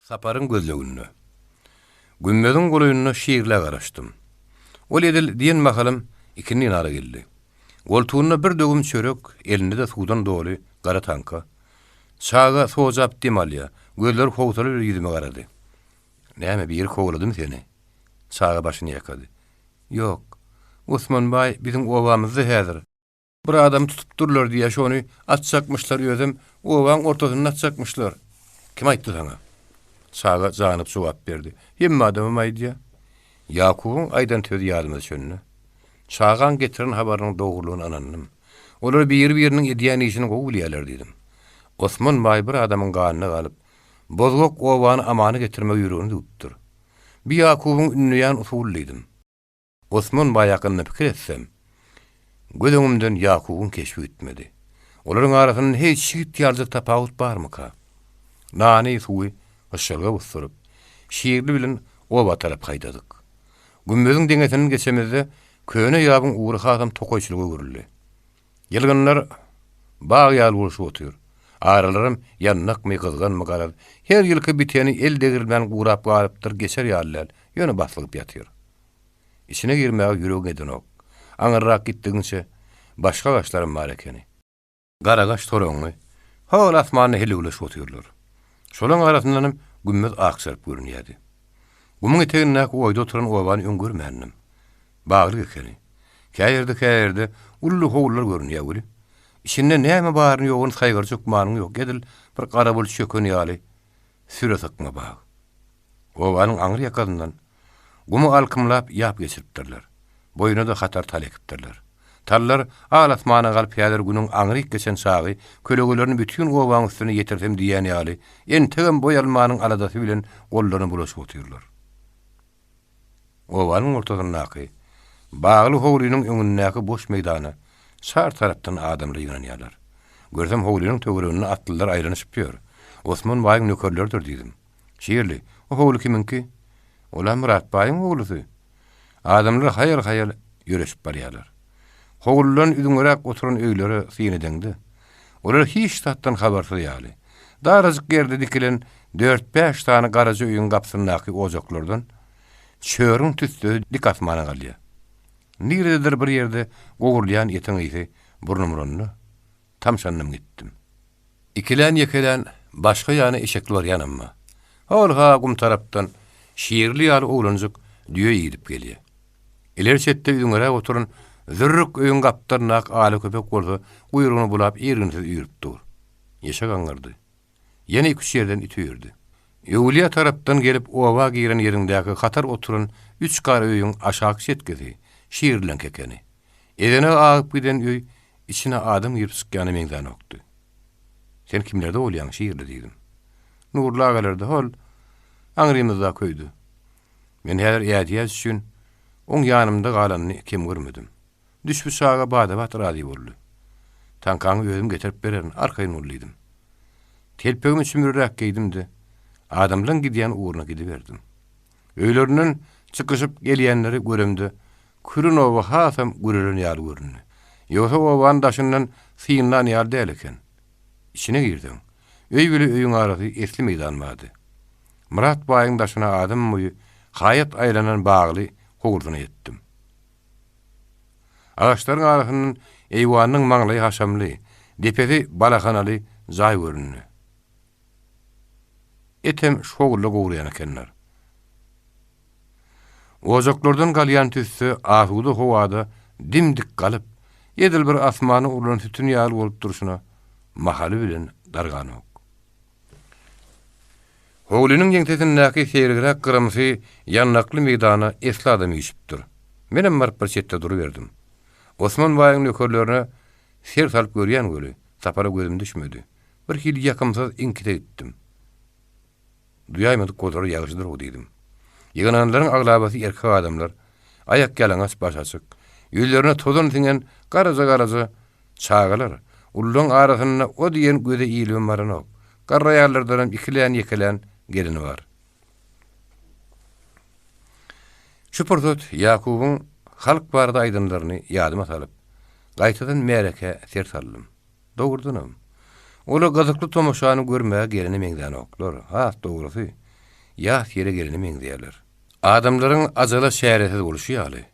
Saparyň gözleginde. Gümmeziň golaýynda Şirlä garaşdym. Ol edil diýen mahalym ikindin ara geldi. Goltugynda bir döwüm çörek, elinde-de suwdan doly gara taňka. Çaga sojap dem alýar, gözleri howsala bilen ýüzüme garady. Näme, biri kowaladymy seni? Çaga başyny ýaýkady. Ýok. Osman baý biziň obamyzda häzir. Bir adamy tutup durlar diýýä şony atjakmyşlar özem obaň ortasynda atjakmyşlar. Kim aýtdy saňa? Çaga janyp jogap berdi. Hemme adamam aýdýa. Ýakubyň aýdan sözi ýadyma düşende, çagaň getiren habarynyň dogrulygyna ynandym. Olar biri-biriniň edýän işini gowy bilýärler diýdim. Osman baý bir adamyň ganyna galyp, bozgak obany amana getirmegi ýüregine düwüpdir. Bi Ýakubyň ündeýän usuly diýdim. Osman baý hakynda pikir etsem, göz öňümden Ýakubyň keşbi gitmedi. Olaryň arasynda heý çigit ýalyjak tapawut barmyka? Nany, suwy hyşşalga busduryp, Şirli bilen oba tarap haýdadyk. Gümmeziň deňesinden geçemizde, köne ýabyň ugry hasam tokaýçylyga öwrüldi. Ýylgynlar bag ýaly bolşup otyr. Aralaram ýandakmy, gyzganmy garaz, her ýylky biteni el degrilmän gurap galypdyr, geçer ýaly däl, ýöne baslygyp ýatyr. Içine girmäge ýüregiň edenok. Aňyrrak gitdigiňçe, başga agaçlaram bar ekeni. Garagaş toraňňy hol asmanda helewleşip otyrlar. Şolaň arasyndanam gümmez akjaryp görünýärdi. Gumuň etegindäki oýda oturan obany öň görmändim. Baglyk ekeni. Kä ýerde-kä ýerde uly howlular görünýär weli, içinde näme baryny-ýoguny saýgarjak manyň ýok, edil bir gara bulut çöken ýaly süre sykma bag. Obanyň aňry ýakasyndan gumy alkymlap ýap geçiripdirler. Boýuna-da hatar tal ekipdirler. Tallar al asmana galyp häzir günüň aňryk geçen çagy kölegelerini bütin obaň üstüne ýetirsem diýýän ýaly, entegem boý almanyň aladasy bilen gollaryny bulaşyp otyrlar. Obanyň ortasyndaky bagly howlynyň öňündäki boş meýdana çar tarapdan adamlar ýygnanýarlar. Görsem howlynyň töwereginde atlylar aýlanyşyp ýör. Osman baýyň nökerleridir diýdim. Şirli, o howly kimiňki? Ol-a Myrat baýyň howlusy. Adamlar haýal-haýal ýöreşip barýarlar. Howludan üzňeräk oturan öýlere syn edeňde, olar hiç zatdan habarsyz ýaly. Darajyk ýerde dikilen dört-bäş sany garaja öýüň gapysyndaky ojaklardan çörüň tüssesi dik asmana galýar. Nirededir bir ýerde gowrulýan etiň ysy burnum uranda, tamşandym gitdim. Ikilän-ýekelän başga ýana eşekli barýanam bar. Hol-ha gum tarapdan Şirli ýaly oglanjyk düýe ýigidip gelýär. Ileri çetde üzňeräk oturan zürrük öýüň gapdalyndaky ala köpek bolsa guýrugyny bulap irginsiz üýrüp dur. Eşek aňňyrdy. Ýene iküç ýerden it üýrdi. Öwülýä tarapdan gelip oba giren ýeriňdäki hatar oturan üç gara öýüň aşaky çetkisi Şirliňki ekeni. Ezene agyp giden öý içine adam girip çykýana meňzänokdy. Sen kimlerde bolýaň, Şirli diýdim. Nurly agalarda, hol, aňrymyzdaky öýde. Men häzir ätiýaç üçin oň ýanymda galanyny kem görmedim. Düşbi çaga bada-bat razy boldy. Taňkaňy özüm getirip bererin, arkaýyn bol diýdim. Telpegimi çümrüräk geýdim-de, adamlaň gidýän ugruna gidiberdim. Öýlerinden çykyşyp gelýänleri göremde, küren oba hasam gürelen ýaly göründi. Ýogsa obany daşyndan synlan ýaly däl eken. Içine girseň, öý bile öýüň arasy esli meýdan bardy. Myrat baýyň daşyna adam boýy haýat aýlanan bagly howlusyna ýetdim. Agaçlaryň arasyndan eýwanynyň maňlaýy haşamly, depesi balahanaly jaý göründi. Etem şu howluda gowurýan ekenler. Ojaklardan galýan tüsse asuda howada dim-dik galyp, edil bir asmana urlan sütün ýaly bolup durşuna mahaly bilen darganok. Howlynyň ýeňsesindäki seýregräk gyrymsy ýandakly meýdana esli adam üýşüpdir. Menem baryp bir çetde duruberdim. Osman baýyň nökerlerine ser salyp görýän weli, Sapara gözüm düşmedi. Bir hili ýakymsyz iňkise gitdim. Duýaýmadyk bolsalar ýagşydyr-ow diýdim. Ýygnananlaryň aglabasy erkek adamlar, aýak ýalaňaç, baş açyk. Ýüzlerine tozan siňen garaja-garaja çagalar. Ulularyň arasynda o diýen göze ilibem baranok. Garry aýallardanam ikilän-ýekelän gelini bar. Şu pursat Ýakubyň halk barada aýdanlaryny ýadyma salyp, gaýtadan märekä ser saldym. Dogrudanam, olar gyzykly tomaşany görmäge gelene meňzänoklar. Has dogrusy, ýas ýere gelene meňzeýärler. Adamlaryň ajala çäresiz bolşy ýaly,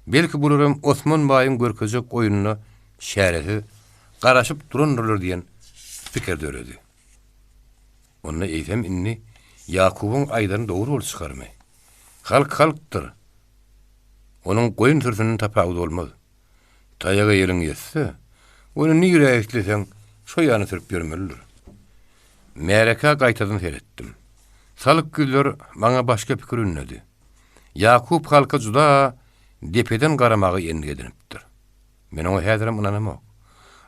belki bularam Osman baýyň görkezjek oýnuna çäresiz garaşyp durandyrlar diýen pikir döredi. Onda eýsem indi Ýakubyň aýdany dogry bolup çykarmy? Halk halkdyr. Onuň goýun sürüsinden tapawudy bolmaz. Taýaga eliň ýetse, ony nirä isleseň, şo ýana sürüp ýörmelidir. Märekä gaýtadan seretdim. Salyk ýüzler maňa başga pikir ündedi. Ýakup halka juda depeden garamagy endik edinipdir. Men oňa häzirem ynanamok.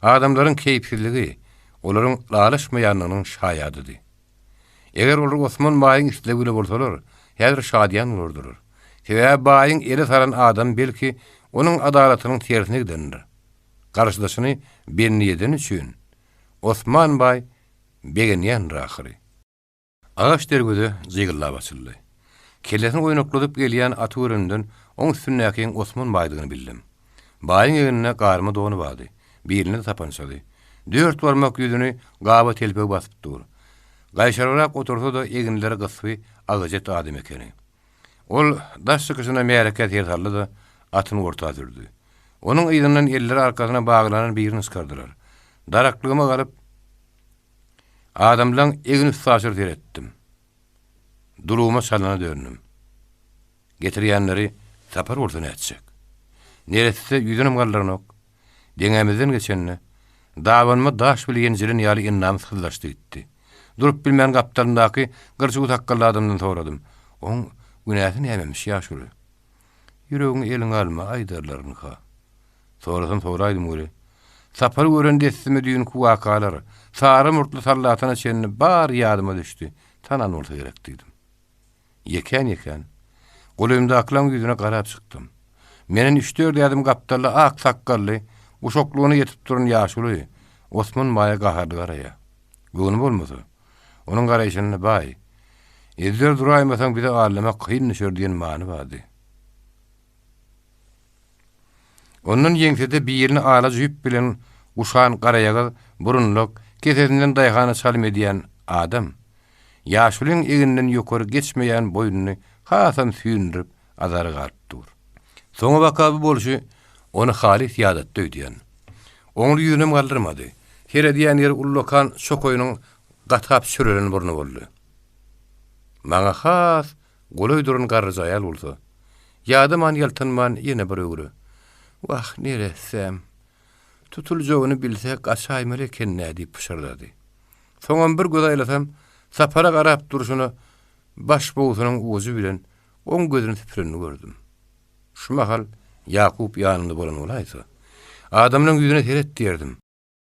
Adamlaryň keýpsizligi olaryň ylalaşmaýanlygynyň şaýadydy. Eger olar Osman baýyň islegi bile bolsalar, häzir şadyýan bolardylar. Sebäbi baýyň ele salan adamy belki onuň adalatynyň tersine gidendir. Garşydaşyny bendi edeni üçin Osman baý begenýändir ahyry. Agaç derweze jygyllap açyldy. Kellesini oýnakladyp gelýän aty görenimden oň üstündäkiň Osman baýdygyny bildim. Baýyň egninde garma dony bardy, bilinde sapançady. Dört barmak ýüzüni gaba telpegi basyp dur. Gaýşarybrak otursa-da eginleri gysby agajet adam ekeni. Ol daş çykyşyna märekä ser saldy-da, atyny orta sürdi. Onuň yzyndan elleri arkasyna baglanan birini çykardylar. Daraklygyma galyp, Adamlaň egin üstaşyr seretdim. Duluma çalana döndüm. Getirýänleri Sapar bolsa nätjek? Neresse ýüzünem galdyranok. Deňämizden geçende, dabanyma daş bile ýenjilen ýaly endamy syzlaşdy gitdi. Durup bilmän gapdalymdaky gyrçuw sakgally adamdan soradym, Oň günäsi nämemiş, ýaşuly? Ýüregiňi eliňe alma, aýdarlarynka. Sorasam soraýdym weli. Sapary gören dessime düýnki wakalar, sary murtly sallatana çenli bary ýadyma düşdi. Tanan bolsa gerek diýdim. Ýekän-ýekän, golaýymdakylaň ýüzüne garap çykdym. Menden üç-dört ädim gapdalda ak sakgally, guşaklygyna ýetip duran ýaşuly Osman baýa gaharly garaýar. Göwni bolmasa, onuň garaýşynda Baý, ezber duraýmasaň bizi aldamak kyn düşer diýen many bardy. Ondan ýeňsede birini ala jüp bilen guşan garaýagyz, burunlak, kesesinden daýhana çalym edýän adam, ýaşulyň egninden ýokary geçmeýän boýnuny hasam süýndürip azara galyp dur. Soňabaka bu bolşy ony halys ýadatdy öýdýän. Oňly ýüzünem galdyrmady. Seredýän ýeri ullakan çokaýynyň gatap çörelen burny boldy. Maňa has Golaý duran garryja aýal bolsa, ýadaman-ýaltanman ýene bir öwre, Wah, neressäm, tutuljagyny bilse gaçaýmaly eken-dä diýip pyşyrdady. Soňam bir göz aýlasam, Sapara garap durşuna baş bowsunyň ujy bilen oň gözüni süpürenini gördüm. Şu mahal Ýakup ýanymda bolan bolaýsa, adamlaň ýüzüne seret diýerdim.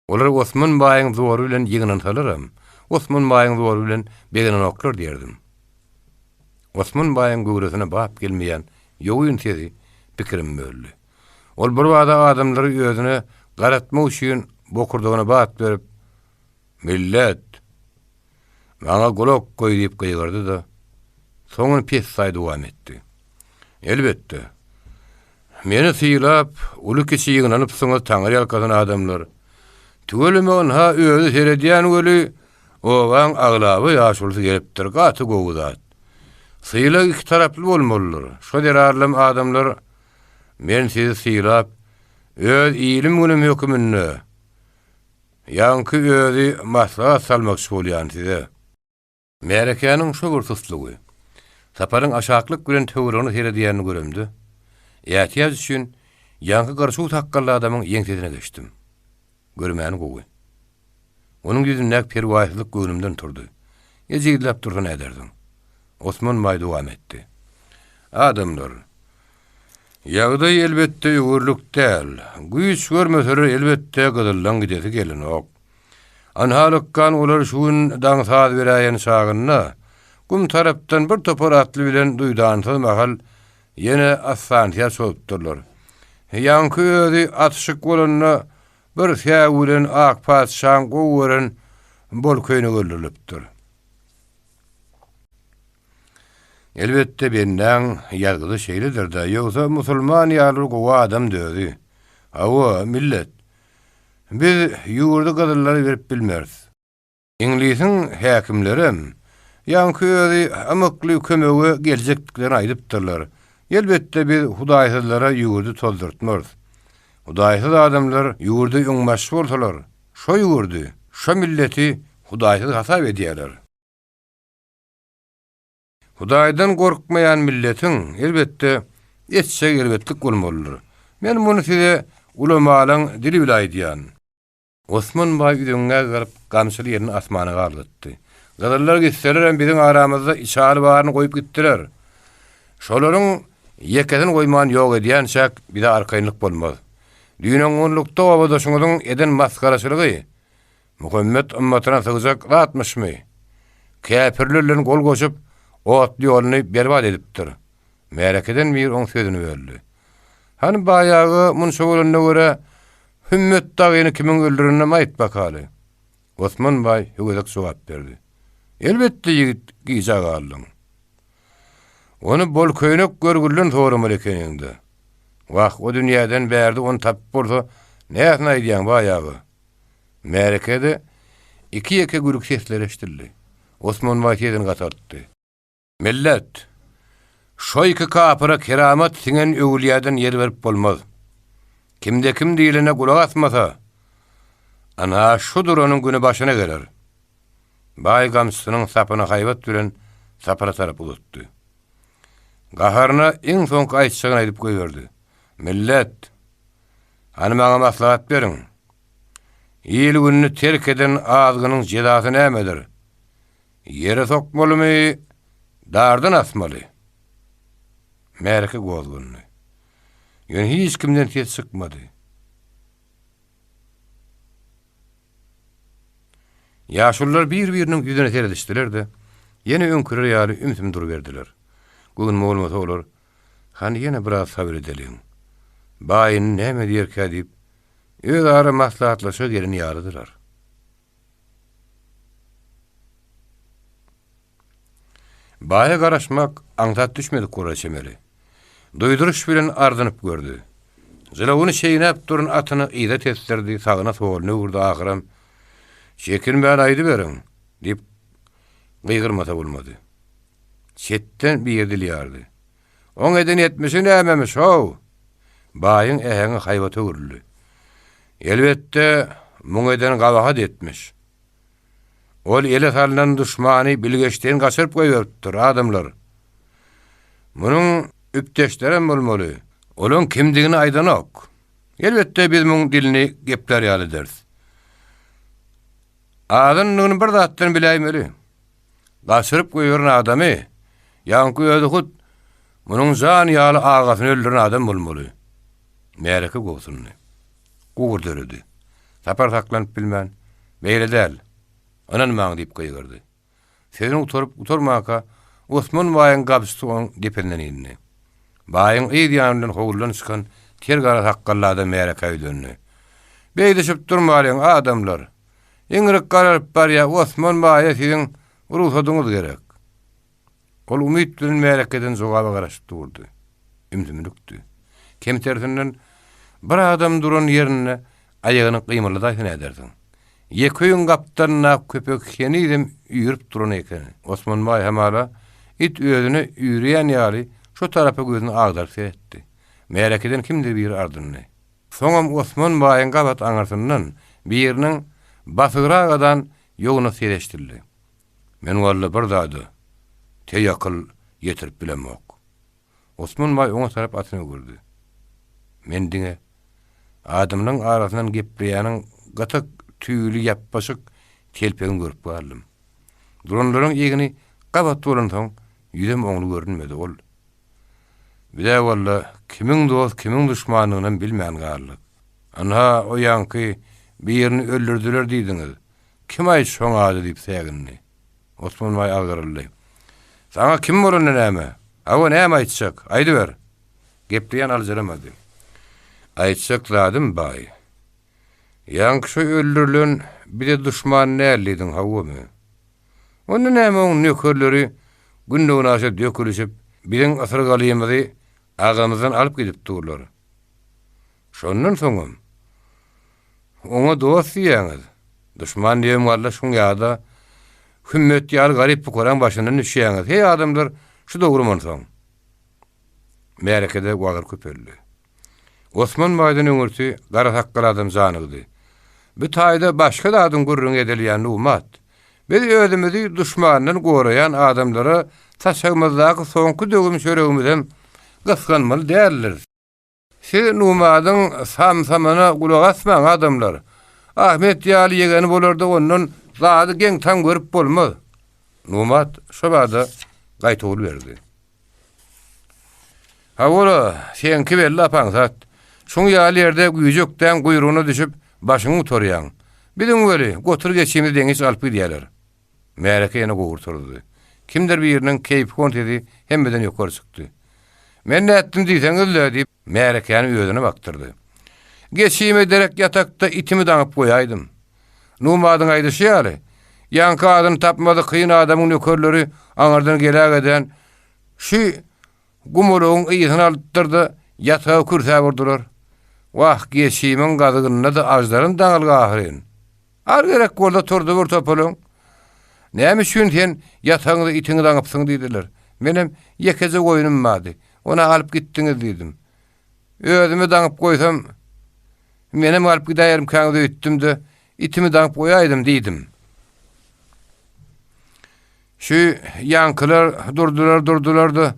Olar Osman baýyň zory bilen ýygnansalaram, Osman baýyň zory bilen begenenoklar diýerdim. Osman baýyň göwresine bap gelmeýän ýogyn sesi pikirimi böldi. Ol birbada adamlary özüne garatmak üçin bokurdagyna bat berip, Millet! Maňa gulak goý diýip gygyrdy-da, soňuny pessaý dowam etdi. Elbetde, meni sylap, uly-kiçi ýygnanypsyňyz taňryýalkasyn adamlar. Tüweleme ynha özi seredýän weli, obaň aglaba ýaşulusy gelipdir, gaty gowy zat. Sylag iki taraply bolmalydyr. Şo zerarlam adamlar men sizi sylap, öz ilim-günüm höküminde, Ýaňky özi maslahat salmakçy bolýan size. Märekäniň şo bir suslugy, Saparyň aşaklyk bilen töweregine seredýänini göremde, ätiýaç üçin ýaňky gyrçuw sakgally adamyň ýeňsesine geçdim. Görmäni gowy. Onuň ýüzündäki perwaýsyzlyk göwnümden turdy. Ejizläp dursa nädersiň? Osman baý dowam etdi. Adamlar, ýagdaý elbetde öwerlik däl. Güýç görmeseler elbetde gyzyldan gidesi gelenok. Anha lykgan olar şu gün daň saz beräýen çagynda, gum tarapdan bir topar atly bilen duýdansyz mahal ýene assansyýa çozupdyrlar. Ýaňky özi atyşyk bolanda bir säw bilen ak patyşaň gowy gören bol köýnegi öldürilipdir. Elbetde bendäň ýazgydy şeýledir-dä, ýogsa musulman ýaly bir gowy adamdy özi. Hawa, millet. Biz ýurdy gyzyllara berip bilmeris. Iňlisiň häkimlerem. Ýaňky özi ymykly kömege geljekdiklerini aýdypdyrlar. Elbetde biz hudaýsyzlara ýurdy tozdurtmarys. Hudaýsyz adamlar ýurda öňbaşçy bolsalar, şo ýurdy, şo milleti hudaýsyz hasap edýärler. Hudaýdan gorkmaýan milletiň, elbetde, etjegi erbetlik bolmalydyr. Men muny size ulamalaň dili bile aýdýan. Osman baý üzeňňä galyp, gamçyly elini asmana galgatdy. Gyzyllar gitselerem biziň aramyzda içaly baryny goýup gitdiler. Şolaryň ýekesini goýman ýok edýänçäk bize arkaýynlyk bolmaz. Düýn-öňňunlykda obadaşyňyzyň eden masgaraçylygy Muhammet ymmatyna sygjak zatmyşmy? Käpirler bilen gol goşup, otly ýoluny berbat edipdir. Märekeden biri oň sözüni böldi. Hany baý aga, munça bolanyna görä, Hümmet dagyny kimiň öldüreninem aýt bakaly. Osman baý höwesek jogap berdi. Elbetde ýigit, gijä galdyň. Ony bolköýnek görgülden soramaly ekeniň-dä. Wah, o dünýäden bärde ony tapyp bolsa, näsini aýdýaň, baý aga? Märekede iki-ýeke gülki sesleri eşidildi. Osman baý sesini gataltdy. Millet! Şo iki kapyra keramat siňen öwülýäden ýer berip bolmaz. Kimde-kim diýlene gulak asmasa, ynha şu duranyň güni başyna geler. Baý gamçysynyň sapyny haýbat bilen Sapara tarap uzatdy. Gaharyna iň soňky aýtjagyny aýdyp goýberdi. Millet! Hany maňa maslahat beriň. Il-gününi terk eden azgynyň jezasy nämedir? Ýere sokmalymy, dardan asmaly? Märeke gozgandy. Ýöne hiç kimden ses çykmady. Ýaşulular bir-biriniň ýüzüne seredişdiler-de, ýene öňküleri ýaly ümsüm duruberdiler. Göwnüme bolmasa olar, Hany ýene biraz sabyr edeliň. Baý indi näme diýerkä diýip, özara maslahatlaşa gelen ýalydylar. Baýa garaşmak aňsat düşmedik bolara çemeli. Duýduryş bilen ardynyp gördi. Jylawyny çeýnäp duran atyny yza tesdirdi, sagyna-soluna öwürdi, ahyram, Çekinmän aýdyberiň! diýip, gygyrmasa bolmady. Çetden biri dil ýardy. Oň eden etmişi nämemiş, how? Baýyň äheňi haýbata öwrüldi. Elbetde, muň eden gabahat etmiş. Ol ele salnan duşmany bilgeşleýin gaçyryp goýberipdir, adamlar. Munuň üpdeşlerem bolmaly. Olaň kimdigini aýdanok. Elbetde, biz muň dilini geplär ýaly ederis. Azandygyny bir zatdan biläýmeli. Gaçyryp goýberen adamy, ýaňky özi hut munuň jan ýaly agasyny öldüren adam bolmaly. Märeke gobsundy. Gugur döredi. Sapar saklanyp bilmän, Beýle däl. Ynanmaň diýip gygyrdy. Sözüni gutaryp gutarmanka, Osman baýyň gabçysy onuň depesinden indi. Baýyň yz ýany bilen howludan çykan ter gara sakgally adam märekä ýüzlendi. Beýdişip durmalyň, adamlar. Iňrik garalyp barýar, Osman baýa siziň rugsadyňyz gerek. Ol umyt bilen märekeden jogaba garaşyp durdy. Ümsümlikdi. Kemtersinden bir adam duran ýerinde aýagyny gymyldadaýsa nädersiň. Ýeke öýüň gapdalyndaky köpek henizem üýrüp duran eken. Osman baý hamala it özüne üýrýän ýaly şo tarapa gözüni agdaryp seretdi. Märekeden kimdir biri ardyndy. Soňam Osman baýyň gabat aňyrsyndan biriniň basygragadan ýognas sesi eşidildi. Men walla bir zada teý akyl ýetirip bilemok. Osman baý oňa tarap atyny öwürdi. Men diňe adamlaryň arasyndan gepleýäniň gytyk tüýli ýapbaşyk telpegini görüp galdym. Duranlaryň egni gabat bolansoň, ýüzem oňly görünmedi. Ol, Biz-ä walla kimiň dost, kimiň duşmandygynam bilmän galdyk. Ynha, o ýaňky birini öldürdiler diýdiňiz. Kim-aý şoň ady diýip sägindi. Osman baý agdaryldy. Saňa kim bolanda näme? Hawa, näme aýtjak? Aýdyber. Gepleýän aljyramady. Aýtjak zadym, baý. Ýaňky şo öldürilen bize duşman däl diýdiň, hawamy? Onda näme oň nökerleri günde-günaşa dökülişip, biziň ysyrgalymyzy agzymyzdan alyp gidip durlar. Şondan soňam, oňa dost diýýäňiz. Duşman diýen walla şuň ýa-da. Hümmet ýaly garyp-pukaraň başyndan düşýäňiz. Heý, adamlar, şu dogrumy onsoň? Märekede wagyr köpeldi. Osman baýdan öňürti gara sakgal adam janygdy. Bu taýda başga zadyň gürrüňi edilýän Numat. Biz özümizi duşmandan goraýan adamlara saçagymyzdaky soňky döwüm çöregimizem gysganmaly däldiris. Siz Numadyň sam-samyna gulak asmaň, adamlar. Ahmet ýaly ýegeni bolarda ondan zady geň-taň görüp bolmaz. Numat şo bada gaýtawul berdi. Hawa-la, seňki belli apaňsat. Şuň ýaly ýerde güýjekdäň guýrugyna düşüp, başyňy gutarýaň. Biziň weli, gotur geçimizi deňiç alyp gidýäler. Märeke ýene gowur turuzdy. Kimdir biriniň keýpihon sesi hemmeden ýokary çykdy. Men nätdim diýseňiz-le, diýip, märekäni özüne bakdyrdy. Geçime derek ýatakda itimi daňyp goýaýdym. Numadyň aýdyşy ýaly, ýaňky adyny tapmazy kyn adamyň nökerleri aňyrdan gelägeden şu gumulugyň ysyny alypdyr-da, ýataga kürsäp urdular. Wah, geçimiň gazygynda-da aždarym daňylgy ahyryn. Ar gerek bolsa turdy bir topalaň. Näme üçin sen ýatagyňda itiňi daňypsyň diýdiler. Menem ýekeje goýnum bardy. Ony alyp gitdiňiz diýdim. Özümi daňyp goýsam, menem alyp gidäýerimkäňiz öýtdüm-de, itimi daňyp goýaýdym diýdim. Şu ýaňkylar durdular, durdular-da,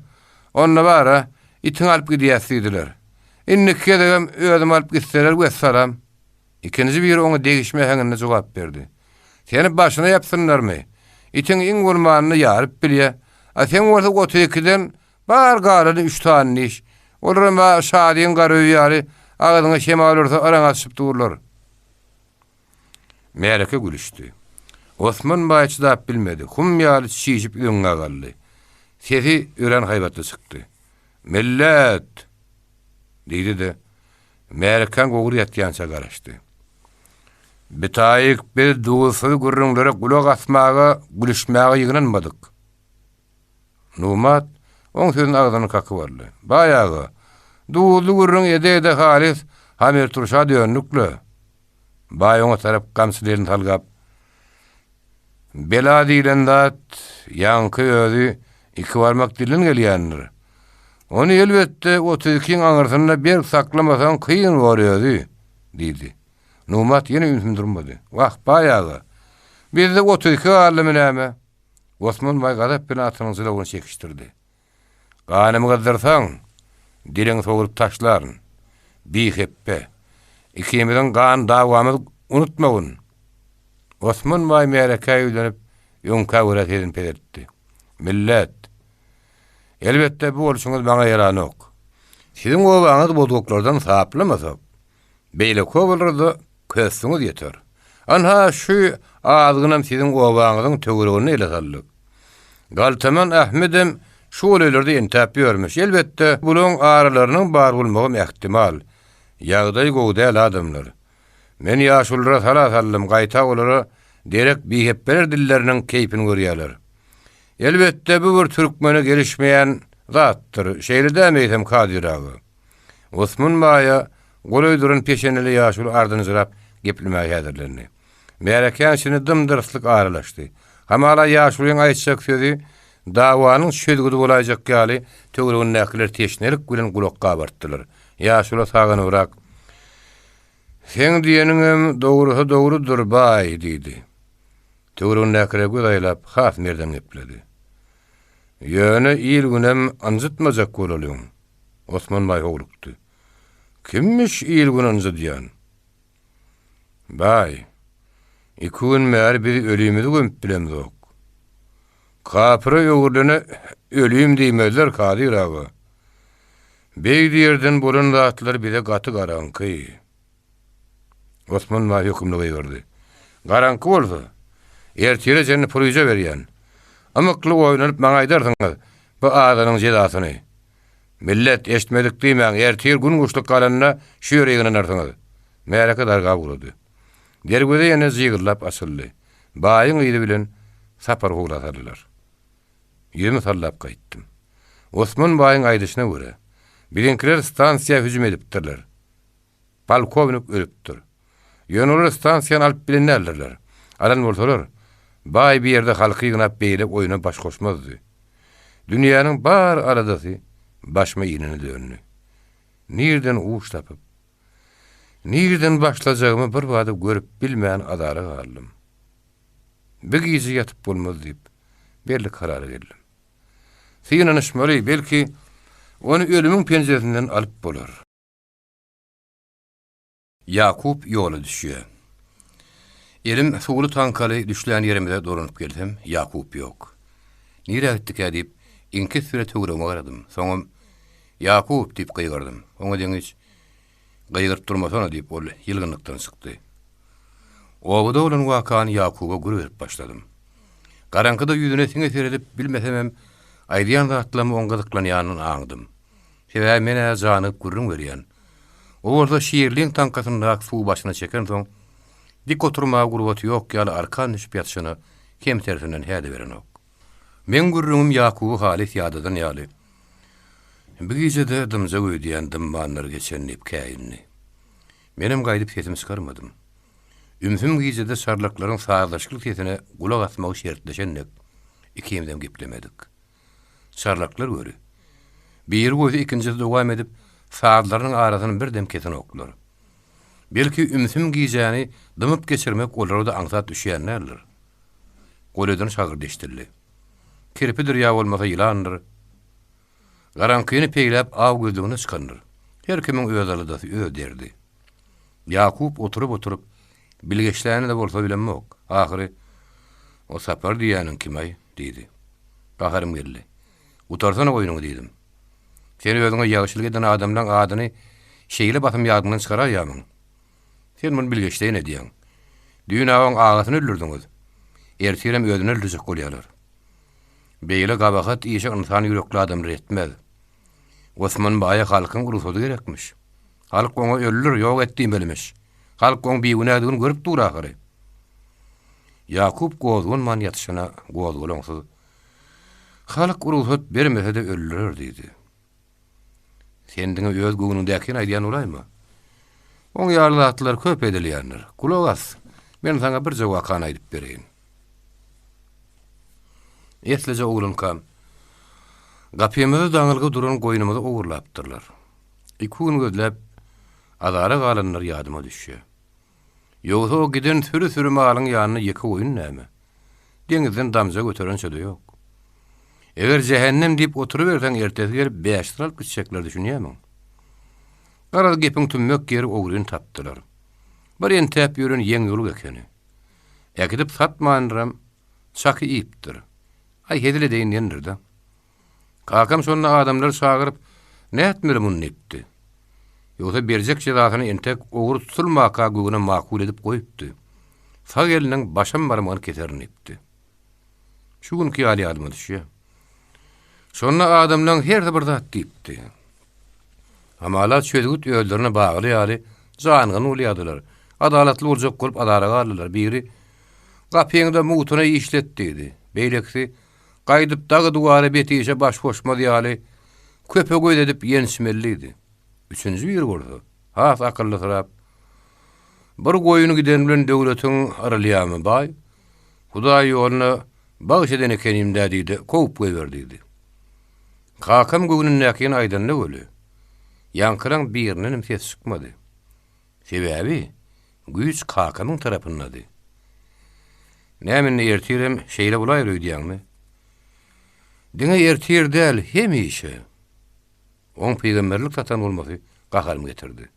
onda bar-a, itiňi alyp gidýäs diýdiler. Indiki gezegem özüm alyp gitseler, wessalam. Ikinji biri oňa degişme äheňinde jogap berdi. Seni başyna ýapsynlarmy? Itiň iň bolmanyny ýaryp bilýä. A seň bolsa 32-den bar galany üç sany diş. Olaram-a Şadyň garöýi ýaly agzyňa şemal ursa yraň atyşyp durlar. Märeke gülüşdi. Osman baý çydap bilmedi. Hum ýaly çişip öňňä galdy. Sesi örän haýbatly çykdy. Millet! Diýdi-de, märekäň gowur ýatýança garaşdy. Bitaýyk biz duzsuz gürrüňlere gulak asmaga, gülüşmäge ýygnanmadyk. Numat oň sözüni agzyna kakyp aldy. Baý aga, duzly gürrüň ede-ede halys hamirturşa döndük-le. Baý oňa tarap gamçyly elini salgap, Bela diýlen zat ýaňky özi iki barmak dilden gelýändir. Ony elbetde 32-iň aňyrsynda berk saklamasaň kyn bor özi, diýdi. Numat ýene ünsüm durmady. Wah, baý aga, bizde 32 galdymy näme? Osman baý gazap bilen atynyň jylawyny çekişdirdi. Ganymy gyzdyrsaň, diliňi sogrup taşlaryn. Bihepbe. Ikimiziň gan dawamyz unutmagyn. Osman baý märekä ýüzlenip, öňkä görä sesini peseltdi. Millet! Elbetde, bu bolşuňyz maňa ýaranok. Siziň obaňyz bozgaklardan saplamasak, beýleki obalara-da Köstüňiz ýeter. Anha, şu azgynam siziň obaňyzyň töwereginde ele saldyk. Galtaman Ahmedem şu golaýlarda entäp ýörmüş. Elbetde, bulaň aralarynyň bar bolmagam ähtimal. Ýagdaý gowy däl, adamlar. Men ýaşululara sala saldym, gaýta olara derek bihepbeler dilleriniň keýpini görýärler. Elbetde, bu bir türkmene gelişmeýän zatdyr. Şeýle dämi eýsem, Kadyr aga? Osman baýa golaý duran peşeneli ýaşuly ardynjyrap geplemäge häzirlendi. Märekäň içine dym-dyrslyk aralaşdy. Hamala ýaşulyň aýtjak sözi dawanyň çözgüdi bolaýjak ýaly töweregindäkiler teşnelik bilen gulak gabartdylar. Ýaşula sagynybrak, Seň diýeniňem dogrusy dogrudyr, baý, diýdi. Töweregindäkilere göz aýlap, has merdem gepledi. Ýöne il-günem ynjytmajak bolalyň. Osman baý howlukdy. Kimmiş il-gün ynjydýan? Baý, iki gün bäri biz ölimizi gömüp bilemzok. Kapyra öwrülene ölüm diýmezler, Kadyr aga. Beý diýerden bolan zatlar bize gaty garaňky. Osman baý hökümli gygyrdy. Garaňky bolsa, ertire çenli puryja berýän. Ymykly oýlanyp maňa aýdarsyňyz bu azanyň jezasyny. Millet, eşitmedik diýmäň, ertir gün guşluk galanda şu ýere ýygnanarsyňyz. Märeke dargap ugrady. Derweze ýene jygyldap açyldy. Baýyň yzy bilen Sapar howla saldylar. Ýüzümi sallap gaýtdym. Osman baýyň aýdyşyna görä, biziňkiler stansiýa hüjüm edipdirler. Polkownik ölüpdir. Ýöne olar stansiýany alyp bilen däldirler. Alan bolsalar, Baý bir ýerde halky ýygnap beýle oýna baş goşmazdy. Dünýäniň bar aladasy başyma inene döndi. Nirden uç tapyp, nirden başlajagymy birbada görüp bilmän azara galdym. Bir gije ýatyp bolmaz diýip, belli karara geldim. Synanyşmaly, belki, ony ölümiň penjesinden alyp bolar. Ýakup ýola düşýär. Elim suwly taňkaly düşlän ýerimize dolanyp gelsem, Ýakup ýok. Nirä gitdikä diýip, iňkis bile töweregime garadym. Soňam, Ýakup! diýip gygyrdym. Oňa deňiç, Gygyryp durmasana diýip, ol ýylgynlykdan çykdy. Obada bolan wakany Ýakuba gür berip başladym. Garaňkyda ýüzüne siňe seredip bilmesemem, aýdýan zatlaryma oň gyzyklanýanyny aňdym. Sebäbi men-ä janygyp gürrüň berýän. O bolsa Şirliň taňkasyndaky suwy başyna çekensoň, dik oturmaga gurbaty ýok ýaly arkan düşüp ýatyşyna kemtersinden hä-de berenok. Meň gürrüňim Ýakuby halys ýadadan ýaly, Bi gije-de dymjak öýdýän dymmanlar geçen diýip käýindi. Menem gaýdyp sesimi çykarmadym. Ümsüm gijede çarlaklaryň sazlaşykly sesine gulak asmagy şertleşen dek, ikimizem geplemedik. Çarlaklar göri. Biri goýsa ikinjisi dowam edip, sazlarynyň arasyny birdem kesenoklar. Belki ümsüm gijäni dymyp geçirmek olara-da aňsat düşýän däldir. Golaýdan şagyrdy eşidildi. Kirpidir ýa bolmasa ýylandyr. Garaňkyny peýläp aw gözlegine çykandyr. Her kimiň öz aladasy, öz derdi. Ýakup oturyp-oturyp, bilgeşläni-de bolsa bilemok, ahyry, O Sapar diýýäniň kim-aý? diýdi. Gaharym geldi. Gutarsana oýnuňy diýdim. Sen özüňe ýagşylyk eden adamlaň adyny şeýle basym ýadyňdan çykaraýýamyň? Sen muny bilgeşleýin edýäň. Düýn agaň agasyny öldürdiňiz. Ertirem özüni öldürjek bolýarlar. Beýle gabahat işi ynsan ýürekli adamlar etmez. Osman baýa halkyň rugsady gerekmiş. Halk oňa öldür, ýok et diýmelimiş. Halk oň bigünädigini görüp dur ahyry. Ýakup gozganman ýatyşyna gozgalaňsyz, Halk rugsat bermese-de öldürer diýdi. Sen diňe öz göwnüňdäkini aýdýan bolaýma. Oň ýaly zatlar köp edilýändir. Gulak as, men saňa birje wakany aýdyp bereýin. Eslije oglankam, gapymyzda daňylgy duran goýnumyzy ogurlapdyrlar. Iki gün gözläp, azara galanlar ýadyma düşýär. Ýogsa o giden süri-süri malyň ýanynda ýeke goýun näme? Deňizden damja göterençe-de ýok. Eger jähennem diýip oturyberseň ertesi gelip bäşisini alyp gitjekler düşünýärmiň? Garaz gepiň tümmek ýeri ogryny tapdylar. Bir entäp ýören ýeňýoluk ekeni. Äkidip satmandyram, çaky iýipdir. Aý hezil edeýin diýendir-dä. Kakam şonda adamlary çagyryp, Nätmeli muny diýipdi. Ýogsa berjek jezasyny entek ogry tutulmaka göwne makul edip goýupdy. Sag eliniň başam barmagyny keserin diýipdi. Şu günki ýaly ýadyma düşýär. Şonda adamlaň hersi bir zat diýipdi. Hamala çözgüt özlerine bagly ýaly janygan bolýardylar. Adalatly boljak bolup azara galdylar. Biri, Gapyňda mugtuna işlet diýdi. Beýlekisi, Gaýdyp dagy-duwara bet işe baş goşmaz ýaly, köpe göz edip ýençmeli diýdi. Üçünji biri bolsa, has akyllysyrap, Bir goýun giden bilen döwletiň yrylýamy, baý? Hudaý ýoluna bagyş eden ekenim-dä diýdi, kowup goýber diýdi. Kakam göwnündäkini aýdanda weli, ýaňkylaň birindenem ses çykmady. Sebäbi, güýç kakamyň tarapyndady. Näme indi ertirem şeýle bolaýar öýdýäňmi? Diňe ertir däl, hemişe! Oň pygamberlik satan bolmasy gaharymy getirdi.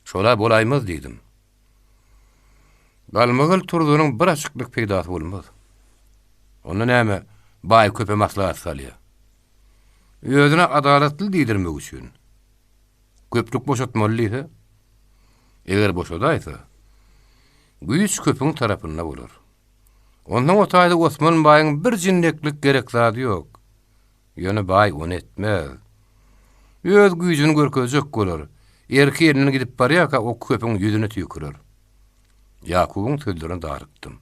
Şol-a bolaýmaz diýdim. Galmagal turzanyň bir açyklyk peýdasy bolmaz. Onda näme, baý köpe maslahat salýar. Özüne adalatly diýdirmek üçin. Köplük boşatmaly diýse, eger boşadaýsa, güýç köpüň tarapynda bolar. Onsoň o taýda Osman baýyň bir jinneklik gerek zady ýok. Ýöne baý ony etmez. Öz güýjüni görkezjek bolar. Erki elinden gidip barýarka o köpüň ýüzüne tüýkürer. Ýakubyň sözlerine darykdym.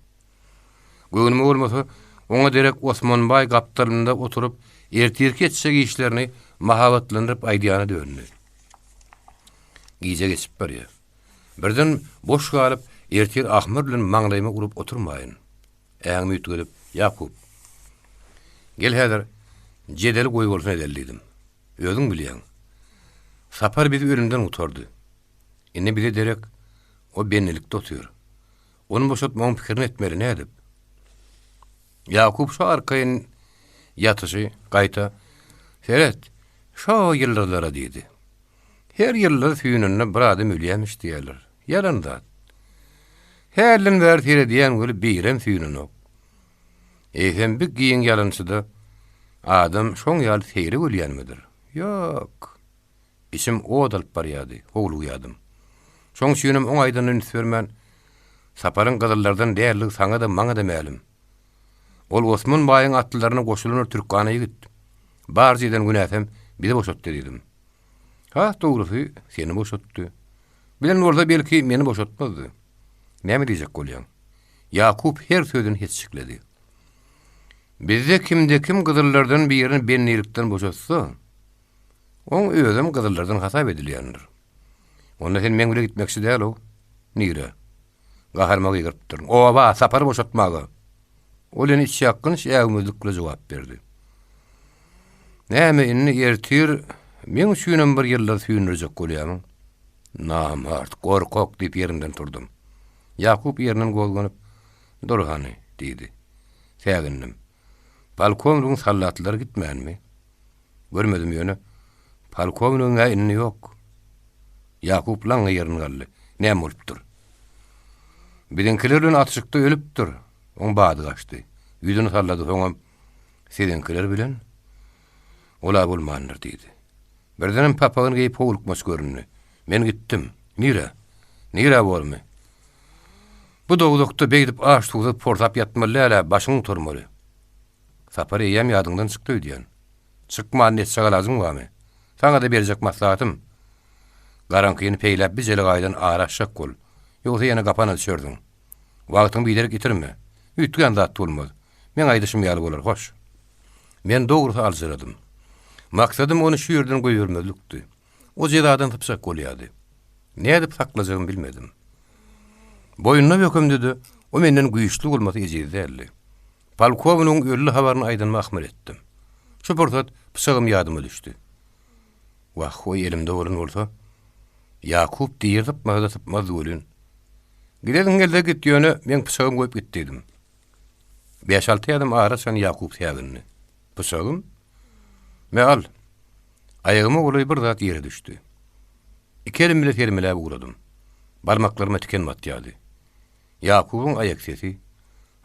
Göwnüme bolmasa, oňa derek Osman baý gapdalynda oturyp, ertirki etjek işlerini mahabatlandyryp aýdýana döndi. Gije geçip barýar. Birden boş galyp, ertir ahmyr bilen maňlaýyma urup oturmaýyn. Äheňimi üýtgedip, Ýakup, gel häzir jedeli goýbolsun edeli diýdim. Özüň bilýäň. Sapar bizi ölümden gutardy. Indi bize derek o bendilikde otyr. Ony boşatmagyň pikirini etmeli, nädip? Ýakup şo arkaýyn ýatyşy, gaýta, Seret, şo ýyldyzlara diýdi. Her ýyldyz süýnende bir adam ölýämiş diýýärler. Ýalan zat. Hälden bäri seredýän weli birem süýnenok. Eýsem bi giň ýalançyda adam şoň ýaly seýrek ölýänmidir? Ýok. Içim ot alyp barýardy, howlugýardym. Şoň üçinem oň aýdanyna üns bermän, Saparyň gyzyllardan däldigi saňa-da, maňa-da mälim. Ol Osman baýyň atlylaryna goşulan bir türkana ýigit. Barja eden günäsem bizi boşatdy diýdim. Has dogrusy, seni boşatdy. Bilen bolsa, belki, meni boşatmazdy. Näme diýjek bolýaň? Ýakup her sözüni hetjikledi. Bizde kimde-kim gyzyllardan birini bendilikden boşatsa, oň özem gyzyllardan hasap edilýändir. Onda sen meň bile gitmekçi däl-ow. Nirä? Gaharyma gygyrypdyryn. Oba, Sapary boşatmaga! Ol ýene içýakgynç äwmezlik bilen jogap berdi. Näme, indi ertir meň üçinem bir ýyllar süýndürjek bolýamyň? Namart, gorkak! diýip ýerimden turdum. Ýakup ýerinden gozganyp, Dur hany, diýdi. Sägindim. Polkownigiň sallatlary gitmänmi? Görmedim ýöne, polkownigiň-ä indi ýok. Ýakup laňňa ýerinden galdy. Näme bolupdyr? Biziňkiler bilen atyşykda ölüpdir. Oň bady gaçdy. Ýüzüni sallady, soňam, Siziňkiler bilen? Ol-a bolmandyr, diýdi. Birdenem papagyny geýip howlukmaç göründi. Men gitdim. Nirä? Nirä bormy? Bu dowzahda beýdip aç-suwsuz porsap ýatmaly däl-ä, başyňy gutarmaly. Sapar eýýäm ýadyňdan çykdy öýdýän. Çykman etjek alajyň barmy? Saňa-da berjek maslahatym, garaňkyny peýläp bir jelegaýdan ara açjak bol. Ýogsa ýene gapana düşersiň. Wagtyňy biderek ýitirme. Üýtgän zat bolmaz. Meň aýdyşym ýaly bolar, hoş. Men dogrusy aljyradym. Maksadym ony şu ýerden goýbermezlikdi. O jezadan sypjak bolýardy. Nädip saklajagymy bilmedim. Boýnuna bökemde-de, o menden güýçli bolmasa ejiz däldi. Polkownigiň öldi habaryny aýdanyma ahmyr etdim. Şu pursat pyçagym ýadyma düşdi. Wah, o elimde bolan bolsa, Ýakup diri sypmasa-da sypmazdy welin. Gidesiň gelse git, ýöne meň pyçagymy goýup git diýdim. Bäş-alty ädim ara çykan Ýakup sägindi. Pyçagym? Me, al! Aýagyma golaý bir zat ýere düşdi. Iki elim bile sermeläp ugradym. Barmaklaryma tiken batýardy. Ýakubyň aýak sesi,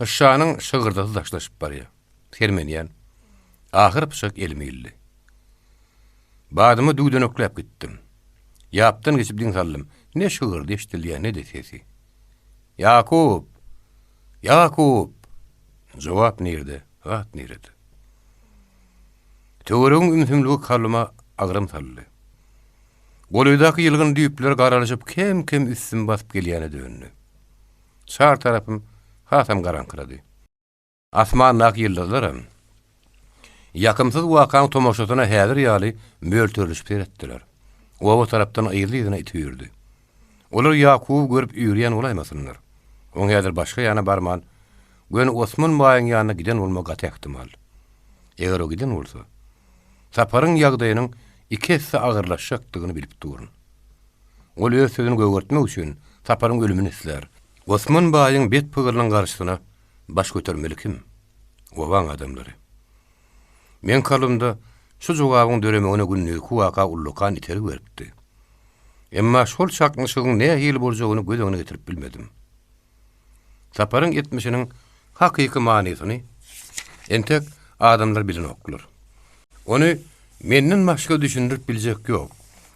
Yşşanyň şygyrdysy daşlaşyp barýar. Sermenýän. Ahyr pyçak elime ildi. Badyma düwdenekläp gitdim. Ýapdan geçip diň saldym. Ne şygyrdy eşidilýär, ne-de sesi. Ýakup! Ýakup! Jogap nirde, zat nirede? Töweregiň ümsümligi kalbyma agram saldy. Golaýdaky ýylgyn düýpler garalyşyp kem-kem üstümi basyp gelýäne döndi. Çar tarapym hasam garaňkyrady. Asmandaky ýyldyzlaram ýakymsyz wakaň tomaşasyna häzir ýaly mölterilişip seretdiler. Oba tarapdan yzly-yzyna it üýrdi. Olar Ýakuby görüp üýrýän bolaýmasynlar. Oň häzir başga ýana barman, göni Osman baýyň ýanyna giden bolmagy gaty ähtimal. Eger o giden bolsa, Saparyň ýagdaýynyň iki esse agyrlaşjakdygyny bilip durun. Ol öz sözüni gögertmek üçin Saparyň ölümini islär. Osman baýyň bet pygylynyň garşysyna baş götermeli kim? Obaň adamlary. Meň kalbymda şu jogabyň döremegine gündizki waka ullakan itergi beripdi. Emma şol çaknyşygyň nähili boljagyny göz öňüne getirip bilmedim. Saparyň etmişiniň hakyky manysyny entek adamlar bilenoklar. Ony menden başga düşündirip biljek ýok.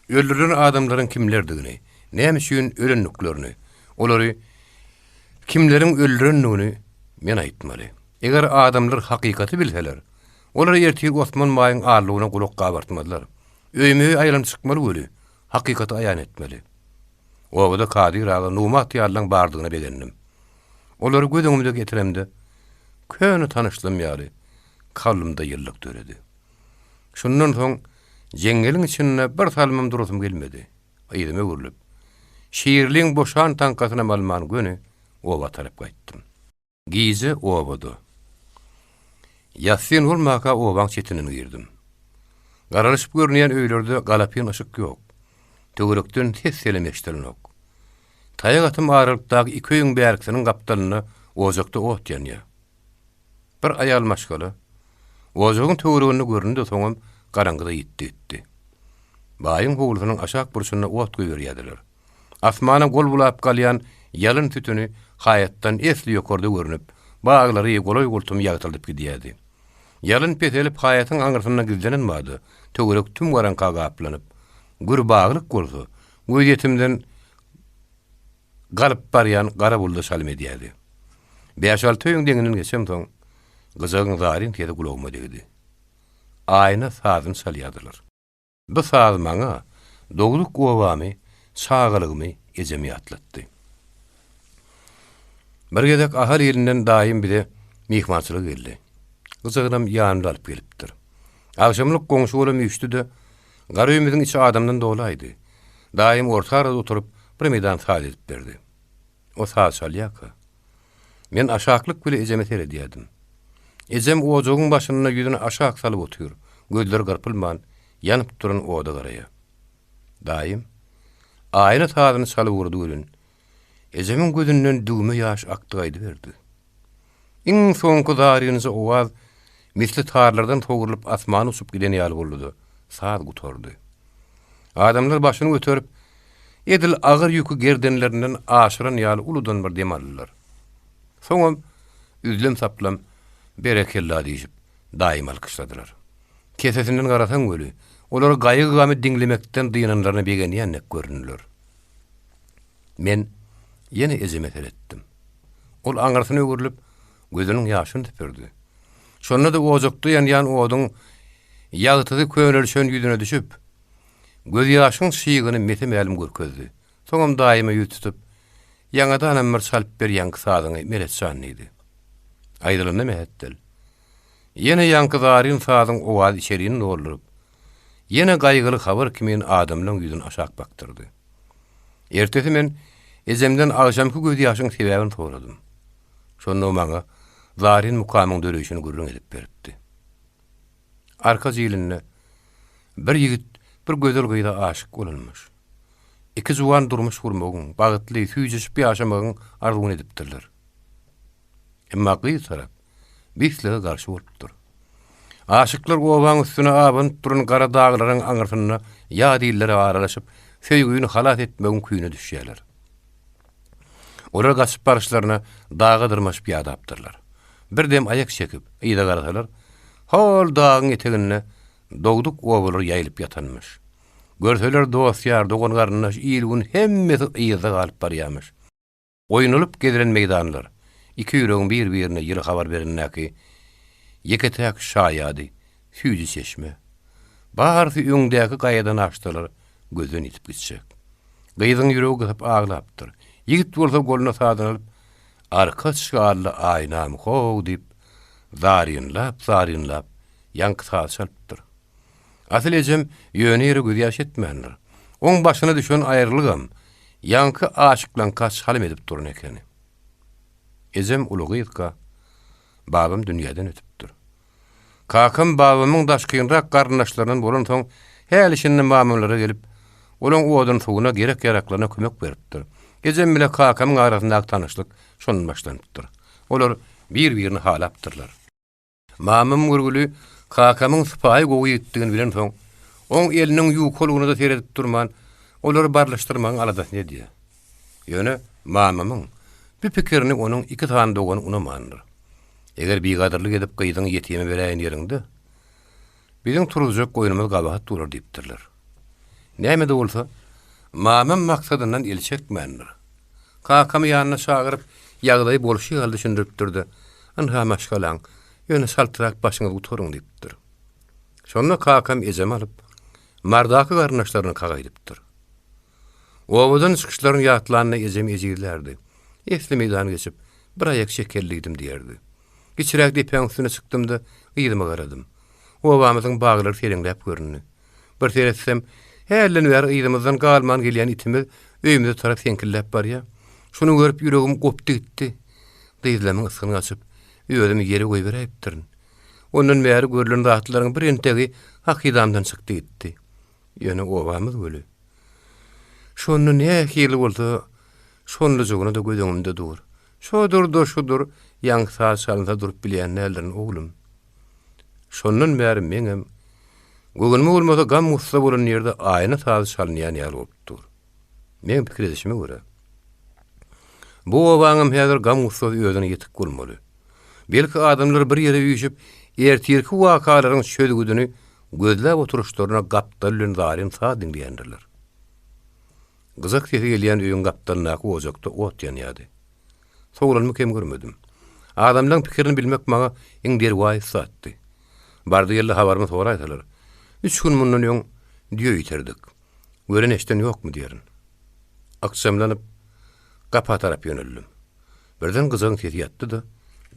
Öldürilen adamlaryň kimlerdigini, näme üçin ölendiklerini, olary kimleriň öldürendigini men aýtmaly. Eger adamlar hakykaty bilseler, olar ertir Osman baýyň aldygyna gulak gabartmazlar. Öýme-öý aýlanyp çykmaly weli, hakykaty aýan etmeli. Obada Kadyr aga, Numat ýalylaň bardygyna begendim. Olary göz öňümde getiremde, köne tanyşlym ýaly, kalbymda ýyllyk döredi. Şundan soň jeňňeliň içinde bir salymam durasym gelmedi. Yzyma öwrülip, Şirliň boşan taňkasynam alman göni oba tarap gaýtdym. Gije obada. Ýassyn bolmaka obaň çetinden girdim. Garalyşyp görünýän öýlerde galapyn yşyk ýok. Töwerekden ses-selem eşdilenok. Taýak atym aralykdaky iki öýüň bärkisiniň gapdalynda ojakda ot ýanýar. Bir aýal maşgala ojagyň töwereginde göründi-de soňam garaňkyda ýitdi gitdi. Baýyň howlusynyň aşak burçunda ot goýberýärdiler. Asmana gol bulap galýan ýalyn tütüni haýatdan esli ýokarda görnüp, baglary golaý-goltum ýagtyldyp gidýärdi. Ýalyn peselip haýatyň aňyrsynda gizlenen bada, töwerek tüm garaňka gaplanyp, gür baglyk bolsa, gözýetimden galyp barýan gara buluda çalym edýärdi. Bäş-alty öýüň deňinden geçemsoň, gyjagyň zaryn sesi gulagyma degdi. Aýna sazyny çalýardylar. Bu saz maňa dogduk obamy, çagalygymy, ejemi ýatlatdy. Bir gezek Ahal ilinden daýym bize myhmançylyga geldi. Gyjagynam ýanynda alyp gelipdir. Agşamlyk goňşy-golam üýşdi-de, gara öýümiziň içi adamdan dolaýdy. Daýym orta arada oturyp, bir meýdan saz edip berdi. O saz çalýarka, men aşaklyk bile ejeme seredýärdim. Ejem ojagyň başynda ýüzüni aşak salyp otyr, gözleri gyrpylman, ýanyp duran oda garaýar. Daýym Aýna sazyny çalyp ugrady welin, ejemiň gözünden düwme ýaş akdy gaýdyberdi. Iň soňky zarynja owaz misli tarlardan sogrulyp asmana uçup giden ýaly boldy-da, saz gutardy. Adamlar başyny göterip, edil agyr ýüki gerdenlerinden aşyran ýaly uludan bir dem aldylar. Soňam üzlem-saplam Berekella diýşip, daýymy alkyşladylar. Kesesinden garasaň weli, olar gaýgy-gamy diňlemekden dynanlaryna begenýän dek göründiler. Men ýene ejeme seretdim. Ol aňyrsyna öwrülip, gözüniň ýaşyny süpürdi. Şonda-da ojakda ýanýan oduň ýagtysy könelişen ýüzüne düşüp, gözýaşyň çygyny mese-mälim görkezdi. Soňam daýyma ýüz tutup, Ýaňadanam bir çalyp ber ýaňky sazyňy, Meret jan diýdi. Aýdylanyna mähetdel. Ýene ýaňky zaryn sazyň owazy içerini dolduryp, ýene gaýgyly habar kimin adamlaň ýüzüni aşak bakdyrdy. Ertesi men ejemden agşamky gözýaşyň sebäbini soradym. Şonda o maňa zaryn mukamyň döreýşini gürrüň edip beripdi. Arkaç ilinde bir ýigit bir gözel gyza aşyk bolanmyş. Iki juwan durmuş gurmagyň, bagtly, süýjeşip ýaşamagyň arzuwyny edipdirler. Emma gyz tarap bu islege garşy bolupdyr. Aşyklar obaň üstüne abanyp duran gara daglaryň aňyrsynda ýat illere aralaşyp, söýgüni halas etmegiň küýüne düşýärler. Olar gaçyp baryşlaryna daga dyrmaşyp ýadapdyrlar. Bir dem aýak çekip, yza garasalar, hol dagyň eteginde dogduk obalary ýaýylyp ýatanmyş. Görseler dost-ýar, dogan-garyndaş, il-gün hemmesi yzda galyp barýarmyş. Oýnalyp gezilen meýdanlar, iki ýüregiň bir-birine ýyly habar berendäki ýeke-täk şaýady, süýji çeşme. Barysy öňdäki gaýadan aşsalar, gözden ýitip gitjek. Gyzyň ýüregi gysyp aglapdyr. Ýigit bolsa goluna sazyny alyp, Arkaç garly aýnam how diýip, zarynlap-zarynlap, ýaňky sazy çalypdyr. Asyl ejem ýöne ýere gözýaş etmändir. Oň başyna düşen aýrylygam ýaňky aşyklaňka çalym edip duran ekeni. Ejem uly gyzka, babam dünýäden ötüpdir. Kakam babamyň daşkynrak garyndaşlaryndan bolansoň, häli-şindi mamamlara gelip, olaň odun-suwuna, gerek-ýaraklaryna kömek beripdir. Ejem bile kakamyň arasyndaky tanyşlyk şondan başlanypdyr. Olar bir-birini halapdyrlar. Mamam görgüli kakamyň sypaýy gowy ýigitdigini bilensoň, oň eliniň ýukalygyna-da seredip durman, olary barlyşdyrmagyň aladasyny edýär. Ýöne mamamyň bu pikirini onuň iki sany dogany unamandyr. Eger bigadyrlyk edip gyzyňy ýetime beräýen ýeriňde, biziň turuzjak goýnumyz gabahat bolar diýipdirler. Näme-de bolsa, mamam maksadyndan el çekmändir. Kakamy ýanyna çagyryp, ýagdaýy bolşy ýaly düşündiripdir-de, Ynha maşgalaň, ýöne çaltrak başyňyzy gutaryň diýipdir. Şonda kakam ejemi alyp, Mardaky garyndaşlarynyňka gaýdypdyr. Obadan çykyşlaryny ýatlanda ejem ejizlärdi. Esli meýdan geçip, bir aýak çekelligdim diýerdi. Kiçiräk depäň üstüne çykdym-da, yzyma garadym. Obamyzyň baglary seleňläp göründi. Bir seretsem, hälden bäri yzymyzdan galman gelýän itimiz öýümize tarap seňkilläp barýar. Şuny görüp ýüregim gopdy gitdi. Dyzlamyň ysgyny gaçyp, özümi ýere goýberäýipdirin. Ondan bäri görlen zatlaryň bir entegi hakydamdan çykdy gitdi. Ýöne obamyz weli. Şonda nähili bolsa, şonlujygyna-da göz öňümde dur. Şodur-da şudur, ýaňky saz çalynsa durup bilýän däldirin, oglum. Şondan bäri meňem göwnüme bolmasa gam-gussa bolan ýerde aýna sazy çalynýan ýaly bolup dur. Meň pikir edişime görä, bu obaňam häzir gam-gussasy özüne ýetik bolmaly. Belki adamlar bir ýere üýşüp, ertirki wakalaryň çözgüdini gözläp oturyşlaryna gapdal bilen zaryn saz diňleýändirler. Gyjak sesi gelýän öýüň gapdalyndaky ojakda ot ýanýardy. Sowlanymy kem görmedim. Adamlaň pikirini bilmek maňa iň derwaýys zatdy. Bardy-geldi habarymy soraýsalar, Üç gün mundan öň düýe ýitirdik. Gören-eşiden ýokmy diýerin. Ykjamlanyp, gapa tarap ýöneldim. Birden gyjagyň sesi ýatdy-da,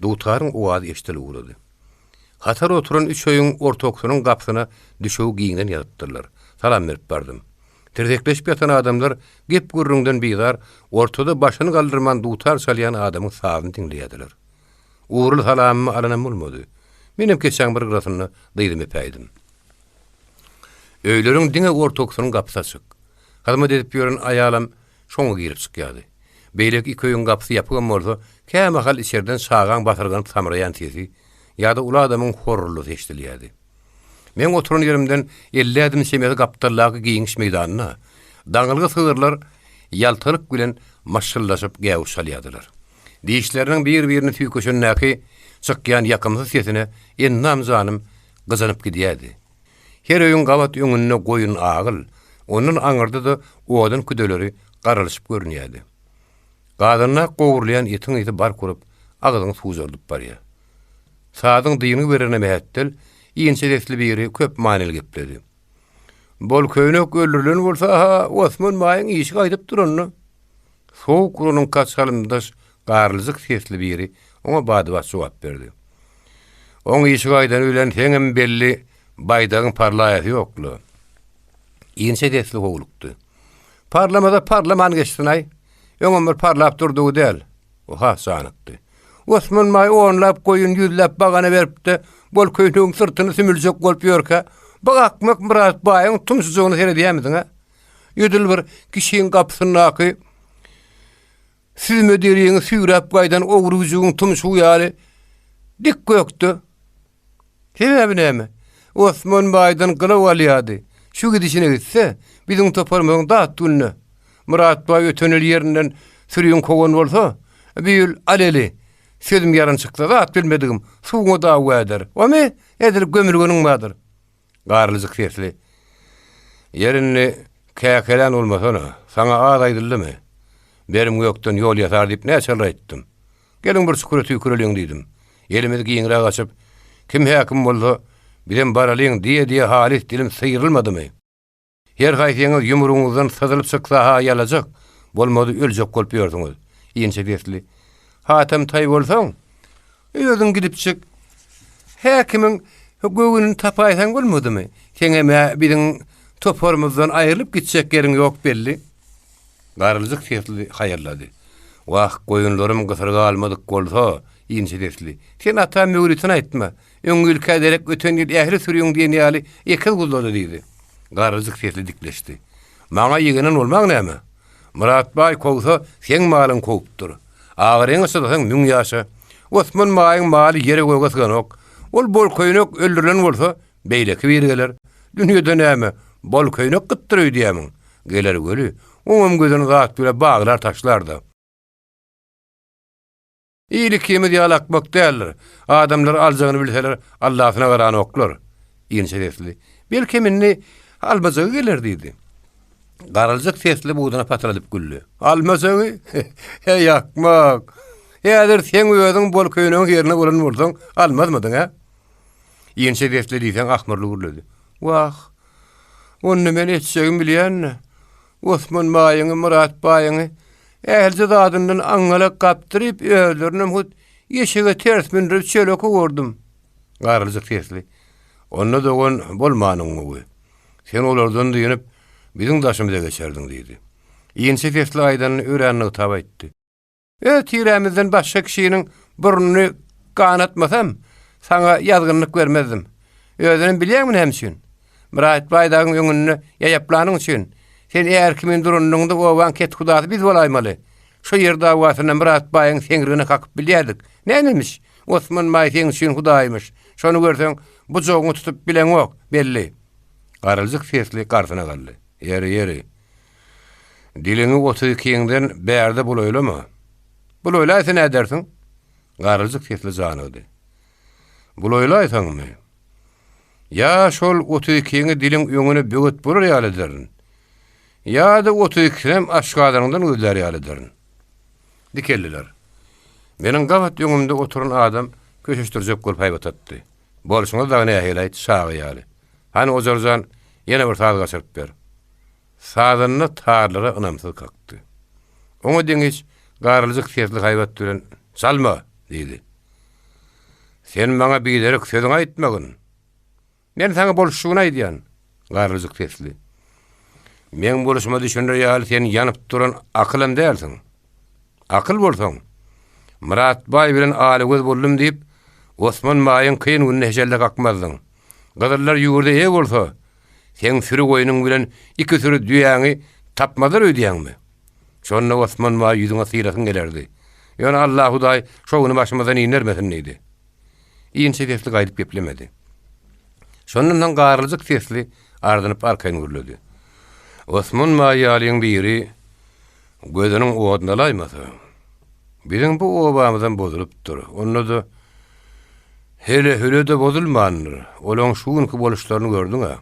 dutaryň owazy eşidilip ugrady. Hatar oturan üç öýüň ortakysynyň gapysyna düşegi giňden ýazypdyrlar. Salam berip bardym. Tirsekleşip ýatan adamlar gep-gürrüňden bizar, ortada başyny galdyrman dutar çalýan adamyň sazyny diňleýärdiler. Ugurly salamymy alanam bolmady. Menem keçäň bir gyrasynda dyzymy epäýdim. Öýleriň diňe ortakysynyň gapysy açyk. Hyzmat edip ýören aýalam şoňa girip çykýardy. Beýleki iki öýüň gapysy ýapygam bolsa, kämahal içerden çagaň basyrganyp samraýan sesi ýa-da uly adamyň horruldysy eşidilýärdi. Meň oturan ýerimden 50 ädim çemesi gapdaldaky giňiş meýdanda daňylgy sygyrlar ýaltalyk bilen myşşyldaşyp gäwüş salýardylar. Dişleriniň bir-birini süýkeşendäki çykýan ýakymsyz sesine endam-janym gyjynyp gidýärdi. Her öýüň gabat öňünde goýun agyl, ondan aňyrda-da odun küdeleri garalyşyp görünýärdi. Gazanda gowrulýan etiň ysy bark urup, agzyňy suwjardyp barýar. Sazyň dyngy bererine mähetdel, inçe sesli biri köp manyly gepledi. Bol köýnek öldürilen bolsa-ha, Osman baýyň işi gaýdyp duranda. Sowuk uranyňka çalymdaş garlyjyk sesli biri oňa bada-bat jogap berdi. Oň işi gaýdany bilen seňem belli baýdagyň parlaýasy ýok-la. Inçe sesli howlukdy. Parlamasa parlaman geçsin-aý. Öňem bir parlap durdugy däl. O has janykdy. Osman baý onlap goýun, ýüzläp bagana berip-de, bol köýnegiň syrtyny sümüljek bolup ýörkä, bu akmak Myrat baýyň tumşujygyna seredýärmisiň-ä? Edil bir kişiň gapysyndaky süzme deriňi süýräp gaýdan ogry güjügiň tumşugy ýaly dik gökde. Sebäbi näme? Osman baýdan gylaw alýardy. Şu gidişine gitse, biziň toparymyzyň dat gününe. Myrat baý öten ýyl ýerinden sürüň kowan bolsa, bu ýyl al-eli. Sözüm ýalan çyksa, zat bilmedigim, suwuňa dawa eder. Omy, edil gömülgeniň bardyr. Garlyjyk sesli. Ýer indi käkelän bolmasana, saňa az aýdyldymy? Berim gökden ýol ýasar diýip näçe ýyl aýtdym. Geliň bir çukura tüýküreliň diýdim. Elimizi giňräk açyp, kim häkim bolsa, bizem baralyň diýe-diýe halys dilim syrylmadymy? Her haýsyňyz ýumrugyňyzdan syzylyp çyksa-ha ýalajak, bolmady öljek bolup ýörsüňiz. Inçe sesli. Hatam taý bolsaň, özüň gidipjik häkimiň göwnüni tapaýsaň bolmadymy? Seňem-ä biziň toparymyzdan aýrylyp gitjek ýeriň ýok belli. Garlyjyk sesli haýallady. Wah, goýunlarym gysyrga almadyk bolsa, inçe sesli. Sen ata möwritini aýtma. Öňňi ýylka derek öten ýyl ähli sürüň diýen ýaly ekiz guzlady diýdi. Garlyjyk sesli dikleşdi. Maňa ýegenen bolmaň näme? Myrat baý kowsa, seň malyň kowupdyr. Agyryňa çydasaň müň ýaşa. Osman baýyň maly ýere-göge syganok. Ol bolköýnek öldürilen bolsa, beýleki biri geler. Dünýede näme, bolköýnek gytdyr öýdýämiň? Geler weli, oňam gözüni zat bile baglar taşlar-da. Il ikimiz ýaly akmak däldir. Adamlar aljagyny bilseler, Allasyna garanoklar. Inçe sesli, Belkem indi almajagy geler diýdi. Garaljyk sesli buduna patyrdyp güldi. Almajagy? Heý, akmak! Häzir seň özüň bol köýnegiň ýerine bolan bolsaň, almazmydyň, hä? Inçe sesli diýseň ahmyrly gürledi. Wah, onda men etjegimi bilýän-dä. Osman baýyňy, Myrat baýyňy ählije zadyndan aňňalak gapdyryp, özlerinem hut eşege ters mündürip çöle kowardym. Garlyjyk sesli, Onda dogan bolmanyň gowy. Sen olardan dynyp, biziň daşymyza geçerdiň diýdi. Inçe sesli aýdanyny örän nygtap aýtdy. Öz tirämizden başga kişiniň burnuny ganatmasam, saňa ýazgynlyk bermezdim. Özünem bilýäňmi näme üçin? Myrat baý dagyň öňünde ýaýaplanyň üçin. Sen är kimin duranyňda obaň kethudasy biz bolaýmaly. Şo ýer dawasynda Myrat baýyň seňrigine kakyp bilýärdik. Nämemiş? Osman baý seň üçin hudaýmyş. Şony görseň, bujagyňy tutup bileňok, belli. Garyljyk sesli garsyna galdy. Ýeri, ýeri. Diliňi 32-ňden bärde bulaýlama. Bulaýlaýsa nädersiň? Garyljyk sesli janygdy. Bulaýlaýsaňmy? Ýa şol 32-ňi diliň öňüne böwet bolar ýaly ederin. Ýa-da 32-sinem aşgazanyňdan gözlär ýaly ederin. Dikeldiler. Meniň gabat öňümde oturan adam köşeşdirjek bolup haýbat atdy. Bolşuňyz dagy nähili-aýt, şaga ýaly. Hany, Ojar jan, ýene bir saz gaçyryp ber. Sazanda tarlara ynamsyz kakdy. Oňa deňiç garyljyk sesli haýbat bilen, Çalma! diýdi. Sen maňa biderek sözüňi aýtmagyn. Men saňa boluşygyny aýdýan, garryjyk sesli. Meň boluşyma düşüner ýaly sen ýanyp duran akylam dälsiň. Akyl bolsaň, Myrat baý bilen alagöz boldum diýip, Osman baýyň kyn gününe heşelle kakmazdyň. Gyzyllar ýurda eýe bolsa, seň süri goýnuň bilen iki süri düýäňi tapmazlar öýdýäňmi? Şonda Osman baý ýüzüňe sylasyň gelerdi. Ýöne Alla Hudaý şo güni başymyzdan indermesin diýdi. Inçe sesli gaýdyp geplemedi. Şondan soň garlyjyk sesli ardynyp arkaýyn gürledi. Osman baý ýalyň biri gözüniň oduny alaýmasa, biziň bu obamyzam bozulypdyr. Onda-da hele-hüle-de bozulmandyr. Olaň şu günki boluşlaryny gördüň-ä.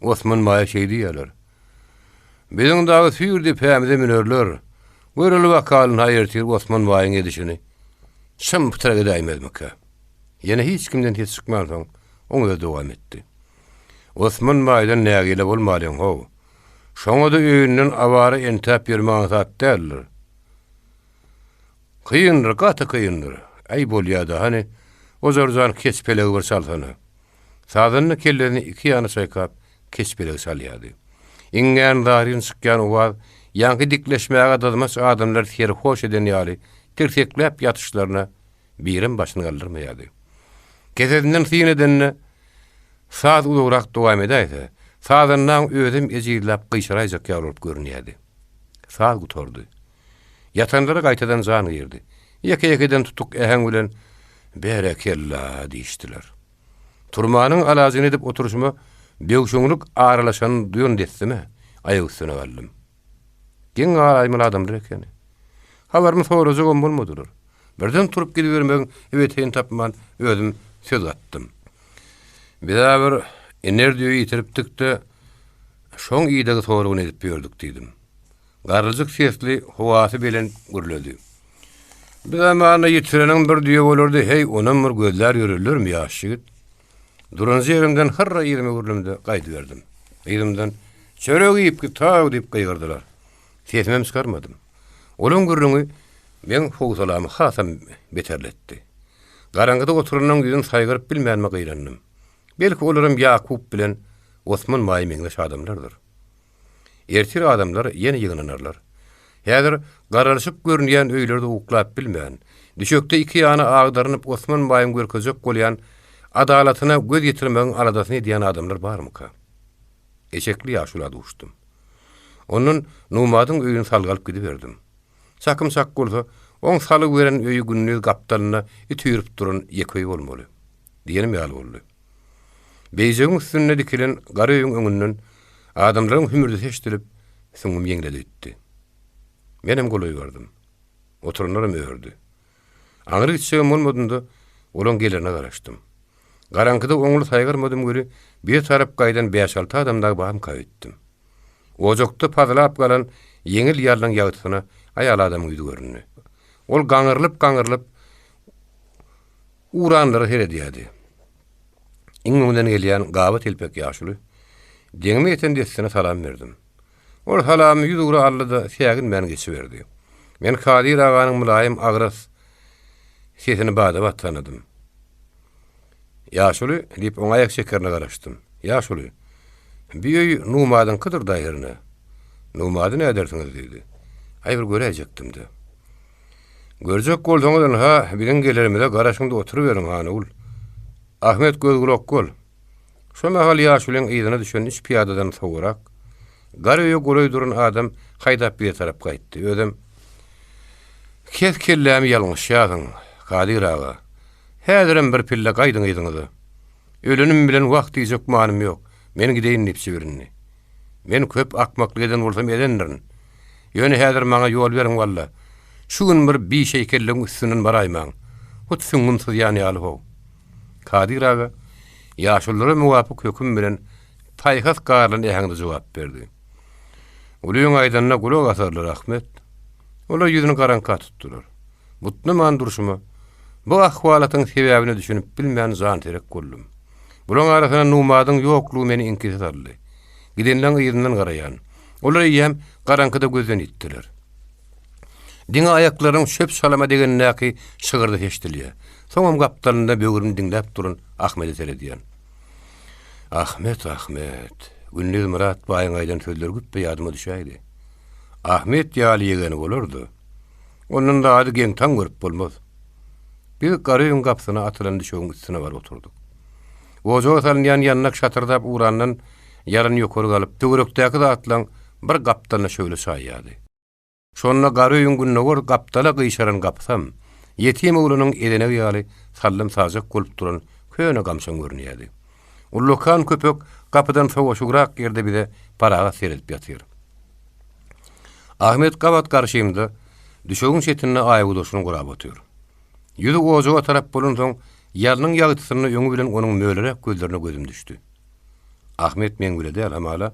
Osman baýa şeý diýýärler. Biziň dagy süýr depämize münerler. Göreli bakalyn-ha ertir Osman baýyň edişini. Çym pytrak edäýmezmikä? Ýene hiç kimden ses çykmansoň, oň özi dowam etdi. Osman baýdan nägile bolmalyň, how. Şoňa-da öýünden awara entäp ýörmek aňsat däldir. Kyndyr, gaty kyndyr. Äý, bolýa-da, hany, Ojar jan keç pelegi bir çalsana. Sazanda kellesini iki ýana çaýkap, keç pelegi çalýardy. Iňňän zaryn çykýan owaz ýaňky dikleşmäge dyzmaç adamlary serhoş eden ýaly tirsekläp ýatyşlaryna birem başyny galdyrmaýardy. Kesesinden syn edende, saz uzagrak dowam edäýse, sazandaň özem ejizläp gyşaraýjak ýaly bolup görünýärdi. Saz gutardy. Ýatanlara gaýtadan jan girdi. Ýeke-ýekeden tutuk äheň bilen, Berekella! diýişdiler. Turmanyň alajyny edip oturyşyma böwşeňlik aralaşanyny duýan dessime aýak üstüne galdym. Geň galaýmaly adamlar ekeni. Habarymy sorajagam bolmadylar. Birden turup gidibermegiň ebeteýini tapman özüm söz gatdym. Biz-ä bir iner düýe ýitiripdik-de, şoň idegi-soragyny edip ýördük diýdim. Garryjyk sesli, howasy belent gürledi. Bu zamanda ýitireniň bir düýe bolardy, heý, onam bir gözlär ýörerlermi, ýaş ýigit? Duranja ýerimden hyrra yzyma öwrülimde gaýdyberdim. Yzymdan, Çörek iýip git, haw! diýip gygyrdylar. Sesimem çykarmadym. Olaň gürrüňi meň howsalamy hasam beterletdi. Garaňkyda oturanyň ýüzüni saýgaryp bilmänime gynandym. Belki olaram Ýakup bilen Osman baýa meňzeş adamlardyr. Ertir adamlar ýene ýygnanarlar. Häzir garalyşyp görünýän öýlerde uklap bilmän, düşekde iki ýana agdarynyp Osman baýyň görkezjek bolýan adalatyna göz ýetirmegiň aladasyny edýän adamlar barmyka? Eşekli ýaşula duşdum. Ondan Numadyň öýüni salgy alyp gidiberdim. Çakym çak bolsa, oň salgy beren öýi gündiz gapdalynda it üýrüp duran ýeke öý bolmaly. Diýenim ýaly boldy. Beýjegiň üstünde dikilen gara öýüň öňünden adamlaryň hümürdisi eşidilip, süňňüm ýeňledi öýtdi. Menem golaý bardym. Oturanlaram ördi. Aňry gitjegem bolmadym-da, olaň gelerine garaşdym. Garaňkyda oňly saýgarmadym weli, bize tarap gaýdan bäş-alty adam dagy barmyka öýtdüm. Ojakda pazlap galan ýeňil ýalnyň ýagtysyna aýal adamyň ýüzi göründi. Ol gaňrylyp-gaňrylyp, Uranlara seredýärdi. Iň öňden gelýän gaba telpek ýaşuly deňime ýeten dessine salam berdim. Ol salamy ýüzugra aldy-da, säginmän geçiberdi. Men Kadyr aganyň mylaýym agras sesini bada-bat tanadym. Ýaşuly, diýip, oňa aýak çekerine garaşdym. Ýaşuly, bi öý Numadyňkydyr-da hernä? Numady nädersiňiz? diýdi. Aý, bir göräýjekdim-dä. Görjek bolsaňyz ynha, biziň gelerimize garaşyň-da oturyberiň, Hanygul. Ahmet göz-gulak bol. Şo mahal ýaşulyň yzyna düşen üç pyýadadan sowarak, gar öýe golaý duran adam haýdap bize tarap gaýtdy. Özem, Kes kellämi ýalňyşýarsyň, Kadyr aga. Häzirem bir pille gaýdyň yzyňyza. Ölenim bilen wah diýjek manym ýok. Men gideýin diýip jibirindi. Men köp akmaklyk eden bolsam edendirin. Ýöne häzir maňa ýol beriň walla. Şu gün bir bişeýkelligiň üstünden baraýmaň. Hut süňňüm syzýan ýaly how. Kadyr aga ýaşululara muwapyk höküm bilen paýhas garylan äheňde jogap berdi. Ulyň aýdanyna gulak asarlar, Ahmet. Olar ýüzüni garaňka tutdular. Butnaman durşuma, bu ahwalatyň sebäbine düşünip bilmän janserek boldum. Bulaň arasynda Numadyň ýoklugy meni iňkise saldy. Gidenleň yzyndan garaýan. Olar eýýäm garaňkyda gözden ýitdiler. Diňe aýaklarynyň çöp-çalama degenindäki şygyrdysy eşidilýär. Soňam gapdalynda böwrüni diňläp duran Ahmede seredýän. Ahmet, Ahmet. Gündiz Myrat baýyň aýdan sözleri güpbe ýadyma düşäýdi. Ahmet ýaly ýegeni bolardy. Ondan zady geň-taň görüp bolmaz. Biz gara öýüň gapysyna atylan düşegiň üstüne baryp oturdyk. Ojaga salynýan ýandak şatyrdap ugrandan ýalyn ýokary galyp, töwerekdäki zatlaň bir gapdalyna şöhle çaýýardy. Şonda gara öýüň gündogar gapdala gyşaran gapysam, ýetim oglanyň ezenegi ýaly sallam-sajak bolup duran köne gamçam görünýärdi. Ullakan köpek gapydan sowaşygrak ýerde bize parahat seredip ýatyr. Ahmet gabat garşymda, düşegiň çetinde aýgudaşyny gurap otyr. Ýüzi ojaga tarap bolansoň, ýalnyň ýagtysynda öňi bilen onuň möleräk gözlerine gözüm düşdi. Ahmet meň bile däl, hamala,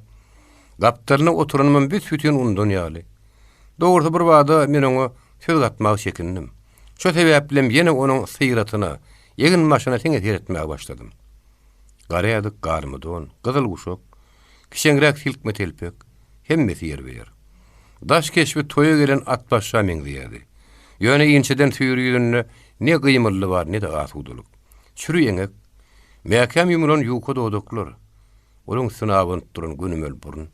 gapdalynda oturanymam büs-bütin unudan ýaly. Dogrusy, birbada men oňa söz gatmaga çekindim. Şo sebäplem ýene onuň syratyna, eginbaşyna siňe seretmäge başladym. Gara ýazyk garmy don, gyzyl guşak, kiçeňräk silkme telpek, hemmesi ýerbe-ýer. Daş keşbi toýa gelen atbaşa meňzeýärdi. Ýöne inçeden süýri ýüzünde ne gymyldy bar, ne-de asudalyk. Çüri eňek, mäkäm ýumulan ýuka dodaklar, onuň üstüne abanyp duran gönümel burun,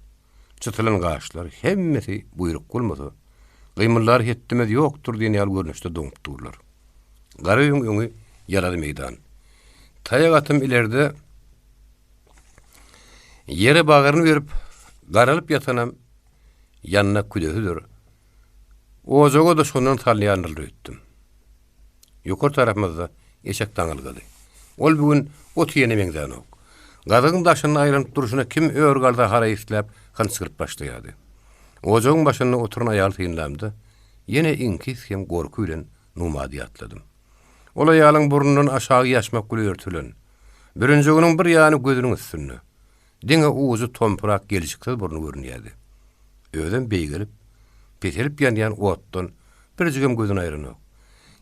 çytylan gaşlar, hemmesi buýruk bolmasa, gymyldar hetdimiz ýokdur diýen ýaly görnüşde doňup durlar. Gara öýüň öňi ýalazy meýdan. Taýak atym ilerde ýere bagryny berip, garalyp ýatanam ýandak küdesidir. Ojaga-da şondan salýandyrlar öýtdüm. Ýokary tarapymyzda eşek daňylgydy. Ol bu gün ot iýene meňzänok. Gazygyň daşynda aýlanyp durşuna kim ör galsa haraý isläp, hynçgyryp başlaýardy. Ojagyň başynda oturan aýaly synlamda, ýene iňkis hem gorky bilen Numady ýatladym. Ol aýalyň burnundan aşagy ýaşmak bile örtülen. Bürünjeginiň bir ýany gözüniň üstünde. Diňe ujy tompurak gelşiksiz burny görünýärdi. Özem beýgelip, peselip ýanýan otdan birjigem gözüni aýranok.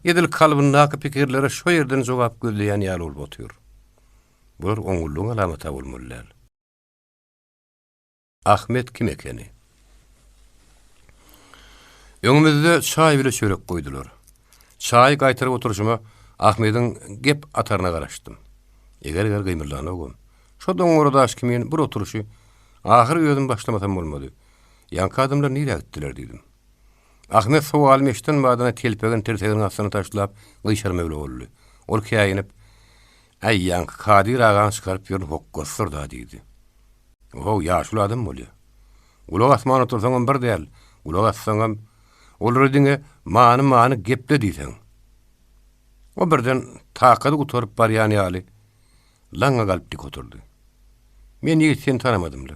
Edil kalbyndaky pikirlere şo ýerden jogap gözleýän ýaly bolup otyr. Bular oňňullygyň alamaty-a bolmaly däl. Ahmet kim ekeni? Öňümizde çaý bile çörek goýdular. Çaýy gaýtaryp oturyşyma Ahmediň gep ataryna garaşdym. Eger-eger gymyldanogam. Şo doňňara daş kimin bir oturyşy ahyry özüm başlamasam bolmady. Ýaňky adamlar nirä gitdiler diýdim. Ahmet sowalymy eşiden badyna telpegini tirseginiň astyna taşlap, gyşarma bile boldy. Ol käýinip, Äý, ýaňky Kadyr agaň çykaryp ýören hokgasydyr-da diýdi. Ohow, ýaşuly adam bolýa. Gulak asman otursaňam bir däl, gulak assaňam, olara diňe many-many geple diýseň. O birden takady gutaryp barýan ýaly, laňňa galyp dik oturdy. Men ýigit seni tanamadym-la.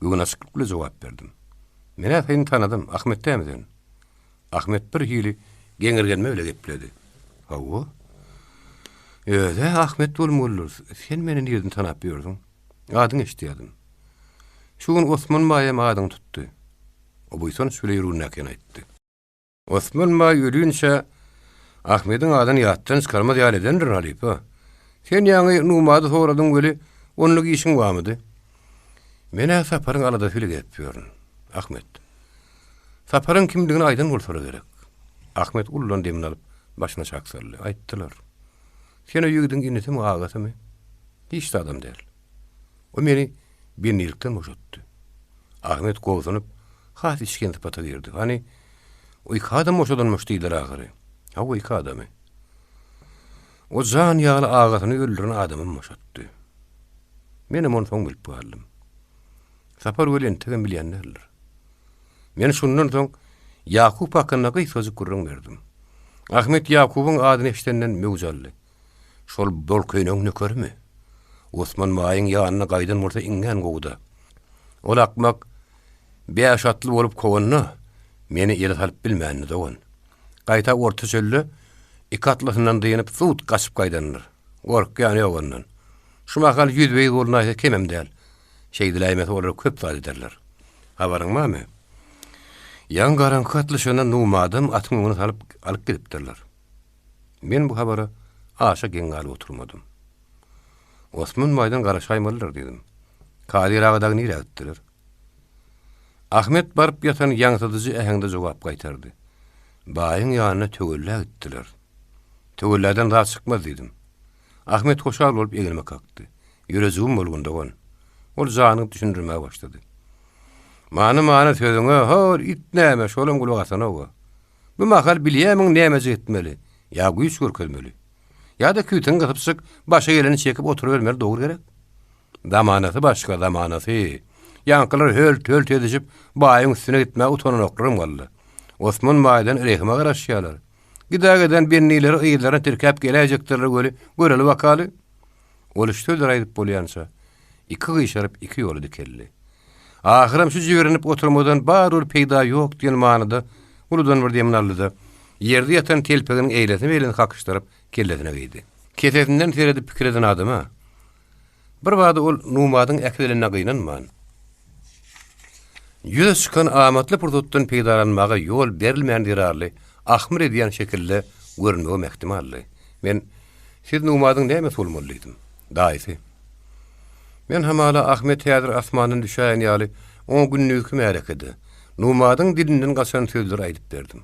Göwnaçyklyk bilen jogap berdim. Men-ä seni tanadym, Ahmet dämi sen? Ahmet bir hili geňirgenme bile gepledi. Hawa. Öz-ä Ahmet bolmalydyr. Sen meni nirden tanap ýörsüň? Adyňy eşidýärdim. Şu gün Osman baýam adyňy tutdy. O buýsanç bile ýüregindäkini aýtdy. Osman baý ölinçä Ahmediň adyny ýatdan çykarmaz ýaly edendir, halypa. Sen ýaňy Numady soradyň weli, onluk işiň barmydy? Men-ä Saparyň aladasy bile gezip ýörün, Ahmet. Saparyň kimdigini aýdan bolsalar gerek. Ahmet uludan demini alyp, başyny aşak saldy. Aýtdylar. Sen o ýigidiň inisimi, agasymy? Hiç zadam däl. O meni bendilikden boşatdy. Ahmet gobsunyp, has içgin sypata girdi. Hany, O iki adam boşadanmyş diýdiler ahyry. Hawa, iki adamy. O jan ýaly agasyny öldüren adamam boşatdy. Menem ony soň bilip galdym. Sapar weli entegem bilýän däldir. Men şundan soň Ýakup hakynda gysgajyk gürrüň berdim. Ahmet Ýakubyň adyny eşidenden möwç aldy. Şol bolköýnegiň nökerimi? Osman baýyň ýanyna gaýdan bolsa iňňän gowy-da. Ol akmak bäş atly bolup kowanda, meni ele salyp bilmändi, dogan. Gaýta orta çölde iki atlysyndan dynyp, zut gaçyp gaýdandyr. Gorkýan ýok ondan. Şu mahal ýüzbe-ýüz bolnaýsa kemem däl. Şeýdiläýmese olar köp zat ederler. Habaryň barmy? Ýaňy garaňky gatlyşanda Numadam atyň öňüne salyp alyp gidipdirler. Men bu habara aşa geň galyp oturmadym. Osman baýdan garaşaýmalydyr diýdim. Kadyr aga dagy nirä gitdiler? Ahmet baryp ýatan ýaňsydyjy äheňde jogap gaýtardy. Baýyň ýanyna töwella gitdiler. Töwelladan zat çykmaz diýdim. Ahmet hoşal bolup egnime kakdy. Ýürejigim bolgun dogan. Ol janygyp düşündirmäge başlady. Many-many sözüňe, hol, it näme, şolam gulak asanog-a. Bu mahal bilýämiň nämejik etmeli? Ýa güýç görkezmeli. Ýa-da kütüňi gysypjyk, başa geleni çekip oturybermeli dogry gerek? Zamanasy başga, zamanasy. Ýaňkylar hölt-hölt edişip, baýyň üstüne gitmäge utananoklaram galdy. Osman baýdan rehime garaşýarlar. Gidägeden bendileri yzlaryna tirkäp geläýjekdirler weli, göreli bakaly. Ol şu sözleri aýdyp bolýança, iki gyşaryp iki ýola dikeldi. Ahyram şu jibrinip oturmadan barybir peýda ýok diýen manyda uludan bir demini aldy-da, ýerde ýatan telpeginiň eýlesini-beýlesini kakyşdyryp, kellesine geýdi. Kesesinden seredip pikir eden adama, birbada ol Numadyň äkidilenine gynanman, ýüze çykan amatly pursatdan peýdalanmaga ýol berilmän zerarly ahmyr edýän şekilde görünmegem ähtimaldy. Men, Siz Numadyň nämesi bolmaly diýdim. Daýysy. Men hamala Ahmet häzir asmandan düşäýen ýaly, oňa gündizki märekede, Numadyň dilinden gaçan sözleri aýdyp berdim.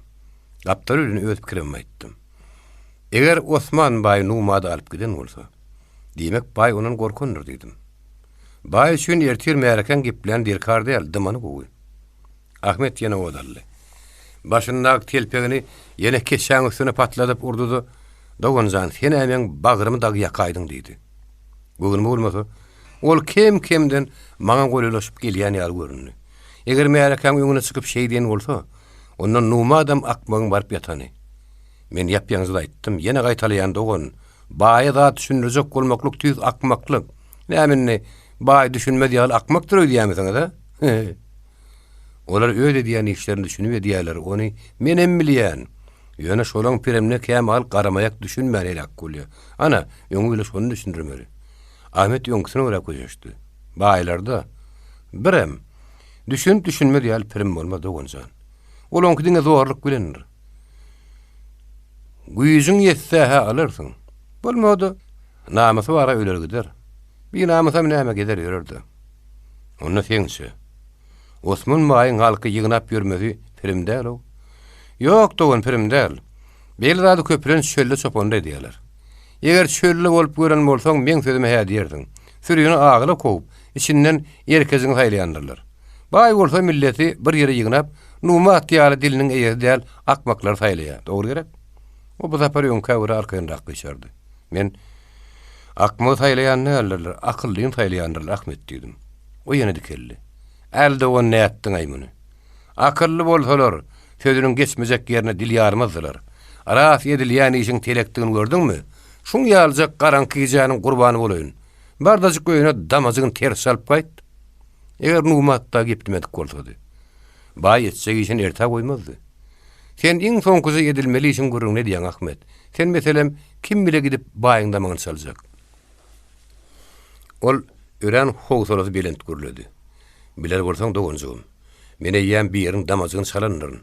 Gapdal bilen öz pikirimem aýtdym. Eger Osman baý Numady alyp giden bolsa, diýmek, baý ondan gorkandyr diýdim. Baý üçin ertir märekäň geplän derkar däl, dymany gowy. Ahmet ýene ot aldy. Başyndaky telpegini ýene keçäň üstüne patladyp urdy-da, Dogan jan, sen-ä meň bagrymy dagy ýakaýdyň diýdi. Göwnüme bolmasa, ol kem-kemden maňa golaýlaşyp gelýän ýaly göründi. Eger märekäň öňüne çykyp şeý diýen bolsa, onda Numadam akmagyň baryp ýatany. Men ýap-ýaňyjyda aýtdym, ýene gaýtalaýan dogan, baýa zat düşündirjek bolmaklyk tüýs akmaklyk. Näme indi, baý düşünmez ýaly akmakdyr öýdýärmisiňiz, a? Olar öz edýän işlerini düşünip edýärler, ony menem bilýän. Ýöne şolaň piremine kämahal garamaýak düşünmän heläk bolýar. Ana, öňi bile şony düşündirmeli. Ahmet öňküsine görä köşeşdi. Baýlarda, birem, düşünip-düşünmez ýaly pirim bolmaz, dogan jan. Olaňky diňe zorluk bilendir. Güýjüň ýetse-hä alarsyň. Bolmady, namysy bar-a öler gider. Binamysam näme gezer ýörer-dä. Onda seňçe? Osman baýyň halky ýygnap ýörmesi pirim däl-ow. Ýok, dogan, pirim däl. Beýle zady köplenç çölde çopanda edýärler. Eger çölde bolup gören bolsaň, meň sözüme hä diýersiň. Sürini agyla kowup, içinden erkejiňi saýlaýandyrlar. Baý bolsa milleti bir ýere ýygnap, Numat ýaly diliniň eýesi däl akmaklary saýlaýar. Dogry gerek? O bu sapar öňkä görä arkaýynrak gyşardy. Men, Akmagy saýlaýan däldirler, akyllyny saýlaýandyrlar, Ahmet diýdim. O ýene dikeldi. Äl dogan nätdiň-aý muny? Akylly bolsalar, sözüniň geçmejek ýerine dil ýarmazdylar. Ras edilýän işiň telekdigini gördüňmi? Şuň ýalyjak garaňky gijäniň gurbany bolaýyn. Bardajyk öýüne damajygyny ters çalyp gaýt. Eger Nugmat dagy geplemedik bolsady. Baý etjek işini ertä goýmazdy. Sen iň soňkuja edilmeli işiň gürrüňini edýäň, Ahmet. Sen, meselem, kim bile gidip baýyň damagyny çaljak? Ol örän howsalasy belent gürledi. Biler bolsaň, doganjygym, men eýýäm biriniň damajygyny çalandyryn.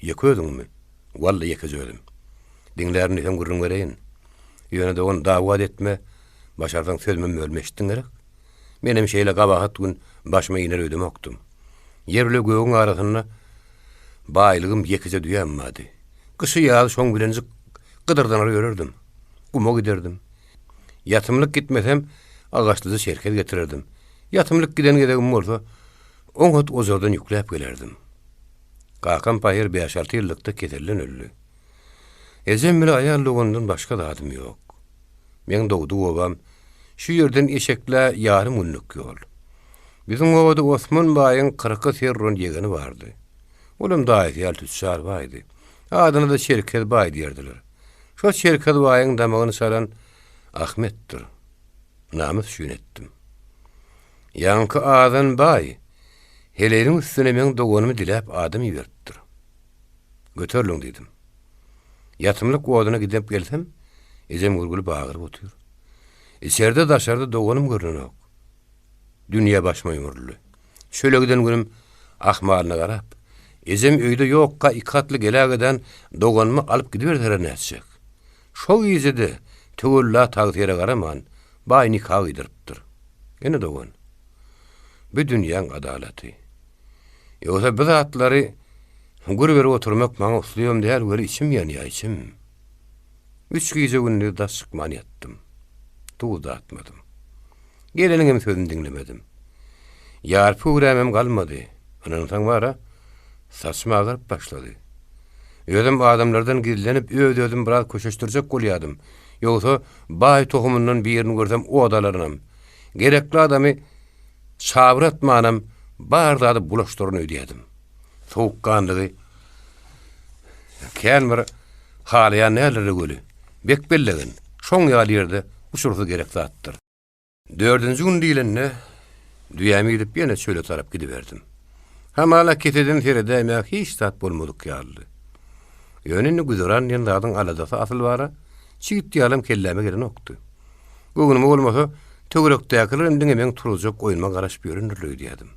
Ýeke özüňmi? Walla, ýekeje özüm. Diňlärin diýseň gürrüň bereýin. Ýöne, dogan, dawa etme, başarsaň sözümem bölme, eşitdiň gerek? Menem şeýle gabahat gün başyma iner öýdemokdym. Ýer bile gögüň arasynda baýlygym ýekeje düýäm bardy. Gyşy-ýazy şoň bilenjik gydyrdanar ýörerdim. Guma giderdim. Ýatymlyk gitmesem, agaçlyja çerkez getirerdim. Ýatymlyk giden gezegim bolsa, oňat ojardan ýükläp gelerdim. Kakam pahyr bäş-alty ýyllykda keselden öldi. Ejem bile aýal dogandan başga zadym ýok. Meň dogduk obam şu ýerden eşeklä ýarym günlük ýol. Biziň obada Osman baýyň kyrka ser uran ýegeni bardy. Olam daýysy ýaly tüçjar baýdy. Adyna-da Çerkez baý diýerdiler. Şo Çerkez baýyň damagyny çalan Ahmetdir. Namys üçin etdim. Ýaňky azan baý heleýiniň üstüne meň doganymy diläp adam iberipdir. Göteriliň diýdim. Ýatymlyk oduna gidip gelsem, ejem gürgüli bagyryp otyr. Içerde-daşarda doganym görnenok. Dünýe başyma ýumruldy. Çöle giden günüm ahmalyna garap, ejem öýde ýokka iki atly gelägeden doganymy alyp gidiberseler nätjek. Şo gije-de töwella-tagsyra garaman, baý nika gyýdyrypdyr. Ine dogan, bu dünýäň adalaty. Ýogsa bu zatlary gür berip oturmak maňa uslubam däl weli içim ýanýar, içim. Üç gije-gündiz daş çykman ýatdym. Duz datmadym. Geleniňem sözüni diňlemedim. Ýarpy göwrämem galmady. Ynansaň bar-a, saçym agaryp başlady. Özem adamlardan gizlenip, öz-özümi biraz köşeşdirjek bolýardym. Ýogsa, baý tohumyndan birini görsem ot alarynam. Gerekli adamy çabratmanam bar zady bulaşdyraryn öýdýärdim. Sowukganlygy kän bir halaýan däldir-le weli, bek bellegin, şoň ýaly ýerde uçursyz gerek zatdyr. Dördünji gün diýlende, düýämi gidip ýene çöle tarap gidiberdim. Hamala keseden seredäýmäge hiç zat bolmadyk ýalydy. Ýöne indi güzeran diýen zadyň aladasy asyl bar-a, çigit ýalam kelläme gelenokdy. Göwnüme bolmasa, töwerekdäkilerem diňe meň turuzjak oýnuma garaşyp ýörendirler öýdýärdim.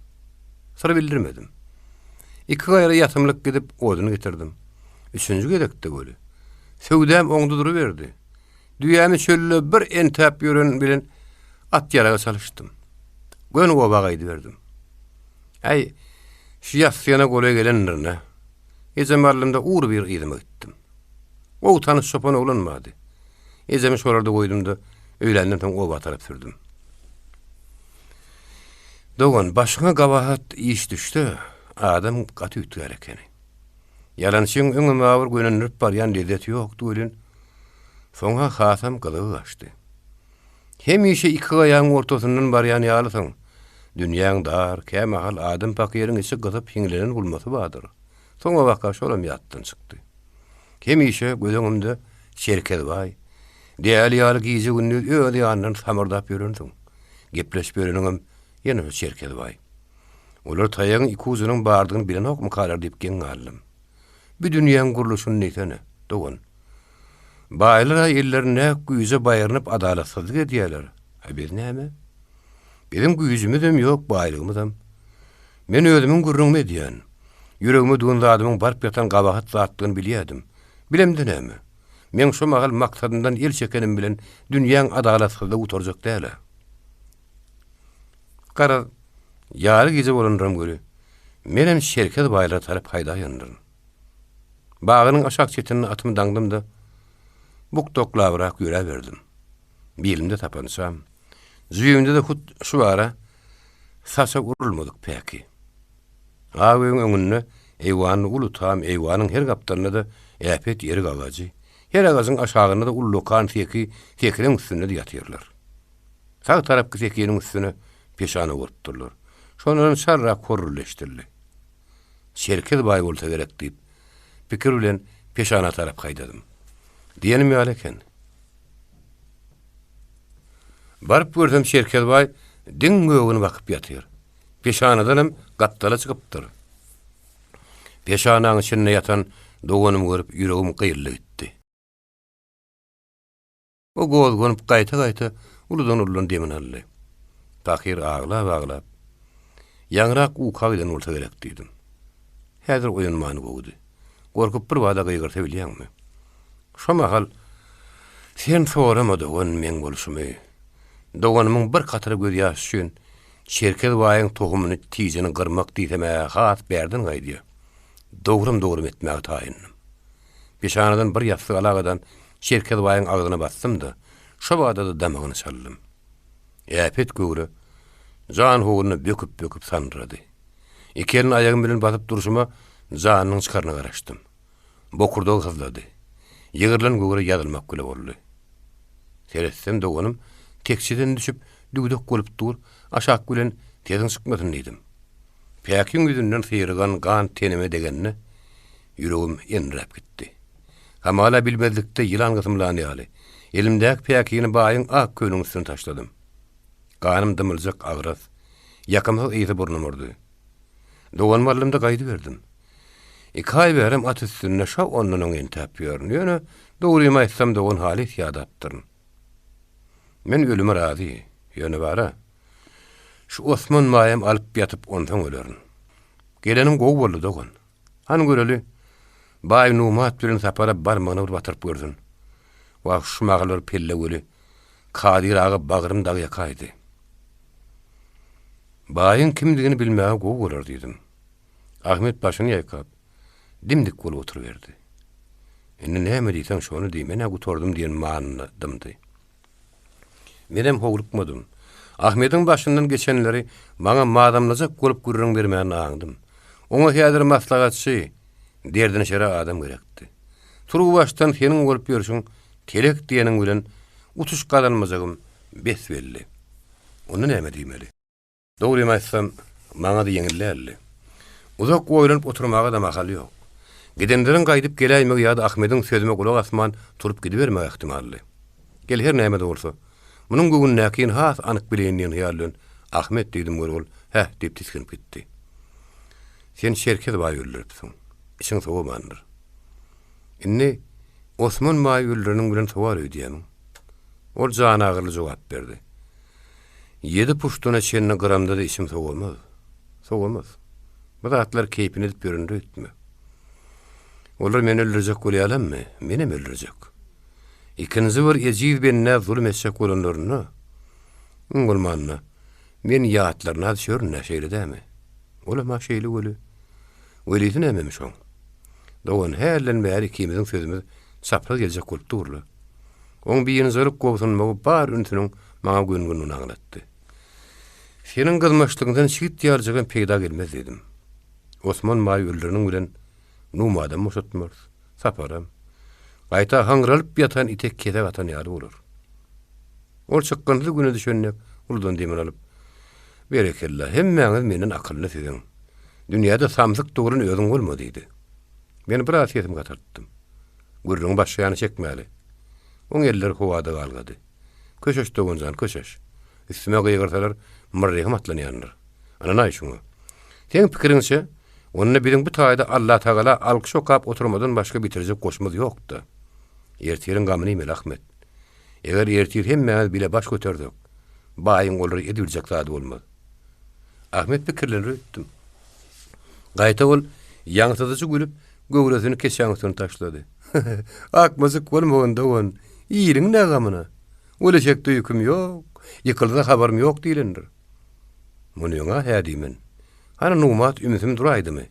Syr bildirmedim. Iki gaýra ýatymlyk gidip, odun getirdim. Üçünji gezekde weli, söwdäm oňdy duruberdi. Düýämi çölde bir entäp ýören bilen at-ýaraga çalyşdym. Göni oba gaýdyberdim. Äý, şu ýassygyna golaý gelendirine, ejem aldymda ugrubir yzyma gitdim. Gowy tanyş çopan oglan bardy. Ejemi şolarda goýdum-da, öýländen soň oba tarap sürdüm. Dogan, başyňa gabahat iş düşse, adam gaty üýtgär ekeni. Ýalançyň öňem-ä bir gönendirip barýan lezzeti ýokdy welin, soň-ha hasam gyzygy gaçdy. Hemişe iki gaýaň ortasyndan barýan ýalysyň. Dünýäň dar, kämahal adam pakyryň içi gysyp hiňlenen gulmasy bardyr. Soňabaka şolam ýatdan çykdy. Hemişe göz öňümde Çerkezbaý, däli ýaly gije-gündiz öz ýanyndan samyrdap ýörensiň. Gepleşip ýöreniňem ýene şo Çerkezbaý. Olar taýagyň iki ujunyň bardygyny bilenokmykalar diýip geň galdym. Bu dünýäň gurluşyny diýsene, dogan. Baýlar-a ellerindäki güýje baýrynyp adalatsyzlyk edýärler. A biz näme? Biziň güýjümizem ýok, baýlygymyzam. Men özümiň gürrüňimi edýän. Ýüregime düwen zadymyň baryp ýatan gabahat zatdygyny bilýärdim. Bilemde näme? Meň şo mahal maksadymdan el çekenim bilen dünýäň adalatsyzlygy gutarjak däl-ä. Garaz, ýary gije bolandyram weli, menem Çerkez baýlara tarap haýdaýandyryn. Bagynyň aşak çetinde atymy daňdym-da, bukdaklabrak ýöräberdim. Bilimde tapançam, jübimde-de hut şu ara saça urulmadyk päki. Ak öýüň öňünde eýwanda uly tam, eýwanyň her gapdalynda-da äpet erik agajy, her agajyň aşagynda-da ullakan seki, sekiniň üstünde-de ýatyrlar. Sag tarapky sekiniň üstüne peşana gurupdyrlar. Şondanam çarrak horruldy eşidildi. Çerkez baý bolsa gerek diýip, pikir bilen peşana tarap haýdadym. Diýenim ýaly eken. Baryp görsem Çerkez baý diň gögüni bakyp ýatyr. Peşanadanam gapdala çykypdyr. Peşanaň içinde ýatan doganymy görüp ýüregim gyýyldy gitdi. O gozganyp gaýta-gaýta uludan-uludan demini aldy. Pahyr aglap-aglap, Ýaňyrak uka giden bolsa gerek diýdim. Häzir oýanmany gowudy. Gorkup bir bada gygyrsa bilýäňmi? Şo mahal Sen sorama dogan meň bolşumy. Doganymyň bir katra gözýaşy üçin Çerkez baýyň tohumyny tijeni gyrmak diýsem-ä has bärden gaýdýa. Dogram-dogram etmäge taýyndym. Peşanadan bir ýassyk alagadan Çerkez baýyň agzyna basdym-da, şo bada-da damagyny çaldym. Äpet göwre jan howruna böküp-böküp sandyrady. Iki elini aýagym bilen basyp durşuma. janynyň çykaryna garaşdym. Bokurdagy hyzlady. Ýygrylan göwre ýazylmak bile boldy. Seretsem doganym tekjeden düşüp düwdek bolup dur, aşak bilen sesiň çykmasyn diýdim. Päkiň ýüzünden syrygan gan tenime degende ýüregim enräp gitdi. Hamala bilmezlikde ýylan gysymlan ýaly, elimdäki päkini baýyň ak köýnüň üstüne taşladym. Ganym dymyljak agras, ýakymsyz ysy burnuma urdy. Doganymy aldym-da gaýdyberdim. Iki aý bärem at üstünde şa ondan öň entäp ýörün. Ýöne, dogrymy aýtsam, dogan halys ýadapdyryn. Men ölüme razy, ýöne bara, şu Osman baýam alyp ýatyp onsoň ölerin. Geleniň gowy boldy, dogan. Hany göreli, baý Numat bilen Sapara barmagyny bir batyryp görsün. Wah, şu mahal bir pelle weli, Kadyr aga bagrym dag ýakaýdy. Baýyň kimdigini bilmäge gowy bolar diýdim. Ahmet başyny ýaýkap, dim-dik bolup oturyberdi. Indi näme diýseň şony diý, men-ä gutardym diýen manyda dymdy. Menem howlukmadym. Ahmediň başyndan geçenleri maňa mazamlajak bolup gürrüň bermänini aňdym. Oňa häzir maslahatçy, derdinişere adam gerekdi. Turuwbaşdan seniň bolup ýörşüň telek diýeniň bilen utuş gazanmajagym bes-belli. Onda näme diýmeli? Dogrymy aýtsam, maňa-da ýeňil däldi. Uzak oýlanyp oturmaga-da mahal ýok. Gidenleriň gaýdyp geläýmegi ýa-da Ahmediň sözüme gulak asman turup gidibermegi ähtimaldy. Gel, her näme-de bolsa, munuň göwündäkini has anyk bileýin diýen hyýal bilen, Ahmet diýdim weli ol, Hä, diýip tisginip gitdi. Sen Çerkez baýy öldüripsiň. Içiň sowamandyr. Indi Osman baýy öldüreniň bilen sowar öýdýämiň? Ol janagyryly jogap berdi. Ýedi puştuna çenli gyramda-da içim sowamaz. Sowamaz. Bu zatlar keýpini edip ýörende öýtme. Olar meni öldürjek bolýalammy? Menem öldürjek. Ikinji bir ejiz bendä zulum etjek bolanlarynda, iň bolmanda, men ýatlaryna düşerin-dä, şeýle dämi? Olam-a şeýle weli. Welisi nämemiş oň? Dogan, hälden bäri ikimiziň sözümiz çapraz geljek bolup dur-la. Oň biynjalyk gobsunmagy bar ünsüniň maňa göni-gönüni aňlatdy. Seniň gyzmaçlygyňdan çigit ýalyjagam peýda gelmez diýdim. Osman baýy öldüreniň bilen Numadam boşatmarys, Saparam. Gaýta haňralyp ýatan ite kesek atan ýaly bolar. Ol çykgynsyz güne düşen dek uludan demini alyp, Berekella, hemmäňiz menden akylly siziň. Dünýäde samsyk doglan özüň bolma diýdi. Men biraz sesimi gataltdym. Gürrüňi başga ýana çekmäli. Oň elleri howada galgady. Köşeş, dogan jan, köşeş. Üstüme gygyrsalar, myrryhym atlanýandyr. Ynanaý şuňa. Seň pikiriňçe, onda biziň bu taýda Allatagala alkyş okap oturmadan başga bitirjek goşumyz ýok-da. Ertiriň gamyny iýmeli, Ahmet. Eger ertir hemmämiz bile baş götersek, baýyň olara edibiljek zady bolmaz. Ahmet pikirlenir öýtdüm. Gaýta ol ýaňsyzyjy gülüp, göwresini keçäň üstüne taşlady. Akmajyk bolmagyn, dogan, iliň nä gamyna? Weleşekde ýüküm ýok, ýykylsa habarym ýok diýlendir. Munyň-a hä diýmen. Hany Nugmat ümsüm duraýdymy?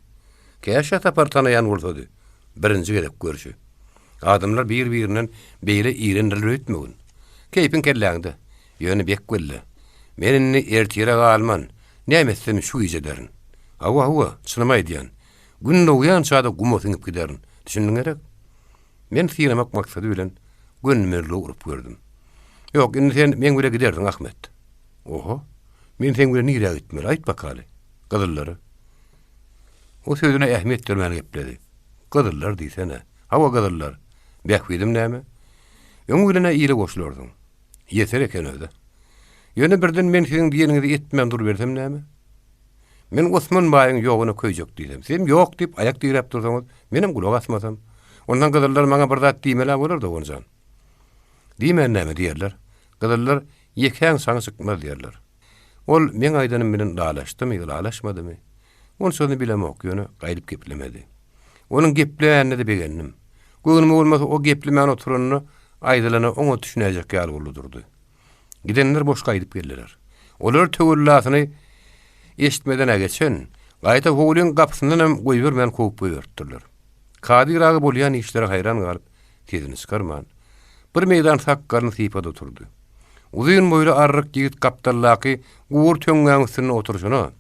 Käşgä Sapary tanaýan bolsady. Birinji gezek görşi. Adamlar bir-birinden beýle irendirler öýtmegin. Keýpiň kelläňde. Ýöne bek welle. Men indi ertire galman, näme etsem şu gije ederin. Hawa, hawa, çynymy aýdýan. Gün dogýança-da guma siňip giderin. Düşündiň gerek? Men synamak maksady bilen gönümellige urup gördüm. Ýok, indi sen meň bile gidersiň, Ahmet. Oho, men seň bilen nirä gitmeli, aýt bakaly? Gyzyllara. O sözüne ähmiýet bermän gepledi. Gyzyllar diýsene. Hawa, gyzyllar. Bähbidim näme? Öňi bilen-ä ile goşularsyň. Ýeser eken özi. Ýöne birden men siziň diýeniňizi etmän durubersem näme? Men Osman baýyň ýoguna köýjek diýsem, sizem ýok diýip aýak diräp dursaňyz, menem gulak asmasam. Ondan gyzyllar maňa bir zat diýmel-ä bolar, dogan jan. Diýmän näme diýerler? Gyzyllar ýekäň çaňy çykmaz diýerler. Ol meň aýdanym bilen ylalaşdymy, ylalaşmadymy? Onçasyny bilemok, ýöne gaýdyp geplemedi. Onuň geplemänine-de begendim. Göwnüme bolmasa, o geplemän oturanda aýdylana oňat düşünäýjek ýaly boldy durdy. Gidenler boş gaýdyp geldiler. Olar töwellasyny eşitmeden-ä geçen, gaýta howlyň gapysyndanam goýbermän kowup goýberipdirler. Kadyr aga bolýan işlere haýran galyp, sesini çykarman, bir meýdan sakgalyny sypady oturdy. Uzyn boýly arryk ýigit gapdaldaky gury töňňäň üstünde oturyşyna,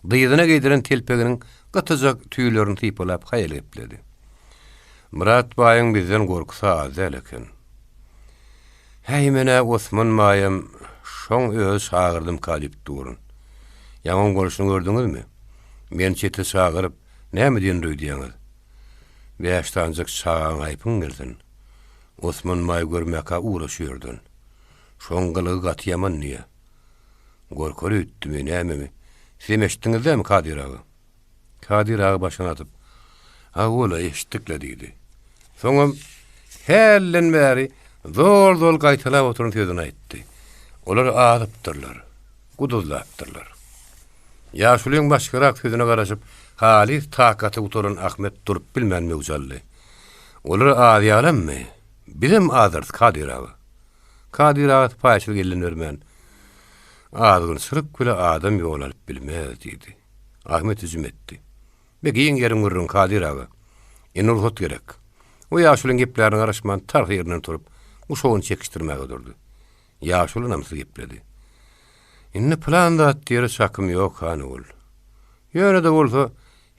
dyzyna geýdiren telpeginiň Gytyjak tüýlerini sypalap haýal gepledi. Myrat baýyň bizden gorkusy az däl eken. Häý, men-ä Osman baýam şoň özi çagyrdymka diýip durun. Ýaňy oň bolşuny gördüňizmi? Meni çete çagyryp, näme diýendir öýdýäňiz? Bäş sanyjak çagaň haýpyň gelsin. Osman baý görmäkä ugra şu ýerden. Şoň gylygy gaty ýaman diýýä. Gorkar öýtdümi, nämemi? Sizem eşitdiňiz dämi, Kadyr aga? Kadyr aga başyny atyp, Hawa-la, eşitdik-le diýdi. Soňam hälden bäri zol-zol gaýtalap oturan sözüni aýtdy. Olar azypdyrlar, guduzlapdyrlar. Ýaşulyň başgarak sözüne garaşyp, halys takaty gutaran Ahmet durup bilmän möwç aldy. Olar azýalammy? Bizem azarys, Kadyr aga. Kadyr aga sypaýyçylyk elden bermän, Azgynçylyk bile adam ýol alyp bilmez, diýdi. Ahmet hüjüm etdi. Be giň ýeriň gürrüňi, Kadyr aga. Indi rugsat gerek. O ýaşulyň geplärine garaşman, tarsa ýerinden turup, guşagyny çekişdirmäge durdy. Ýaşuly ynamsyz gepledi. Indi pylan zat diýere çakym ýok, han ogul. Ýöne-de bolsa,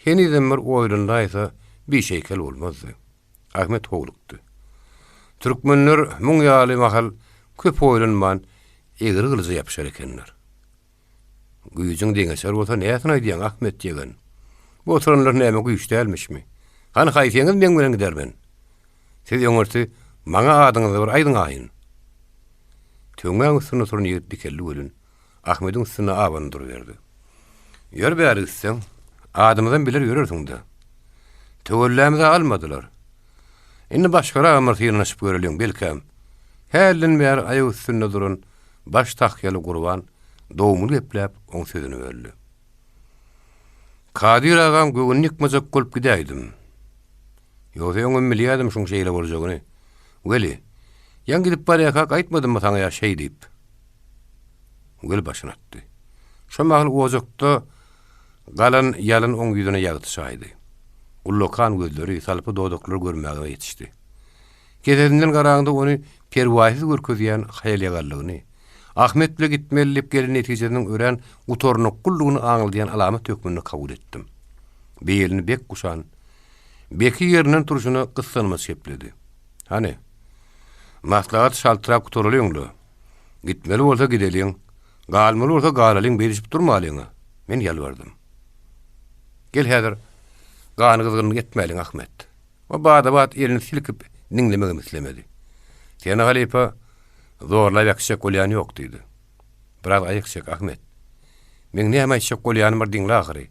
henizem bir oýlanylaýsa, bişeýkel bolmazdy. Ahmet howlukdy. Türkmenler muň ýaly mahal köp oýlanman egri gylyja ýapyşar ekenler. Güýjüň deňeçer bolsa näsini aýdýaň, Ahmet ýegen? Bu oturanlar näme güýç dälmişmi? Hany haýsyňyz meň bilen gidermen? Siz öňürti maňa adyňyzy bir aýdyňaýyn. Töňňäň üstünde oturan ýigit dikeldi welin, Ahmediň üstüne abanyp duruberdi. Ýör bäri gitseň, adymyzam biler ýörersiň-dä. Töwellämiz-ä almadylar. Indi başgaragam bir synanyşyp göreliň, belkäm. Hälden bäri aýak üstünde duran baş tahýaly Gurban dogumly gepläp, oň sözüni böldi. Kadyr agaň göwnüni ýykmajak bolup gidäýdim. Ýogsa öňem bilýärdim şuň şeýle boljagyny. Weli, ýaňy gidip barýarkak aýtmadymmy saňa ýa şeý diýip. Weli başyny atdy. Şo mahal ojakda galan ýalyn oň ýüzüne ýagty çaýdy. Ullakan gözleri, salpy dodaklary görmäge ýetişdi. Kesesinden garaňda ony perwaýsyz görkezýän haýal-ýagallygyny, Ahmet bile gitmeli diýip gelen netijesiniň örän gutarnyklydygyny aňladýan alamat hökmünde kabul etdim. Beýelini bek guşan Beki ýerinden turşuna gyssanmaç gepledi. Hany, maslahaty çaltrak gutaralyň-la. Gitmeli bolsa gideliň, galmaly bolsa galalyň, beýdişip durmalyň-a. Men ýalbardym. Gel häzir ganygyzgynlyk etmäliň, Ahmet. O bada-bat elini silkip diňlemegem islemedi. Seni halypa zorlap äkitjek bolýan ýok, diýdi. Biraz aýak çek, Ahmet. Meň näme aýtjak bolýanymy bir diňle ahyry.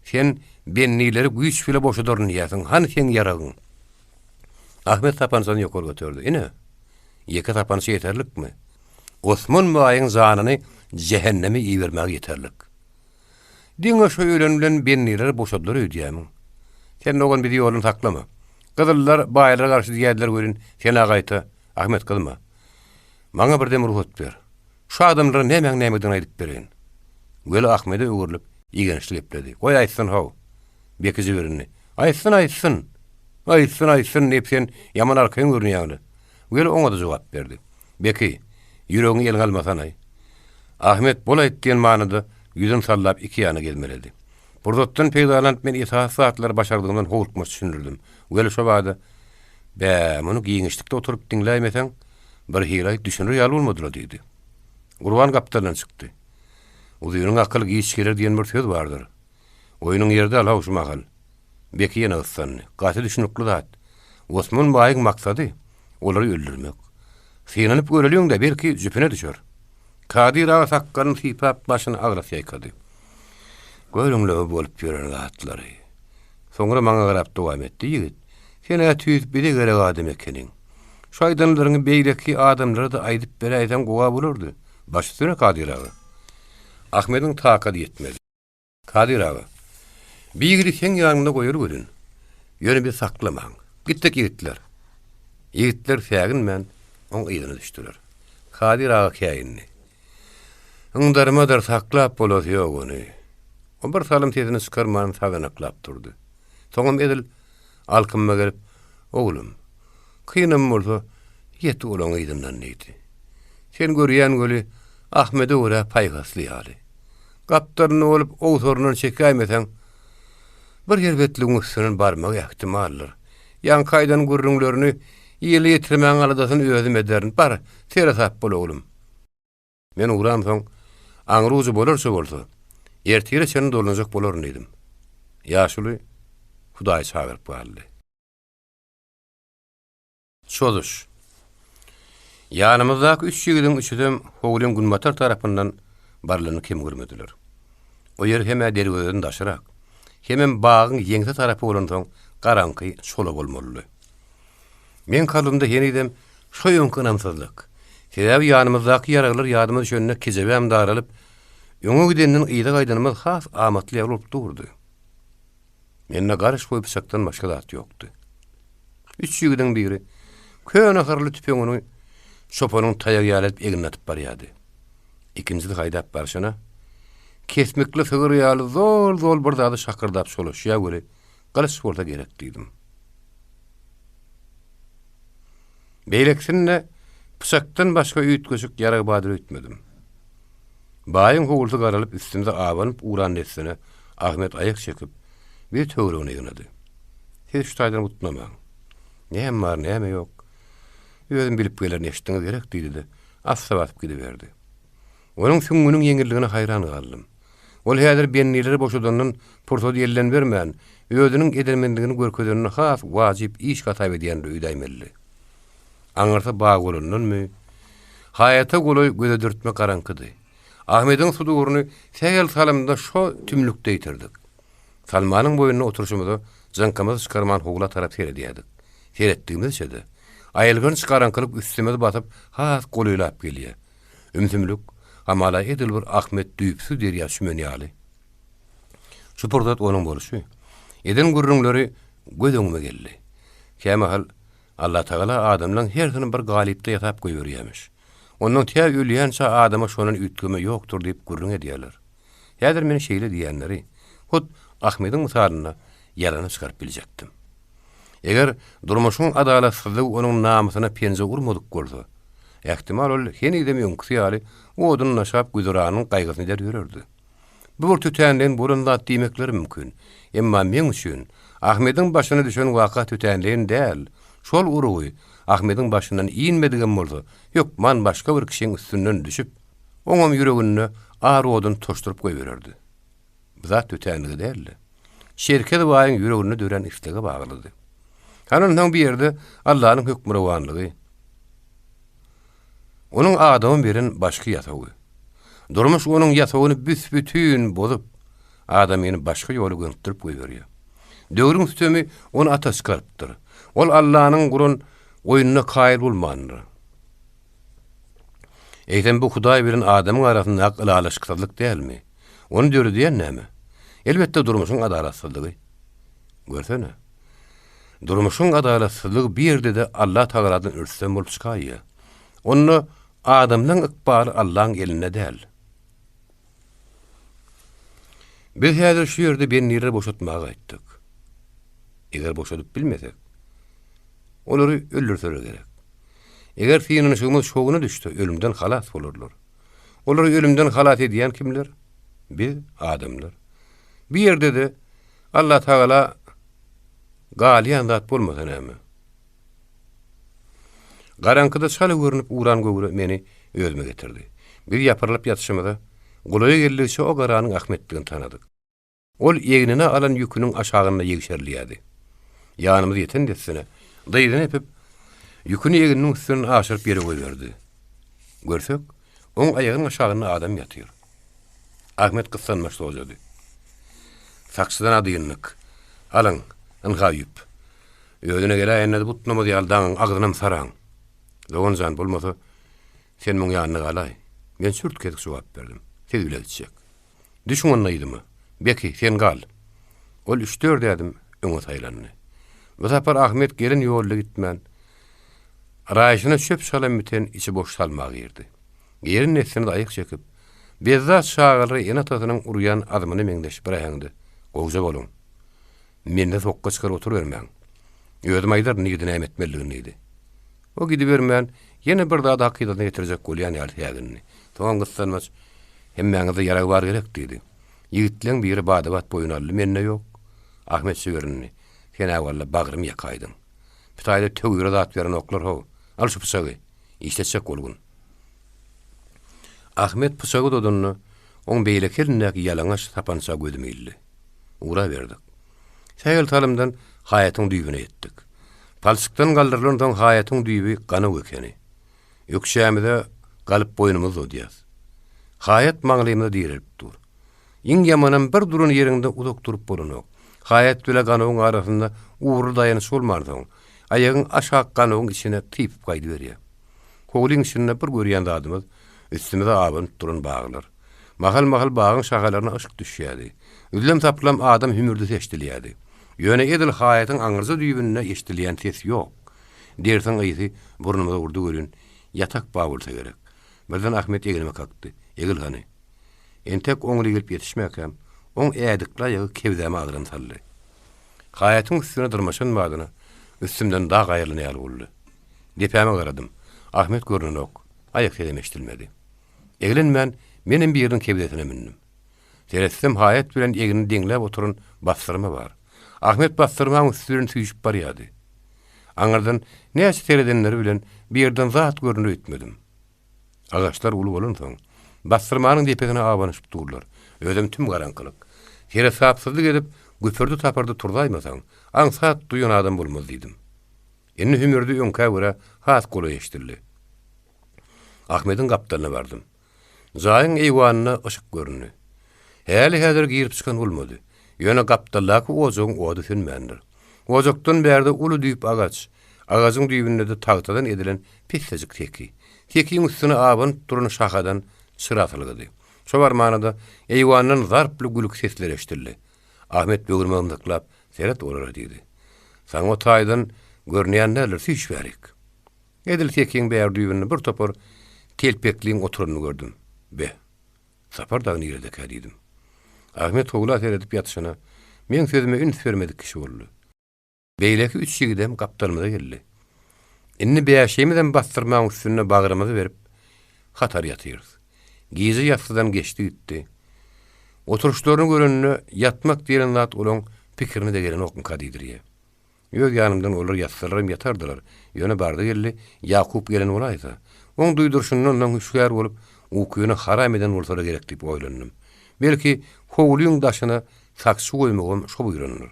Sen bendileri güýç bile boşadaryn diýýärsiň. Hany seň ýaragyň? Ahmet sapançany ýokary göterdi. Ine, ýeke sapança ýeterlikmi? Osman baýyň janyny jähenneme ibermäge ýeterlik. Diňe şo ölen bilen bendiler boşadylar öýdýämiň? Sen dogan bizi ýoldan saklama. Gyzyllar baýlara garşy diýýärdiler welin, sen-ä gaýta, Ahmet gyzma. Maňa bir dem rugsat ber. Şu adamlara nämäň nämedigini aýdyp bereýin. Weli Ahmede öwrülip, igençli gepledi. Goý aýtsyn how. Beki jibirindi. Aýtsyn, aýtsyn! Aýtsyn, aýtsyn diýip sen ýaman arkaýyn görünýäň-le. Weli oňa-da jogap berdi. Beki, ýüregiňi eliňe almasana-aý. Ahmet bol aýt diýen manyda ýüzüni sallap iki ýana gezmeledi. Pursatdan peýdalanyp men esasy zatlary başardygymdan howlukmaç düşündirdim. Weli şo bada, Bä, muny giňişlikde oturyp diňläýmeseň, birhili-aý düşüner ýaly bolmadyla diýdi. Gurban gapdaldan çykdy. Uzynyň akyly giç geler diýen bir söz bardyr. Oýnuň ýeri däl-haw şu mahal. Beki ýene gyssandy. Gaty düşnükli zat. Osman baýyň maksady, olary öldürmek. Synanyp göreliň-dä, belki, jüpüne düşer. Kadyr aga sakgalyny sypap, başyny agras ýaýkady. Görüň-le bolup ýören zatlary. Soňra maňa garap dowam etdi, Ýigit, sen-ä tüýs bize gerek adam ekeniň. Şu aýdanlaryňy beýleki adamlara-da aýdyp beräýseň gowa bolardy. Baş üstüne, Kadyr aga. Ahmediň takady ýetmedi. Kadyr aga, bi ýigidi seň ýanyňda goýaly welin, ýöne bizi saklamaň. Gitdik ýigitler. Ýigitler säginmän, oň yzyna düşdüler. Kadyr aga käýindi. Yňdarmadyr, saklap bolasy ýok ony. O bir salym sesini çykarman sazanaklap durdy. Soňam edil alkymyma gelip, Oglum, kynam bolsa, ýet olaň yzyndan diýdi. Sen görýän weli, Ahmede görä paýhasly ýaly. Gapdalynda bolup, owsaryndan çekäýmeseň. Bir erbetligiň üstünden barmagy ähtimaldyr. Ýaňky aýdan gürrüňlerini ile ýetirmäň aladasyny özüm ederin. Bar, seresap bol, oglum. Men ugramsoň, aňry ujy bolarça bolsa, ertire çenli dolanjak bolaryn diýdim. Ýaşuly Hudaý çagyryp galdy. Çozuş. Ýanymyzdaky üç ýigidiň üçüsem howlyň günbatar tarapyndan barlanyny kem görmediler. O ýer hem-ä derwezeden daşrak, hemem bagyň ýeňse tarapy bolansoň garaňky, çola bolmalydy. Meň kalbymda henizem şo öňki ynamsyzlyk. Sebäbi ýanymyzdaky ýaraglar ýadyma düşende kejebäm daralyp, öňe gidenden yza gaýdanymyz has amatly ýaly bolup durdy. Mende garyş boýy pyçakdan başga zat ýokdy. Üç ýigidiň biri köne hyrly tüpeňini çopanyň taýagy ýaly edip egnine atyp barýardy. Ikinjisi haýdap barşyna, kesmikli sygyr ýaly zol-zol bir zady şakyrdap çolaşýar weli, gylyç bolsa gerek diýdim. Beýlekisinde pyçakdan başga üýtgeşik ýarag bardyr öýtmedim. Baýyň howlusy garalyp üstümize abanyp ugran dessine Ahmet aýak çekip, bizi töweregine ýygnady. Siz şu taýdan butnamaň. Näme bar, näme ýok, özüm bilip gelerin, eşitdiňiz gerek diýdi-de, assa basyp gidiberdi. Onuň süňňüniň ýeňilligine haýran galdym. Ol häzir bendileri boşadandan pursady elden bermän, özüniň edermenligini görkezenini has wajyp iş hasap edýändir öýdäýmelidi. Aňyrsy bag bolandanmy, haýata golaý göze dürtme garaňkydy. Ahmediň suduryny sähel salymda şo tümlükde ýitirdik. Salmanyň boýunda oturyşymyza jyňkymyzy çykarman howla tarap seredýärdik. Seretdigimizçe-de, aýylganç garaňkylyk üstümizi basyp has golaýlap gelýär. Ümsümlik, hamala edil bir Ahmet düýpsüz derýa çümen ýaly. Şu pursat onuň bolşy, eden gürrüňleri göz öňüme geldi. Kämahal Allatagala adamlaň hersini bir galypda ýasap goýberýämiş. Ondan tä ölýänçä adama şondan üýtgeme ýokdur diýip gürrüň edýärler. Häzir men şeýle diýýänleri, hut Ahmediň mysalynda ýalana çykaryp biljekdim. Eger durmuşyň adalatsyzlygy onuň namysyna penje urmadyk bolsa, ähtimal ol henizem öňküsi ýaly odun daşap güzeranyň gaýgysyny eder ýörerdi. Bu bir tötänleýin bolan zat diýmekleri mümkin. Emma meň üçin Ahmediň başyna düşen waka tötänleýin däl. Şol urgy Ahmediň başyndan inmedigem bolsa, hökman başga bir kişiň üstünden düşüp, oňam ýüreginde ar oduny tutaşdyryp goýbererdi. Bu zat tötänligi däldi. Çerkez baýyň ýüreginde dörän islege baglydy. Hany onsoň bu ýerde Allanyň hökmürowanlygy, Onuň adama beren başky ýasawy. Durmuş onuň ýasawyny büs-bütin bozup, adamyny başga ýola gönükdirip goýberýär. Döwrüň sütemi ony ata çykarypdyr. Ol Allanyň guran oýnuna kaýyl bolmandyr. Eýsem bu Hudaý bilen adamyň arasyndaky ylalaşyksyzlyk dälmi? Ony döredýän näme? Elbetde durmuşyň adalatsyzlygy. Görsene. Durmuşyň adalatsyzlygy bir ýerde-de Allah Tagaladan rüstem bolup çykaýýar. Onda adamlaň ykbaly Allaň elinde däl. Biz häzir şu ýerde bendileri boşatmaga gaýtdyk. Eger boşadyp bilmesek, olary öldürseler gerek. Eger synanyşygymyz şowuna düşse, ölümden halas bolarlar. Olary ölümden halas edýän kimler? Biz, adamlar. Bu ýerde-de Allatagala galýan zat bolmasa näme? Garaňkyda çala görnüp ugran göwre meni özüme getirdi. Biz ýapyrylyp ýatyşymyza, golaýa geldigiçe o garanyň Ahmetdigini tanadyk. Ol egnine alan ýüküniň aşagynda ýegşerilýärdi. Ýanymyza ýeten dessine, dyzyny epip, ýüküni egniniň üstünden aşyryp ýere goýberdi. Görsek, oň aýagynyň aşagynda adam ýatyr. Ahmet gyssanmaç sojady. Sakçydan-a dyndyk. Alyň, ynha ýüp. Özüne geläýende-de butnamaz ýaly daňyň, agzynam saraň. Dogan jan, bolmasa, sen muň ýanynda galaý. Men çürt-kesik jogap berdim. Siz bile gitjek. Düşüň onda yzyma. Beki, sen gal. Ol üç-dört ädim öňe saýlandy. Bu sapar Ahmet gelen ýolda gitmän, raýşyna çöp-çalam biten içi boş salma girdi. Giren dessine aýak çekip, bezzat çagalary ene-atasynyň urýan azmyna meňzeş bir äheňde, Gowja boluň. Mende sokga çykaryp oturybermäň. Özüm aýdaryn nirde näme etmelidigini diýdi. O gidibermän, ýene bir zady hakydasyna getirjek bolýan ýaly sägindi. Soňam gyssanmaç, Hemmäňizde ýarag bar gerek diýdi. Ýigitleň biri bada-bat boýun aldy, Mende ýok. Ahmet şibirindi. Sen-ä walla bagrymy ýakaýdyň. Pitaýda töwire zat berenoklar-how. Al şu pyçagy. Işletjek bolgun. Ahmet pyçagy uzadanda, oň beýleki elindäki ýalaňaç sapança gözüm ildi. Ugraberdik. Sähel salymdan haýatyň düýbüne ýetdik. Palçykdan galdyrylansoň haýatyň düýbi ganaw ekeni. Ökjämize galyp boýnumyzy uzadýas. Haýat maňlaýymyza direlip dur. Iň ýamanam bir duran ýeriňde uzak durup bolanok. Haýat bile ganawyň arasynda ugurly daýanyç bolmansoň, aýagyň aşak ganawyň içine typyp gaýdyberýär. Howlyň içinde bir görýän zadymyz üstümize abanyp duran baglar. Mahal-mahal bagyň şahalaryna yşyk düşýärdi. Üzlem-saplam adam hümürdisi eşidilýärdi. Ýöne edil haýatyň aňyrja düýbünde eşidilýän ses ýok. Dersiň ysy burnumyza urdy welin, ýatak bar bolsa gerek. Birden Ahmet egnime kakdy. Egil hany. Entek oňly gelip ýetişmäkäm, oň ädikli aýagy kebzäme agram saldy. Haýatyň üstüne dyrmaşan badyna, üstümden dag aýrylan ýaly boldy. Depäme garadym. Ahmet görnenok. Aýak sesem eşidilmedi. Eglenmän, menem biriniň kebzesine mündüm. Seretsem, haýat bilen egnini deňläp oturan bassyrma bar. Ahmet bassyrmaň üsti bilen süýşüp barýardy. Aňyrdan näçe seredenleri bilen bir ýerden zat görner öýtmedim. Agaçlar uly bolansoň, bassyrmanyň depesine abanyşyp durlar. Özem tüm garaňkylyk. Seresapsyzlyk edip, güpürdi-tapyrdy turzaýmasaň, aňsat duýan adam bolmaz diýdim. Indi hümürdi öňkä görä has golaý eşidildi. Ahmediň gapdalyna bardym. Jaýyň eýwanynda yşyk göründi. Häli-häzir girip çykan bolmady. Ýöne gapdaldaky ojagyň ody sönmändir. Ojakdan bärde uly düýp agaç, agajyň düýbünde-de tagtadan edilen pessejik seki. Sekiň üstüne abanyp duran şahadan çyra asylgydy. Şo barmana-da eýwandan zarply gülki sesleri eşidildi. Ahmet böwrüme ymzyklap, Seret olara diýdi. Saňa o taýdan görünýän däldir, süýş bärik. Edil sekiň bäri düýbünde bir topar telpekliň oturanyny gördüm. Be, Sapar dagy niredekä diýdim. Ahmet howla seredip ýatyşyna, meň sözüme üns bermedik kişi boldy. Beýleki üç ýigidem gapdalymyza geldi. Indi bäşimizem bassyrmaň üstünde bagrymyzy berip, hatar ýatyrys. Gije ýassydan geçdi gitdi. Oturyşlaryny görende, ýatmak diýlen zat olaň pikirine-de gelenokmyka diýdirýär. Öz ýanymdan olar ýatsalaram ýatardylar, ýöne bardy-geldi Ýakup gelen bolaýsa, oň duýduryşyndan soň hüşgär bolup, ukyny haram eden bolsalar gerek diýip oýlandym. Belki, howlyň daşyna sakçy goýmagam şo buýrandyr.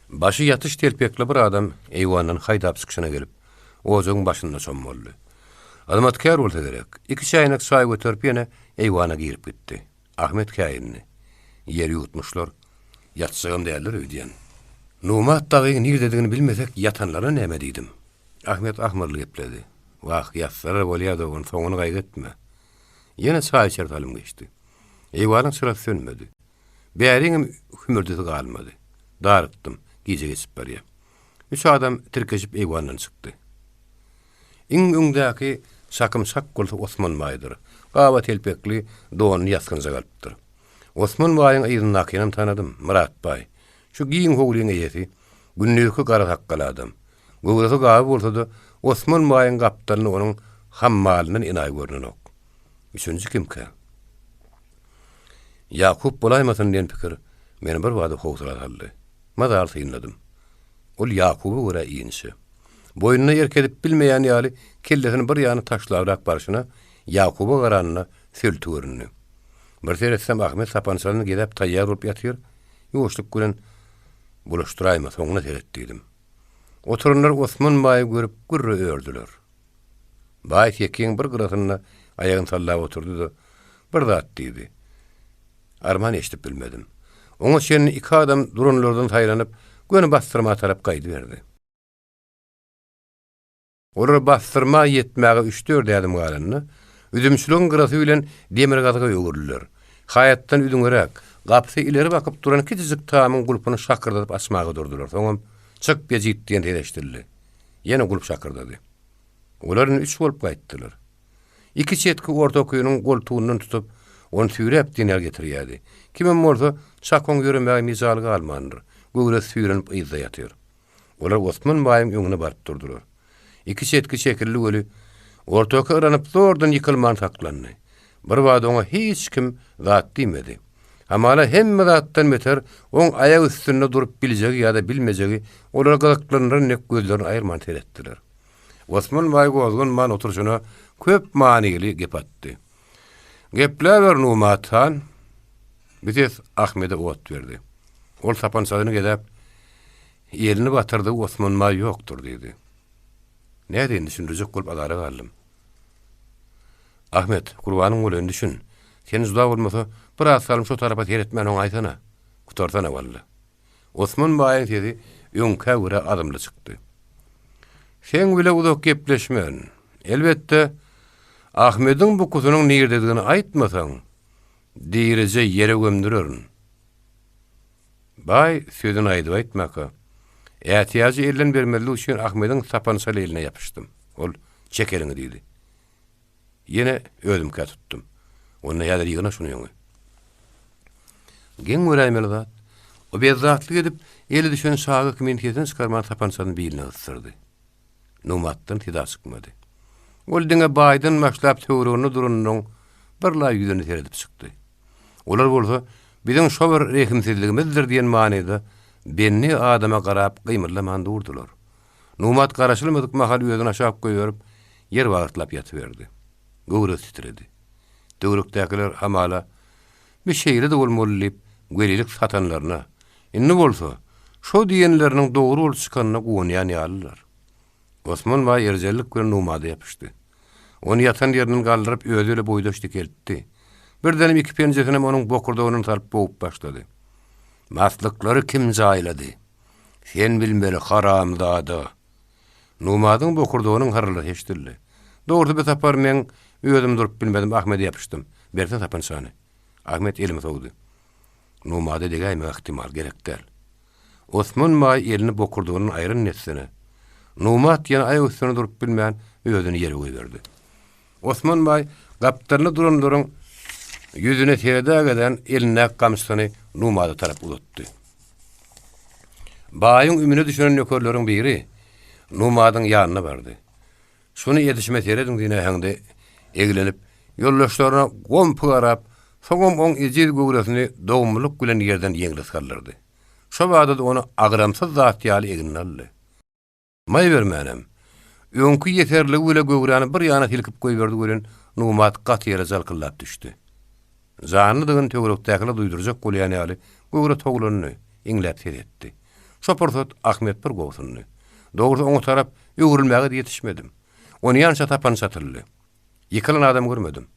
Başy ýatyş telpekli bir adam eýwandan haýdap çykyşyna gelip, ojagyň başynda çommaldy. Hyzmatkär bolsa gerek, iki çäýnek çaý göterip ýene eýwana girip gitdi. Ahmet käýindi. Ýer ýuwutmyşlar. Ýatjagam däldir öýdýän. Numat dagyň nirdedigini bilmesek, ýatanlara näme diýdim. Ahmet ahmyrly gepledi. Wah, ýatsalar bolýa dogan, soňuny gaýgy etme. Ýene çaý içer salym geçdi. Eýwanyň çyrasy sönmedi. Bäriňem hümürdisi galmady. Darykdym. Gije geçip barýa. Üç adam tirkeşip eýwandan çykdy. Iň öňdäki çakym çak bolsa Osman baýdyr. Gaba telpekli donuny ýasgynjak alypdyr. Osman baýyň yzyndakynam tanadym, Myrat baý. Şu giň howlyň eýesi, gündizki gara sakgal adam. Göwresi gaby bolsa-da, Osman baýyň gapdalynda onuň hammalyndan enaýy görnenok. Üçünji kimkä? Ýakup bolaýmasyn diýen pikir meni birbada howsala saldy. Mazaly synladym. Ol Ýakuba görä inçe. Boýnuna erk edip bilmeýän ýaly kellesini bir ýana taşlabrak barşyna Ýakuba garanda sölti göründi. Bir seretsem Ahmet sapançasyny gezäp taýýar bolup ýatyr, ýuwaşlyk bilen Bulaşdyraýma, soňuna seret diýdim. Oturanlar Osman baýy görüp gürre ördüler. Baý sekiň bir gyrasynda aýagyny sallap oturdy-da, bir zat diýdi. Arman eşidip bilmedim. Oňa çenli iki adam duranlardan saýlanyp, göni bassyrma tarap gaýdyberdi. Olar bassyrma ýetmäge üç-dört ädim galanda, üzümçiligiň gyrasy bilen demirgazyga öwrüldiler. Haýatdan üzňeräk, gapysy ileri bakyp duran kiçijik tamyň gulpuny şakyrdadyp açmaga durdular. Soňam, Çyk, bejit diýen ses eşidildi. Ýene gulp şakyrdady. Olar indi üç bolup gaýtdylar. Iki çetki ortakynyň goltugyndan tutup, ony süýräp diýen ýaly getirýärdi. Kimem bolsa, çak oň ýöremäge mejaly galmandyr. Göwresi süýrenip yzda ýatyr. Olar Osman baýyň öňüne baryp durdular. Iki çetki çekildi weli, ortaky yranyp zordan ýykylman saklandy. Birbada oňa hiç kim zat diýmedi. Hamala hemme zatdan beter oň aýak üstünde durup biljegi ýa-da bilmejegi olary gyzyklandyran dek gözlerini aýyrman seretdiler. Osman baý gozganman oturyşyna köp manyly gep atdy. Gepläber, Numat han! Bu ses Ahmede ot berdi. Ol sapançasyny gezäp, Elini batyrdygy Osman baý ýokdur diýdi. Nädeýin, düşündirjek bolup azara galdym. Ahmet, gurbanyň bolaýyn, düşün. Sen juda bolmasa, biraz salym şo tarapa seretmän oňaýsana. Gutarsana walla. Osman baýyň sesi öňkä görä azmly çykdy. Seň bile uzak gepleşmerin. Elbetde, Ahmediň bukusynyň nirdedigini aýtmasaň, dirije ýere gömdürerin. Baý sözüni aýdyp-aýtmaka, ätiýajy elden bermezlik üçin Ahmediň sapançaly eline ýapyşdym. Ol, Çek eliňi diýdi. Ýene özümkä tutdum. Onda häzir ýygna şuny öňe. Geň göräýmeli zat. O bezzatlyk edip, eli düşen çaga kimin sesini çykarman sapançasyny biline gysdyrdy. Numatdan seda çykmady. Ol diňe baýdan başlap töwereginde duranlaryň birlaý ýüzüne seredip çykdy. Olar bolsa, biziň şo bir rehimsizligimizdir diýen manyda bendi adama garap gymyldaman durdular. Numat garaşylmadyk mahal özüni aşak goýberip, ýer bagyrtlap ýatyberdi. Göwresi titredi. Töwerekdäkiler hamala, Bi şeýle-de bolmaly diýip, welilik satanlaryna, indi bolsa, şo diýenleriniň dogry bolup çykanyna guwanýan ýalydylar. Osman baý erjellik bilen Numada ýapyşdy. Ony ýatan ýerinden galdyryp, özi bile boýdaş dikeltdi. Birdenem iki penjesinem onuň bokurdagyndan salyp bogup başlady. Maslyklary kim jaýlady? Sen bilmeli, haramzada! Numadyň bokurdagynyň hyrrylysy eşidildi. Dogrusy bu sapar meň özüm durup bilmedim, Ahmede ýapyşdym. Bersene sapançany. Ahmet elimi sowdy. Numada degäýmek ähtimal, gerek däl. Osman baý elini bokurdagyndan aýran dessine, Numat ýene aýak üstünde durup bilmän, özüni ýere goýberdi. Osman baý gapdalynda duranlaryň ýüzüne seredägeden elindäki gamçysyny Numada tarap uzatdy. Baýyň ümüne düşen nökerleriň biri Numadyň ýanyna bardy. Şuny edişime serediň diýen äheňde eglenip, ýoldaşlaryna gompy garap, soňam oň ejiz göwresini dogumlylyk bilen ýerden ýeňles galdyrdy. Şo bada-da ony agramsyz zat ýaly egnine aldy. Maý bermänem, öňki ýeserligi bile göwräni bir ýana silkip goýberdi welin, Numat gaty ýere jalkyldap düşdi. Janlydygyny töwerekdäkilere duýdurjak bolýan ýaly, göwre towlandy, iňläp ses etdi. Şo pursat Ahmet bir gobsundy. Dogrusy oňa tarap öwrülmäge-de ýetişmedim. Onýança sapança atyldy. Ýykylan adam görmedim.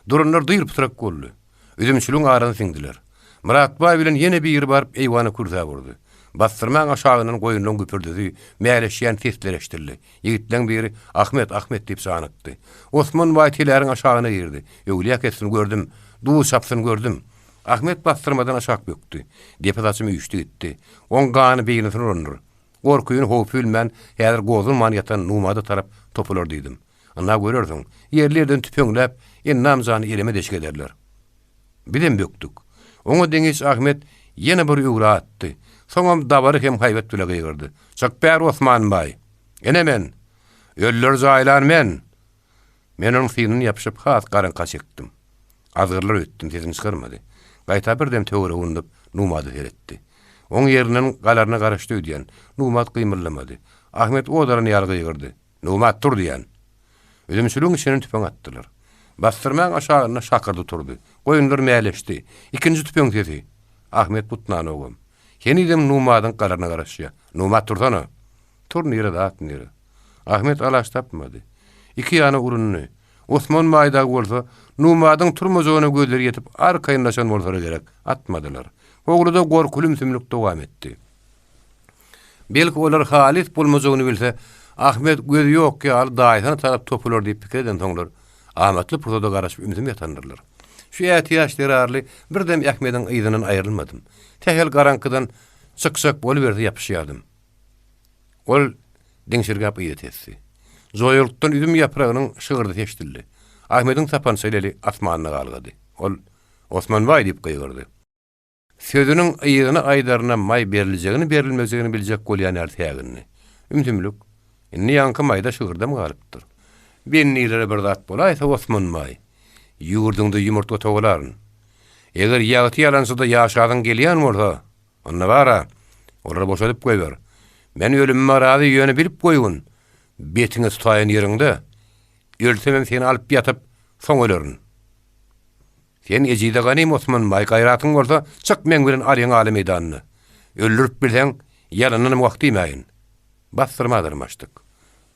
Duranlar dyr-pytrak boldy. Üzümçiligiň arasyna siňdiler. Myrat baý bilen ýene biri baryp eýwana kürsäp urdy. Bassyrmaň aşagyndan goýunlaň güpürdisi, mäleşýän sesler eşidildi. Ýigitleň biri, Ahmet, Ahmet diýip janykdy. Osman baý teläriň aşagyna girdi. Öwlüýä kessin gördüm. Duz çapsyn gördüm. Ahmet bassyrmadan aşak bökdi. Depe saçym üýşdi gitdi. Oň gany beýnisine urandyr. Gorkyny, howpy bilmän, häzir gozganman ýatan Numada tarap topular diýdim. Ynha görersiň, ýerli-ýerden tüpeňläp, Ennam jany eleme deşik ederler. Bizem bökdük. Oňa deňiç Ahmet ýene bir öwre atdy. Soňam dabara hem haýbat bile gygyrdy. Çyk bäri Osman baý! Ene men! Ölüleri jaýlan men! Men onuň synyna ýapyşyp has garaňka çekdim. Azgyrylar öýtdüm, sesini çykarmady. Gaýta birdem töwerege urnup, Numada seretdi. Oň ýerinden galaryna garaşdy öýdýän. Numat gymyldamady. Ahmet ot alan ýaly gygyrdy. Numat tur diýýän! Üzümçiligiň içinden tüpeň atdylar. Bassyrmaň aşagynda şakyrdy turdy. Goýunlar mäleşdi. Ikinji tüpeň sesi. Ahmet butnanogam. Henizem Numadyň galaryna garaşýar. Numat tursana! Tur nire zat nire. Ahmet alaç tapmady. Iki ýana urundy. Osman baý dagy bolsa, Numadyň turmajagyna gözleri ýetip arkaýynlaşan bolsalar gerek, atmadylar. Howluda gorkuly ümsümlik dowam etdi. Belki olar halys bolmajagyny bilse, Ahmet gözi ýok ýaly daýysyna tarap topular diýip pikir edensoňlar, amatly pursada garaşyp ümsüm ýatandyrlar. Şu ätiýaç zerarly birdem Ahmediň yzyndan aýrylmadym. Sähel garaňkydan çykjak boluberse ýapyşýardym. Ol diňşirgäp yza tesdi. Joýalykdan üzüm ýapragynyň şygyrdysy eşidildi. Ahmediň sapança eli asmanda galgady. Ol, Osman baý! diýip gygyrdy. Sözüniň yzyny aýdaryna maý beriljegini-berilmejegini biljek bolýan ýaly sägindi. Ümsümlik. Indi ýaňky maýda şygyrdam galypdyr. Bendilere bir zat bolaýsa, Osman baý, ýurduňda ýumurtga togalaryn. Eger ýagty ýalançyda ýaşasyň gelýän bolsa, onda bar-a, olary boşadyp goýber. Men ölümime razy, ýöne bilip goýgun, betiňi tutaýan ýeriňde, ölsemem seni alyp ýatyp, soň ölerin. Sen ejize ganym Osman baý, gaýratyň bolsa, çyk meň bilen alyň ala meýdanyna. Öldürip bilseň, ýalandanam wah diýmäýin. Basdyrma dyrmaşdyk.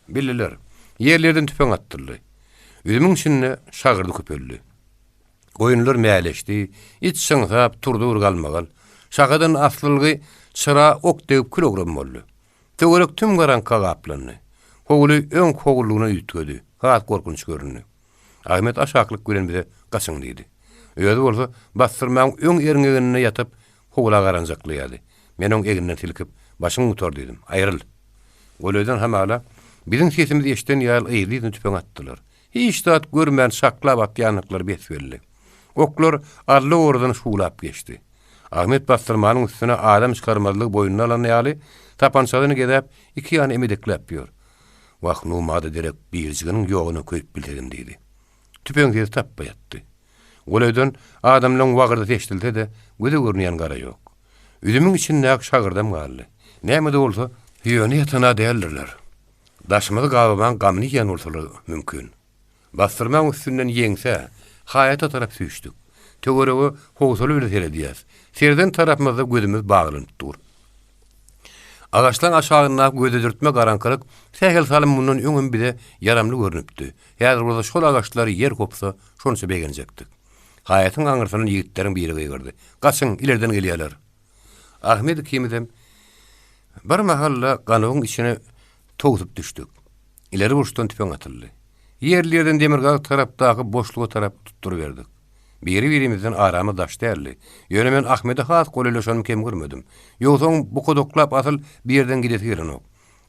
Bildiler. Ýerlerden tüpeň atdyldy. Üzümiň içinde şagyrdy köpeldi. Goýunlar mäleşdi, it çyňsap, turdy bir galmagal. Şahadan aslylgy çyra ok degip kül-owram boldy. Töwerek tüm garaňka gaplandy. Howly öňki howlulygyna üýtgedi, has gorkunç göründi. Ahmet aşaklyk bilen bize gaçyň diýdi. Özi bolsa bassyrmaň öň erňeginde ýatyp, howla garanjaklaýardy. Men oň egninden silkip, Başyň gutar diýdim. Aýryl! Golaýdan hamala, biziň sesimizi eşiden ýaly yzly-yzyna tüpeň atdylar. Hiç zat görmän şaklap atýandyklary bes-belli. Oklar alla-owarradan şuwlap geçdi. Ahmet bassyrmanyň üstüne adam çykarmazlygy boýnuna alan ýaly, sapançasyny gezäp, iki ýana emedekläp ýör. Wah, Numada derek birjiginiň ýoguna köýüp bilsedim diýdi. Tüpeň sesi tapba ýatdy. Golaýdan adamlaň wagyrdysy eşidilse-de, göze görünýän gara ýok. Üzümiň içindäki şagyrdam galdy. Näme-de bolsa, ýöne ýatan-a däldirler. Daşymyzy gabamaň gamyny iýen bolsalar mümkin. Bassyrmaň üstünden ýeňsä, haýata tarap süýşdük. Töwerege howsala bilen seredýäs. Sereden tarapymyzda gözümiz baglanyp dur. Agaçlaň aşagyndaky gözedürtme garaňkylyk sähel salym mundan öňem bize ýaramly görnüpdi. Häzir bolsa şol agaçlar ýer gopsa, şonça begenjekdik. Haýatyň aňyrsyndan ýigitleriň biri gygyrdy. Gaçyň, ilerden gelýärler! Ahmet ikimizem bir mahal-da ganawyň içine towsup düşdük. Ileri burçdan tüpeň atyldy. Ýerli-ýerden demirgazyk tarapdaky boşluga tarap tutduryberdik. Biri-birimizden aramyz daş däldi. Ýöne men Ahmede has golaýlaşanymy kem görmedim. Ýogsa oň bukadaklap asyl bir ýerden gidesi gelenok.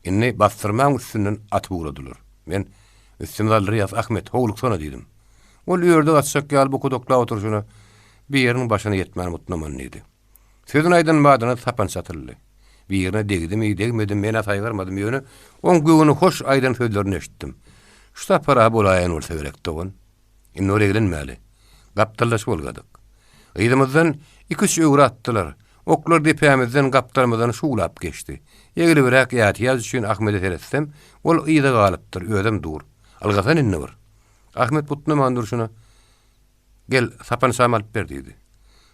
Indi bassyrmaň üstünden atyp ugradylar. Men, Üstümizi aldyrýas, Ahmet, howluksana diýdim. Ol ördek atjak ýaly bukadaklap oturyşyna, Bir ýeriniň başyna ýetmän butnaman diýdi. Sözüni aýdan badyna sapança atyldy. Birine degdimi, degmedimi, men-ä saýgarmadym, ýöne oň göwni hoş aýdan sözlerini eşitdim. Şu sapar-a bolaýan bolsa gerek, dogan. Indi ol eglenmäli. Gapdallaşyp ylgadyk. Yzymyzdan iki-üç öwre atdylar. Oklar depämizden, gapdalymyzdan şuwlap geçdi. Eglibräk ätiýaç üçin Ahmede seretsem, ol yza galypdyr, özem dur. Ylgasan indi bir. Ahmet butnaman durşuna, Gel, sapançamy alyp ber diýdi.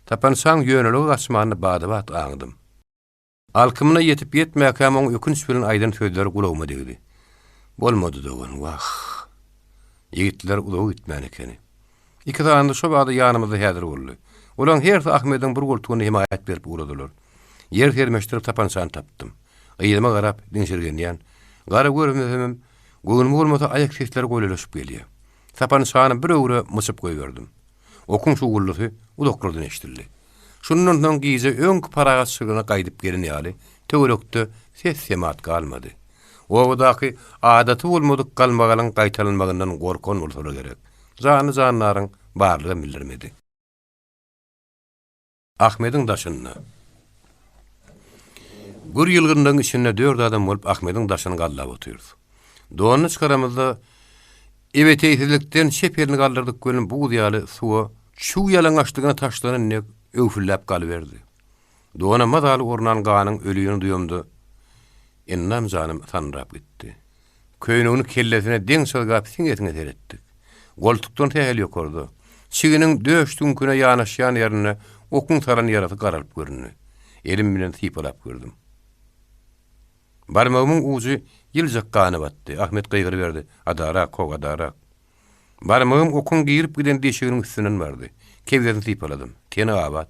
Sapançaň ýönelige gaçmanyny bada-bat aňdym. Alkymyna ýetip-ýetmäkäm oň ökünç bilen aýdan sözleri gulagyma degdi. Bolmady dogan, wah. Ýigitler uzaga gitmän ekeni. Iki sany şo bada ýanymyzda häzir boldy. Olaň hersi Ahmediň bir goltugyna hemaýat berip ugradylar. Ýer sermeşdirip sapançany tapdym. Yzyma garap diňşirgenýän. Gara görmesemem, göwnüme bolmasa aýak sesleri golaýlaşyp gelýär. Sapançany bir öwre myçyp goýberdim. Okuň şuwwuldysy uzaklardan eşidildi. Şundan soň gije öňki parahatçylygyna gaýdyp gelen ýaly, töwerekde ses-semat galmady. Obadaky adaty bolmadyk galmagalyň gaýtalanmagyndan gorkan bolsalar gerek, janly-jandaryň barlygam bildirmedi. Ahmediň daşynda. Gür ýylgynlygyň içinde dört adam bolup Ahmediň daşyny gallap otyrys. Donuny çykaramyzda, ebeteýsizlikden çep elini galdyrdyk welin buz ýaly suwa çuw ýalaňaçlygyna taşlanan dek öwfülläp galyberdi. Dona mazaly ornan ganyň ölüni duýamda, endam-janym sandyrap gitdi. Köýnegini kellesine deň çyzgap siňe-siňe seretdik. Goltukdan sähel ýokarda, çiginiň döş süňküne ýanaşýan ýerinde okuň salan ýarasy garalyp göründi. Elim bilen sypalap gördüm. Barmagymyň ujy ýyljak gana batdy. Ahmet gygyryberdi, Adarak, how, adarak. Barmagym okuň girip giden deşiginiň üstünden bardy. Kebzesini sypaladym. Teni abat.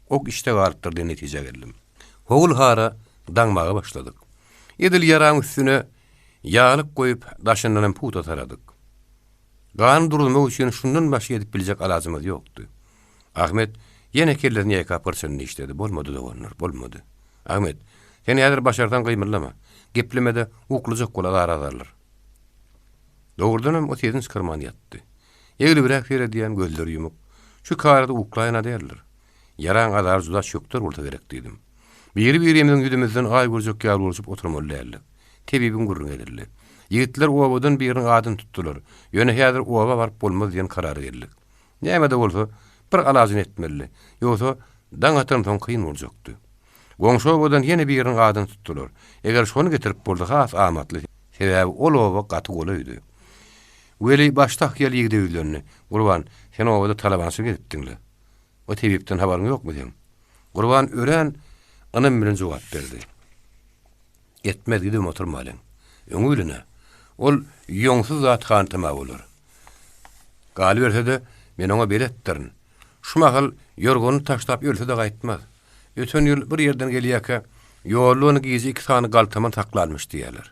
Ok içde galypdyr diýen netijä geldim. Howul-hara daňmaga başladyk. Edil ýaraň üstüne ýaglyk goýup, daşyndanam pugta saradyk. Gany duruzmak üçin şundan başga edip biljek alajymyz ýokdy. Ahmet ýene kellesini ýaýkap hyrçyny dişledi, Bolmady, doganlar, bolmady. Ahmet, sen häzir başarsaň gymyldama. Gepleme-de, uklajak bol, azar-azarlar. Dogrudanam, o sesini çykarman ýatdy. Eglibräk seredýän, gözleri ýumuk. Şu karada uklaýan-a däldir. Ýaraň azary juda çökder bolsa gerek diýdim. Biri-birimiziň ýüzümizden aý görjek ýaly bolşup oturmaly däldik. Tebibiň gürrüňi edildi. Ýigitler obadan biriniň adyny tutdular. Ýöne häzir oba baryp bolmaz diýen karara geldik. Näme-de bolsa, Bir alajyny etmelidi. Ýogsa, daň atansoň kyn boljakdy. Goňşy obadan ýene biriniň adyny tutdular. Eger şony getirip bolsa has amatly, sebäbi ol oba gaty golaýdy. Weli başda hyýal ýigide ýüzlendi, Gurban, sen obada talabançylyk edipdiň-le. O tebipden habaryň ýokmy seň? Gurban örän ynam bilen jogap berdi. Etmez, gidibem oturmalyň. Öňi bilen-ä, ol ýoňsuz zat hantama bolar. Galyberse-de, men oňa beletdirin. Şu mahal ýorganyny taşlap ölse-de gaýtmaz. Öten ýyl bir ýerden gelýärkä, ýolda ony gije iki sany galtaman saklanmyş diýýärler.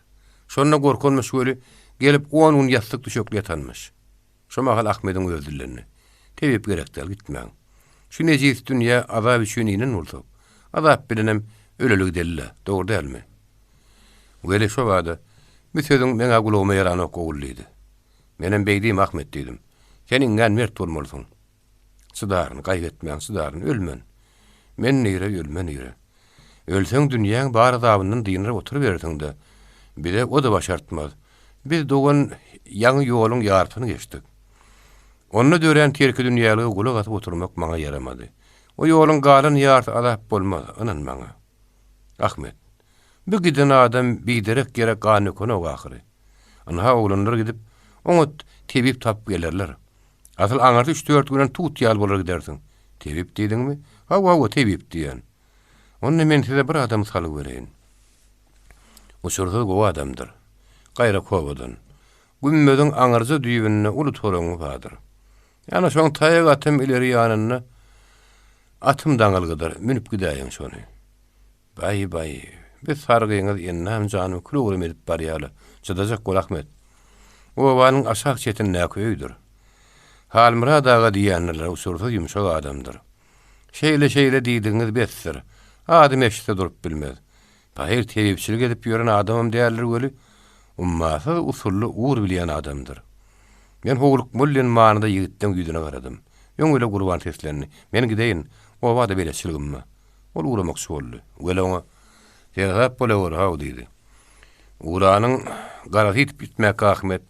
Şonda gorkanmyş weli, gelip on gün ýassyk-düşekli ýatanmyş. Şo mahal Ahmediň özi dillendi. Tebip gerek däl, gitmäň. Şu nejis dünýä azap üçin inen bolsak, azap bilenem öleli gideli-le, dogry dälmi? Weli şo bada, Bu sözüň meň-ä gulagyma ýaranok, ogul diýdi. Menem beý diýme, Ahmet diýdim. Sen iňňän mert bolmalysyň. Çydaryn, gaýgy etmäň, çydaryn, ölmen. Men nire, ölme nire. Ölseň dünýäň bar azabyndan dynyryp oturyberersiň-dä. Bize o-da başartmaz. Biz dogan ýaňy ýoluň ýarpysyny geçdik. Onda dörän terkidünýälige gulak asyp oturmak maňa ýaramady. O ýoluň galan ýarsy azap bolmaz, ynan maňa. Ahmet, bu giden adam biderek ýere gan dökenok ahyry. Ynha oglanlar gidip, oňat tebip tapyp gelerler. Asyl aňyrsy üç-dört günden tut ýaly bolar gidersiň. Tebip diýdiňmi? Hawa, hawa, tebip diýýän. Onda men size bir adamy salgy bereýin. Uçursyz gowy adamdyr. Gaýrak obadan. Gümmeziň aňyrja düýbünde uly toraňňy bardyr. Ýa-da şoň taýak atam ileri ýanynda atym daňylgydyr, münüp gidäýiň şony. Baý-baý, bi sargyňyz ennam janymy kül-owram edip barýa-la. Çydajak bol, Ahmet. Obanyň aşak çetindäki öýdür. Halmyrat aga diýýändirler, uçursyz ýumşak adamdyr. Şeýle-şeýle diýdigiňiz besdir. Adym eşitse durup bilmez. Pahyr tebipçilik edip ýören adamam däldir weli, ummasyz usully ugur bilýän adamdyr. Men howlukmaly diýen manyda ýigitleň ýüzüne garadym. Öň bile Gurban seslendi. Men gideýin, oba-da beletçiligim bar. Ol ugramakçy boldy. Weli oňa, Seresap bolaweri, haw diýdi. Ugranyň garasy ýitip gitmäkä Ahmet,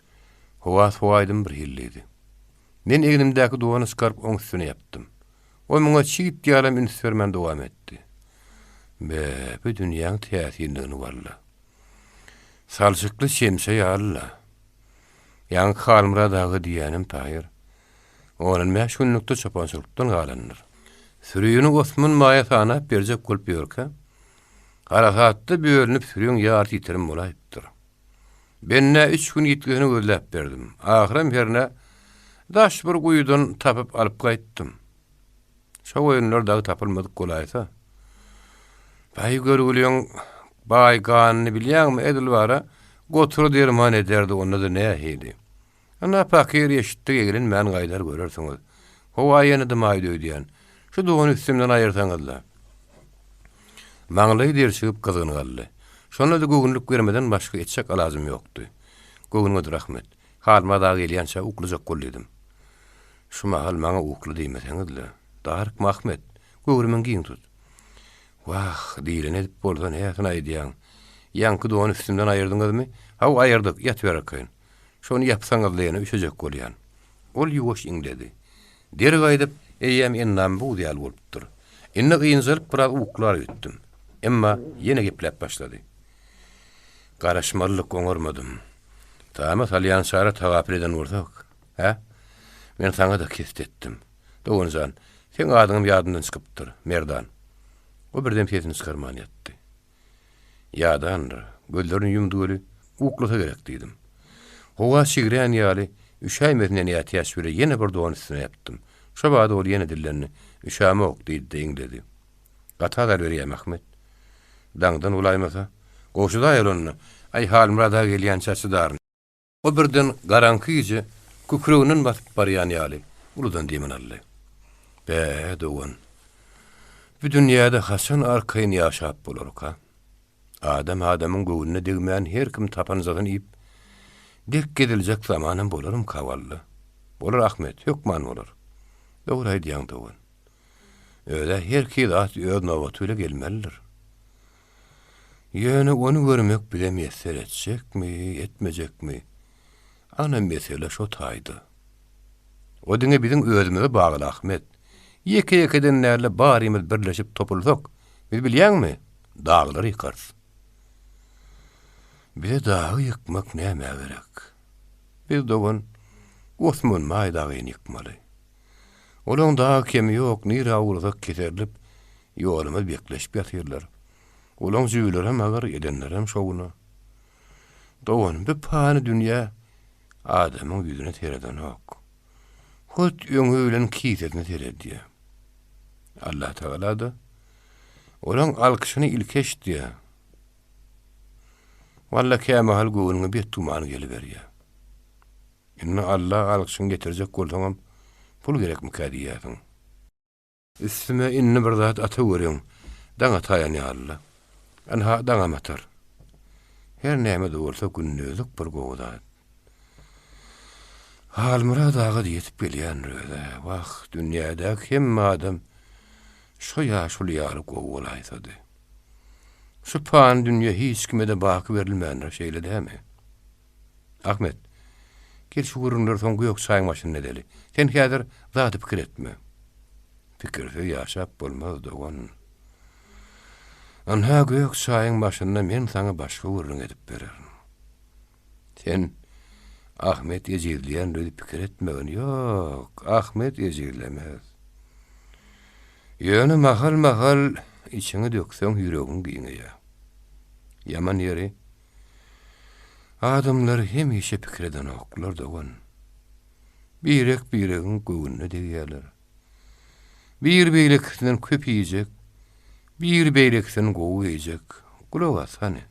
Howa sowaýdym bir hili diýdi. Men egnimdäki dony çykaryp oň üstüne ýapdym. O muňa çigit ýalam üns bermän dowam etdi. Be, bu dünýäň täsinligini walla. Salçykly çemçe ýaly-la. Ýaňky Halmyrat aga diýýänim pahyr. On bäş günlükde çopançylykdan galandyr. Sürini Osman baýa sanap berjek bolup ýörkä, harasatda bölünip süriň ýarysy ýitirim bolaýypdyr. Bendä üç gün ýitgisini gözläp berdim. Ahyram hernä daş bir guýudan tapyp alyp gaýtdym. Şo goýunlar dagy tapylmadyk bolaýsa. Baý görgüliň baý ganyny bilýäňmi, edil bara gotura derman ederdi, onda-da nähili. Ynha pakyr eşitdik eglenmän gaýdar görersiňiz. Howa ýene dymaýdy öýdýän. Şu dony üstümden aýyrsaňyzla. Maňlaýy derçigip gyzgyn galdy. Şonda-da göwünlik bermeden başga etjek alajym ýokdy. Göwnüňe-de rahmet. Halmyrat aga gelýänçä uklajak bol diýdim. Şu mahal maňa ukla diýmeseňiz-le. Darykma Ahmet. Göwrümiňi giň tut. Wah, diýleni edip bolsa näsini aýdýaň. Ýaňky dony üstümden aýyrdyňyzmy? Haw, aýyrdyk, ýatyber arkaýyn. Şony ýapsaňyzla ýene üşejek bolýan. Ol ýuwaş iňledi. Der gaýdyp, eýýäm endamy buz ýaly bolupdyr. Indi ynjalyp biraz uklar öýtdüm. Emma ýene gepläp başlady. Garaşmalylyk oňarmadym. Tama salýan çara tagapyl eden bolsak, hä? Men saňa-da kest etdim. Dogan jan, seň adyňam ýadymdan çykypdyr, Merdan. O birdem sesini çykarman ýatdy. Ýadandyr. Gözlerini ýumdy weli, uklasa gerek diýdim. Howa çigrän ýaly, üşäýmesinden ätiýaç bile ýene bir don üstüne ýapdym. Şo bada ol ýene dillendi, Üşämok, diýdi-de iňledi. Gaty azar berýämi, Ahmet? Daňdan bolaýmasa. Gowşudaý ol onda. Aý, Halmyrat aga gelýänçä çydaryn. O birden garaňky gije kükreginden basyp barýan ýaly uludan demini aldy. Bä, dogan, bu dünýäde haçan arkaýyn ýaşap bolarka? Adam adamyň göwnüne degmän her kim tapanjasyny iýip, dek geziljek zamanam bolarmyka walla? Bolar, Ahmet, hökman bolar. Dogry aýdýaň, dogan. Öz-ä herki zat öz nobaty bile gelmelidir. Ýöne ony görmek bize miýesser etjekmi, etmejekmi, ana mesele şo taýda. O diňe biziň özümize bagly, Ahmet. Ýeke-ýekeden däl-de barymyz birleşip topulsak, biz bilýäňmi, daglary ýykarys. Bize dagy ýykmak nämä gerek? Biz dogan, Osman baý dagyny ýykmaly. Olaň dagy kemi ýok, nirä ugrasak keserilip, ýolumyz bekleşip ýatyrlar. Olaň jübülerem agyr, edenlerem şowuna. Dogan, bu pany dünýä adamyň ýüzüne seredenok. Hut öňi bilen kisesine seredýär. Allatagala-da olaň alkyşyny ilki eşitýär. Walla kämahal göwnüňe betgüman geliberýär. Indi Alla alkyşyňy getirjek bolsaňam pul gerekmikä diýýärsiň. Üstüme indi bir zat ataweriň, daň ataýan ýaly-la. Ynha, daňam atar. Her näme-de bolsa gündizlik bir gowy zat. Halmyrat aga-da ýetip gelýändir öz-ä. Wah, dünýädäki hemme adam şo ýaşuly ýaly gowy bolaýsady. Şu pany dünýe hiç kime-de baky berilmändir, şeýle dämi? Ahmet, gel şu gürrüňleri soň gök çaýyň başynda edeli. Sen häzir zady pikir etme. Pikirsiz ýaşap bolmaz, dogan. Ynha gök çaýyň başynda men saňa başga gürrüň edip bererin. Sen Ahmet ejizleýändir öýdüp pikir etmegin. Ýok, Ahmet ejizlemez. Ýöne mahal-mahal içiňi dökseň ýüregiň giňeýär. Ýaman ýeri, Adamlar hemişe pikir edenoklar dogan. Birek-biregiň göwnüne degýärler. Biri beýlekisinden köp iýjek, biri beýlekisinden gowy geýjek. Gulak as hany.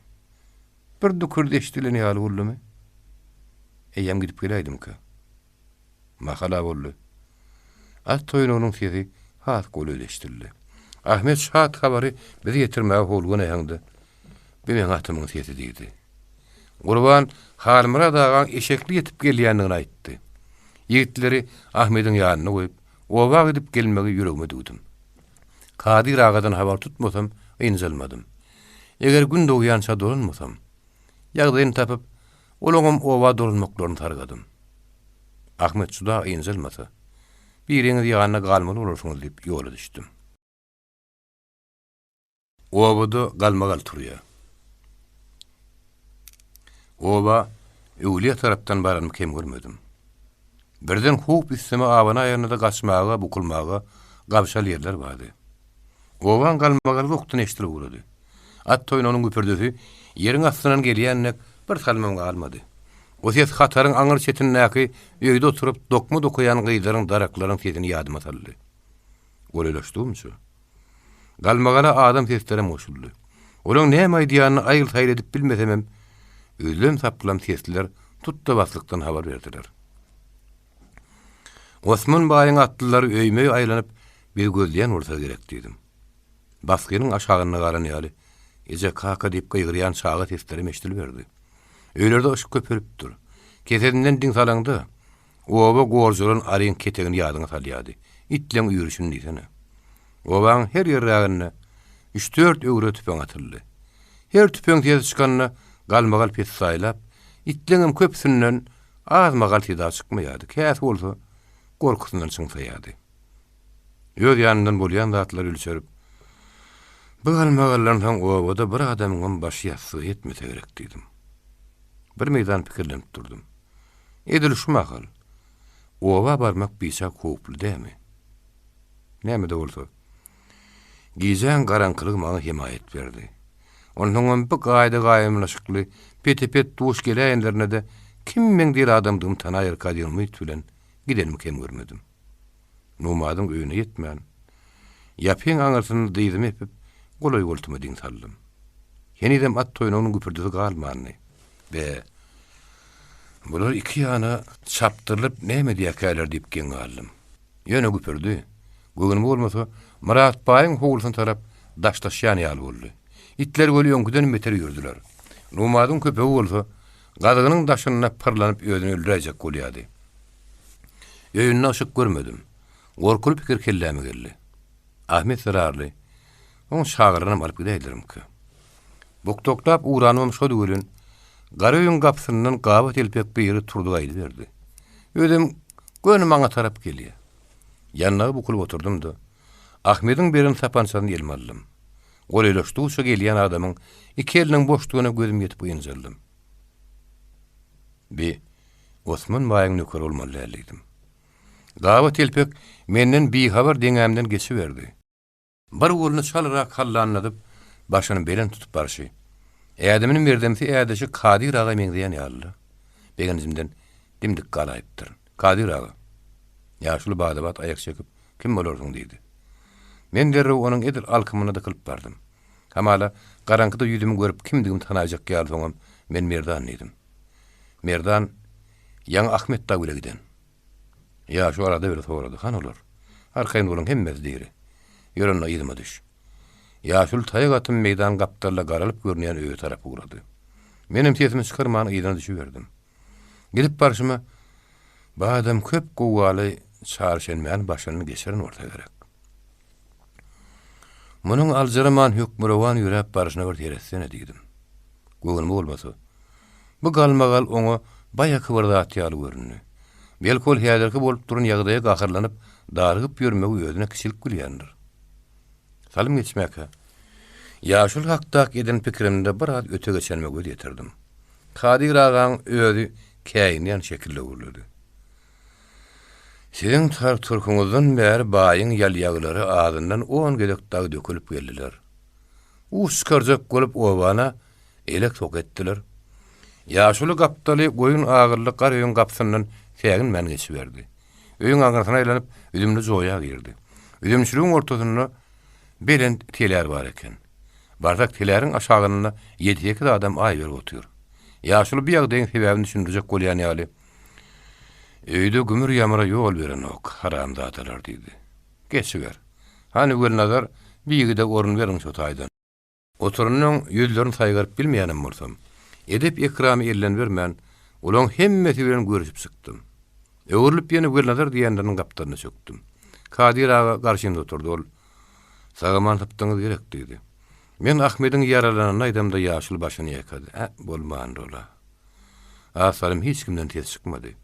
Bir dükürdi eşidilen ýaly boldumy? Eýýäm gidip geläýdimkä? Mahala boldy. At toýnagynyň sesi has golaýda eşidildi. Ahmet şat habary bize ýetirmäge howlugan äheňde, Bu meň atymyň sesi diýdi. Gurban Halmyrat agaň eşekli ýetip gelýändigini aýtdy. Ýigitleri Ahmediň ýanynda goýup, oba gidip gelmegi ýüregime düwdüm. Kadyr agadan habar tutmasam, ynjalmadym. Eger gün dogýança dolanmasam, ýagdaýyny tapyp, Olaňam oba dolanmaklaryny sargadym. Ahmet juda ynjalmasa, biriňiz ýanynda galmaly bolarsyňyz diýip ýola düşdüm. Obada galmagal turýar. Oba öwlüýä tarapdan baranymy kem görmedim. Birden howp üstüme abanaýanda-da gaçmaga, bukulmaga gabşal ýerler bardy. Obaň galmagaly gokdan eşidilip ugrady. At toýnagynyň güpürdisi ýeriň astyndan gelýän dek bir salymam galmady. O ses hataryň aňyr çetindäki öýde oturyp dokma dokaýan gyzlaryň daraklaryň sesini ýadyma saldy. Golaýlaşdygymça, galmagala adam seslerem goşuldy. Olaň näme aýdýanyny aýyl-saýyl edip bilmesemem, üzlem-saplam sesler tut-da-baslykdan habar berdiler. Osman baýyň atlylary öýme-öý aýlanyp, bizi gözleýän bolsa gerek diýdim. Basgynyň aşagynda galan ýaly, Eje, kaka diýip gygyrýan çaga seslerem eşidiliberdi. Öýlerde yşyk köpelipdir. Kesesinden diň salaňda, oba gorjalan aryň ketegini ýadyňa salýardy. Itleň üýrüşini diýsene. Obaň her ýerräginde üç-dört öwre tüpeň atyldy. Her tüpeň sesi çykanda galmagal pessaýlap, itleňem köpüsinden az-magal seda çykmaýardy, käsi bolsa gorkusyndan çyňsaýardy. Öz ýanyndan bolýan zatlary ölçerip, Bu galmagaldan soň obada bir adamyňam başy ýassyga ýetmese gerek diýdim. Bir meýdan pikirlenip durdum. Edil şu mahal oba barmak biçak howply dämi? Näme-de bolsa, gijäň garaňkylygy maňa hemaýat berdi. Onsoňam bu gaýda-gaýymlaşykly, pete-pet duş geläýenlerine-de kim meň del adamdygymy tanaýarka diýen umyt bilen gidenimi kem görmedim. Nomadyň öýüne ýetmän, ýapyň aňyrsynda dyzymy epip, golaý-goltuma diň saldym. Henizem at toýnagynyň güpürdisi galmandy. Be, bular iki ýana çapdyrylyp näme edýäkäler diýip geň galdym. Ýöne güpürdi, göwnüme bolmasa, Myrat baýyň howlusyna tarap daşlaşýan ýaly boldy. Itler weli öňküdenem beter üýrdüler. Nomadyň köpegi bolsa, gazygynyň daşynda pyrlanyp özüni öldüräýjek bolýardy. Öýünde yşyk görmedim. Gorkuly pikir kelläme geldi. Ahmet zerarly, oň çagalarynam alyp gidäýdilermikä? Bukdaklap ugranymam şody welin, gara öýüň gapysyndan gaba telpek biri turdy gaýdyberdi. Özem göni maňa tarap gelýär. Ýandaga bukulyp oturdym-da. Ahmediň beren sapançasyny elime aldym. Golaýlaşdygyça gelýän adamyň iki eliniň boşdugyna gözüm ýetip ynjaldym. Bi, Osman baýyň nökeri bolmaly däl diýdim. Gaba telpek menden bihabar deňämden geçiberdi. Bir goluny çalarak hallanladyp, başyny belent tutup barşy. Ädimini merdemsi ädişi Kadyr aga meňzeýän ýalydy. Begenjimden dim-dik galaýypdyryn. Kadyr aga! Ýaşuly bada-bat aýak çekip, Kim bolarsyň? diýdi. Men derrew onuň edil alkymyna dykylyp bardym. Hamala, garaňkyda ýüzümi görüp kimdigimi tanaýjak ýaly soňam men Merdan diýdim. Merdan ýaňy Ahmet dagy bile giden. Ýaşuly arada bir sorady, Hany olar? Arkaýyn boluň, hemmesi diri. Ýör onda yzyma düş. Ýaşuly taýak atym meýdan gapdalda garalyp görünýän öýe tarap ugrady. Menem sesimi çykarman yzyna düşüberdim. Gidip barşyma, Bu adam köp gowgaly çarşenbäni başyndan geçiren bolsa gerek. Munuň aljyraman hökmürowan ýöräp barşyna bir seretsene diýdim. Göwnüme bolmasa, bu galmagal oňa baýaky bir zat ýaly göründi. Belki ol häzirki bolup duran ýagdaýa gaharlanyp, darygyp ýörmegi özüne kiçilik bilýändir. Salym geçmäkä, ýaşuly hakdaky eden pikirimde biraz öte geçenime göz ýetirdim. Kadyr agaň özi käýinýän şekilde gürledi. Siziň tar-turkuňyzdan bäri baýyň ýalýagylary azyndan on gezek dagy dökülip geldiler. Uç çykarjak bolup obana elek-sok etdiler. Ýaşuly gapdaly goýun agylly gar öýüň gapysyndan säginmän geçiberdi. Öýüň aňyrsyna aýlanyp, üzümli joýa girdi. Üzümçiligiň ortasynda belent telär bar eken. Barsak teläriň aşagynda ýedi-sekiz adam aý berip otyr. Ýaşuly bu ýagdaýyň sebäbini düşündirjek bolýan ýaly, Öýde gümür-ýamyra ýol berenok, haramzadalar diýdi. Geçiber. Hany Welnazar, bir ýigide orun beriň şo taýdan. Oturanyň ýüzlerini saýgaryp bilmeýänem bolsam, edep-ekramy elden bermän, olaň hemmesi bilen görüşip çykdym. Öwrülip ýene Welnazar diýenleriniň gapdalyna çökdüm. Kadyr aga garşymda oturdy, ol, Sag-aman sypdyňyz gerek diýdi. Men Ahmediň ýaralananyny aýdamda ýaşuly başyny ýaýkady, Ä, bolmandyr ol-a. Az salym hiç kimden ses çykmady.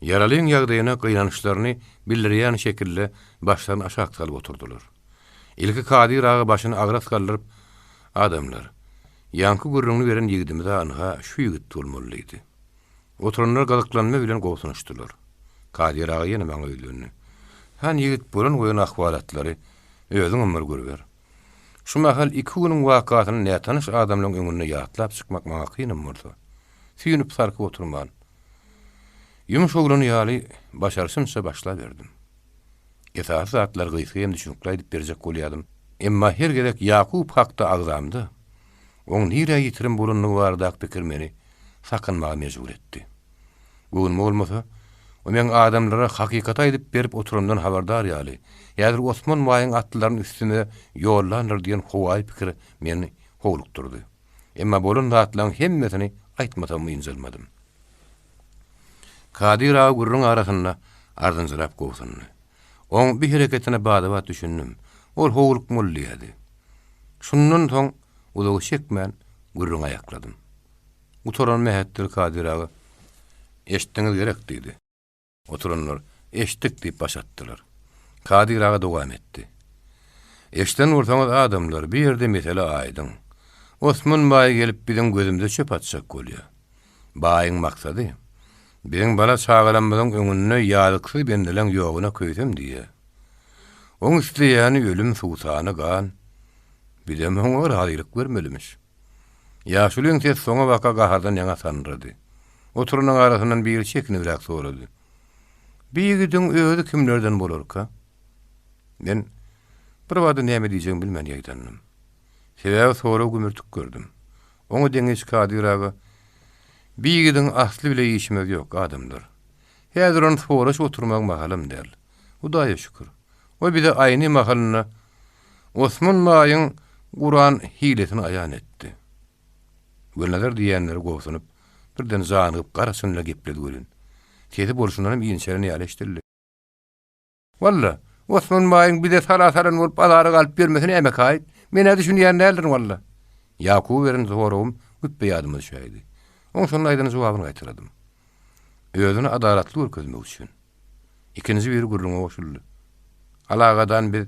Ýaralyň ýagdaýyna gynançlaryny bildirýän şekilde başlaryny aşak salyp oturdylar. Ilki Kadyr aga başyny agras galdyryp, Adamlar, ýaňky gürrüňini beren ýigidimiz-ä ynha şu ýigit bolmaly diýdi. Oturanlar gyzyklanma bilen gobsunyşdylar. Kadyr aga ýene maňa ýüzlendi. Hany ýigit, bolan-goýan ahwalatlary özüňem bir görüber. Şu mahal iki günüň wakasyny nätanyş adamlaryň öňünde ýatlap çykmak maňa kynam bolsa, süýnüp-sarkyp oturman, ýumuş oglany ýaly başaryşymça başlaberdim. Esasy zatlary gysga hem düşnükli aýdyp berjek bolýardym. Emma her gezek Ýakup hakda agzamda, oň nirä ýitirim bolandygy baradaky pikir meni sakynmaga mejbur etdi. Göwnüme bolmasa, o meň adamlara hakykaty aýdyp berip oturanymdan habardar ýaly, häzir Osman baýyň atlylaryny üstüme ýollandyr diýen howaýy pikir meni howlukdyrdy. Emma bolan zatlaryň hemmesini aýtmasam ynjalmadym. Kadyr aga gürrüň arasynda ardynjyrap gobsundy. Oň bi hereketine bada-bat düşündim. Ol howlukmaly diýýärdi. Şundan soň uzaga çekmän gürrüňi aýakladym. Gutaran mähetdel Kadyr aga, Eşitdiňiz gerek diýdi. Oturanlar, Eşitdik diýip baş atdylar. Kadyr aga dowam etdi. Eşiden bolsaňyz adamlar, bu ýerde mesele aýdyň. Osman baý gelip biziň gözümize çöp atjak bolýar. Baýyň maksady, biziň bala-çagalarymyzyň öňünde ýazyksyz bendeleň ýoguna köýsem diýýär. Oň isleýäni ölüm, suwsany, gan. Bizem oňa razylyk bermelimiş. Ýaşulyň sesi soňabaka gahardan ýaňa sanyrady. Oturanyň arasyndan biri çekinibräk sorady. Bi ýigidiň özi kimlerden bolarka? Men birbada näme diýjegimi bilmän ýaýdandym. Sebäbi soragy gümürtik gördüm. Oňa deňeç Kadyr aga, Bi ýigidiň asly bile işimiz ýok, adamlar. Häzir ony soraşyp oturmagyň mahalam däl. Hudaýa şükür. O bize aýny mahalynda Osman baýyň guran hilesini aýan etdi. Welnazar diýýänleri gobsunyp, birden janygyp garaçynla gepledi welin, sesi bolşundanam inçelen ýaly eşidildi. Walla, Osman baýyň bize sala salan bolup azara galyp ýörmesi nämekaýt? Men-ä düşünýän däldirin walla. Ýakuba beren soragym güpbe ýadyma düşäýdi. Oň şonda aýdan jogabyny gaýtaladym. Özüni adalatly görkezmek üçin. Ikinji biri gürrüňe goşuldy. Alagadan biz.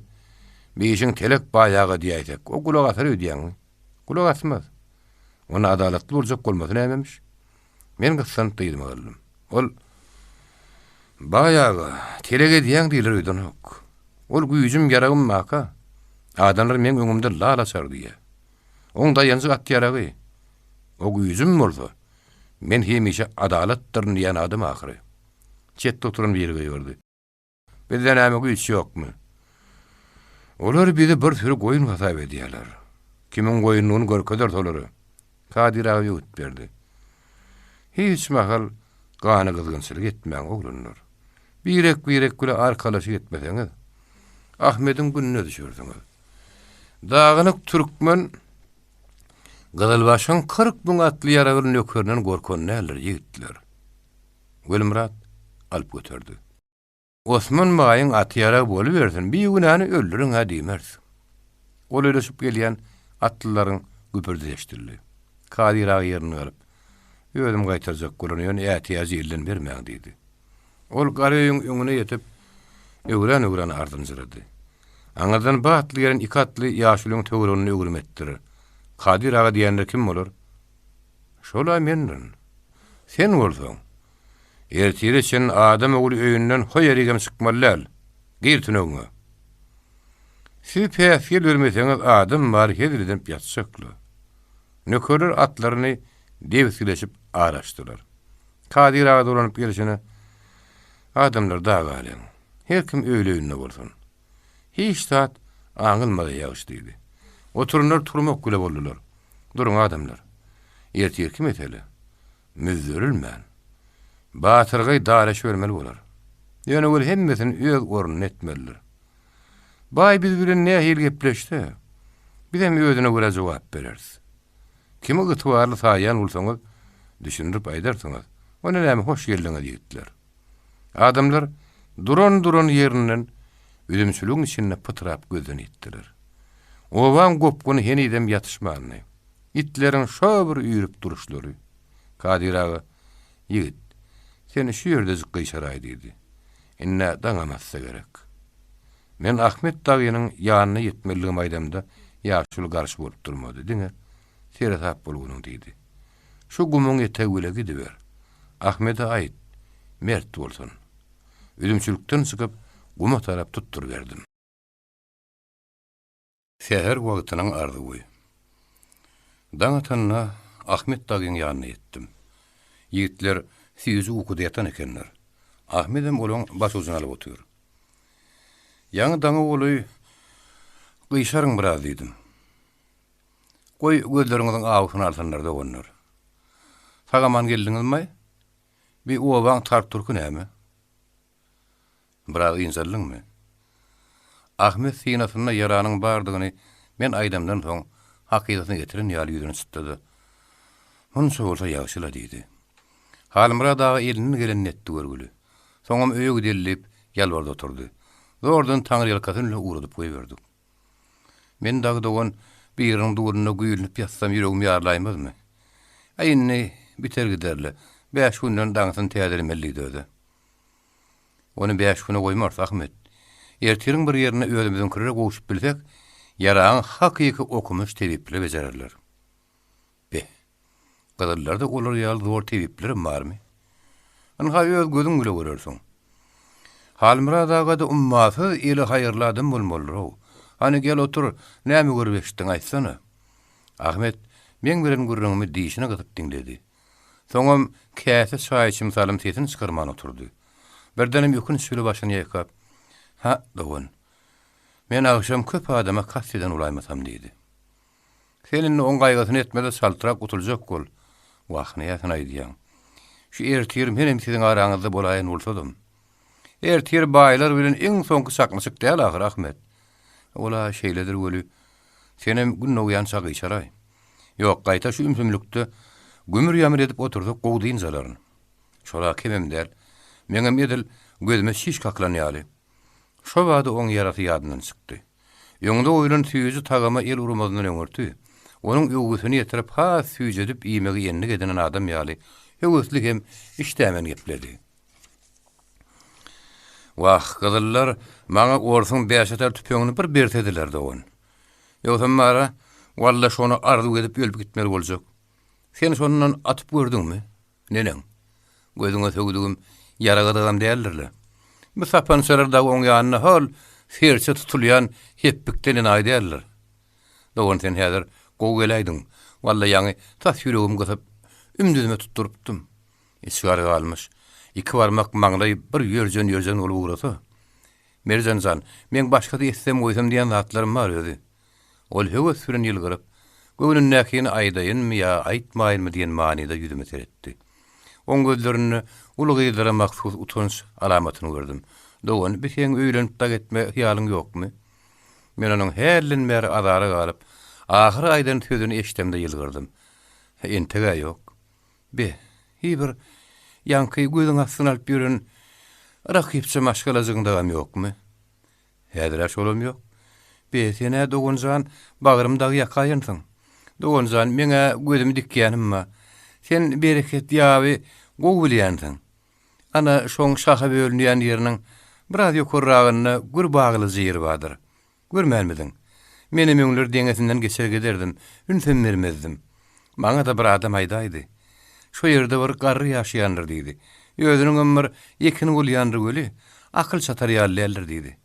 Bi işiň Telek baý aga diýäýsek, o gulak asar öýdýäňmi? Gulak asmaz. Onda adalatly boljak bolmasy nämemiş? Men gyssanyp dyzyma galdym. Ol, Baý aga, telek edýäň diýler öýdenok. Ol güýjüm ýaragym baka, adamlar meň öňümde lal açar diýýä. Oň daýanjy at-ýaragy. O güýjüm bolsa, men hemişe adalatdyryn diýen adam ahyry. Çetde oturan biri gygyrdy. Bizde näme güýç ýokmy? Olar bizi bir süri goýun hasap edýärler. Kimiň goýundygyny görkezeris olara. Kadyr aga öwüt berdi. Hiç mahal gany gyzgynçylyk etmäň, oglanlar. Birek-birek bile arkalaşyk etmeseňiz, Ahmediň gününe düşersiňiz. Dagynyk türkmen Gyzylbaşyň 40 mün atly ýaragly nökerinden gorkan däldir, ýigitler. Welmyrat alyp göterdi. Osman baýyň aty-ýaragy bolubersin, bigünäni öldüriň-ä diýmeris. Golaýlaşyp gelýän atlylaryň güpürdisi eşidildi. Kadyr aga ýerinden galyp, Özüm gaýtarjak bolan, ýöne ätiýajy elden bermäň diýdi. Ol gara öýüň öňüne ýetip, öwran-öwran ardynjyrady. Aňyrdan bir atly gelen iki atly ýaşulyň töwereginde öwrüm etdiler. Kadyr aga diýenler kim bolar? Şol-a mendirin. Sen bolsaň, Ertire çenli adam ogly öýünden ho ýerigem çykmaly däl. Gir tünegiňe. Siz päsgel bermeseňiz adam bary hezil edinip ýatjakla. Nökerler atlaryny debsileşip araşdylar. Kadyr aga dolanyp gelşine, Adamlar dagalyň. Her kim öýli-öýünde bolsun. Hiç zat aňylmaz ýagyş diýdi. Oturanlar turmak bile boldular. Duruň adamlar. Ertirki mesele. Müzzerilmän, batyrgaý dalaşybermeli bolar. Ýöne weli hemmesini öz ornunda etmelidir. Baý biz bilen nähili gepleşse, bizem özüne görä jogap bereris. Kimi ygtybarly saýýan bolsaňyz, düşündirip aýdarsyňyz. Onda näme, hoş geldiňiz, ýigitler. Adamlar duran-duran ýerinden üzümçiligiň içinde pytrap gözden ýitdiler. Obaň gopguny henizem ýatyşmandy. Itleriň şo bir üýrüp duruşlary. Kadyr aga, Ýigit, sen şu ýerdejik gyşaraý diýdi. Ind-ä daňam atsa gerek. Men Ahmet dagynyň ýanyna ýetmelidigimi aýdamda, ýaşuly garşy bolup durmady, diňe, Seresap bolgunyň diýdi. Şu gumuň etegi bile gidiber. Ahmede aýt, mert bolsun. Üzümçilikden çykyp, guma tarap tutduryberdim. Säher wagtynyň arzuwy. Daň atanda Ahmet dagyň ýanyna ýetdim. Ýigitler süýji ukuda ýatan ekenler. Ahmedem olaň başujyny alyp otyr. Ýaňy daňa golaý gyşaryň biraz diýdim. Goý, gözleriňiziň awusyny alsynlar, doganlar. Sag-aman geldiňizmi-aý? Bi obaň tark-turky näme? Biraz ynjaldyňmy? Ahmet synasynda ýaranyň bardygyny men aýdamdan soň, hakydasyna getiren ýaly ýüzüni çytdy-da, Munça bolsa ýagşy-la diýdi. Halmyrat aga elinden gelenini etdi görgüli. Soňam öýe gideli diýip, ýalbardy oturdy. Zordan taňryýalkasyn bilen ugradyp goýberdik. Men dagy dogan biriniň dulunda güýlünip ýatsam ýüregim ýarylaýmazmy? Äý indi biter gider-le, bäş günden daňysyny täzelemeli diýdi özi. Ony bäş güne goýmarys, Ahmet. Ertiriň bir ýerinde özümiziňkilere gowşup bilsek, ýaraňy hakyky okumyş tebipler bejererler. Be, gyzyllarda olar ýaly zor tebiplerem barmy? Ynha, öz gözüň bile görersiň. Halmyrat aga-da ummasyz eli haýyrly adam bolmalydyr-ow. Hany, gel otur, näme görüp eşitdiň, aýtsana. Ahmet meň beren gürrüňimi dişini gysyp diňledi. Soňam käse çaý içim salym sesini çykarman oturdy. Birdenem ökünç bile başyny ýaýkap, Ha, dogan, men agşam köp adama kast eden bolaýmasam diýdi. Sen indi oň gaýgysyny etme-de çaltrak gutuljak bol. Wah, näsini aýdýaň. Şu ertir menem siziň araňyzda bolaýan bolsadym. Ertir baýlar bilen iň soňky çaknyşyk däl ahyry, Ahmet. Ol-a şeýledir weli, senem gün dogýança gyşaraý. Ýok, gaýta şu ümsümlikde gümür-ýamyr edip otursak gowy dynç alaryn. Şol-a kemem däl. Meňem edil gözüme çiş kakylan ýaly. Şo bada oň ýarasy ýadyndan çykdy. Öňde goýlan süýji tagama el urmazyndan öňürti, onuň öwgüsini ýetirip has süýjedip iýmegi endik edinen adam ýaly höwesli hem işdämen gepledi. Wah, gyzyllar maňa orsuň bäşatar tüpeňini bir bersediler, dogan. Ýogsam bara, walla şony arzuw edip ölüp gitmeli boljak. Sen şondan atyp gördüňmi? Neneň? Gözüňe söwdügim ýaragydygam däldir-le. Bu sapançalar dagy oň ýanynda hol serçe tutulýan hepbikden enaýy däldir. Dogan sen häzir gowy geläýdiň. Walla ýaňy tas ýüregim gysyp, ümdüzime tutdurypdym. Içgari galmyş. Iki barmak maňlaý bir ýörjen-ýörjen bolup ugrasa. Merjen jan, meň başga-da etsem-goýsam diýen zatlarym bar özi. Ol höwes bilen ýylgyryp, göwnündäkini aýdaýynmy ýa aýtmaýynmy diýen manyda ýüzüme seretdi. Oň gözlerinde uly gyzlara mahsus utanç alamatyny gördüm. Dogan, bi seň öýlenip dag etme hyýalyň ýokmy? Men onuň hälden bäri azara galyp, ahyry aýdan sözüni eşdemde ýylgyrdym. Entek-ä ýok. Be, hi bir ýaňky gözüň astyna alyp ýören rakypça maşgalajygyňdagam ýokmy? Häzir-ä şolam ýok. Be, sen-ä dogan jan, bagrym dagy ýakaýansyň. Dogan jan, meň-ä gözümi dikýänim bar. Sen Bereket ýaby gowy bilýänsiň. Ana, şoň şaha bölünýän ýeriniň biraz ýokarragynda gür baglyja ýeri bardyr. Görmänmidiň? Menem öňler deňesinden geçer giderdim, ünsem bermezdim. Maňa-da bir adam aýdaýdy. Şo ýerde bir garry ýaşaýandyr diýdi. Özüniňem bir ekini bolýandyr weli, akyl çatar ýaly däldir diýdi.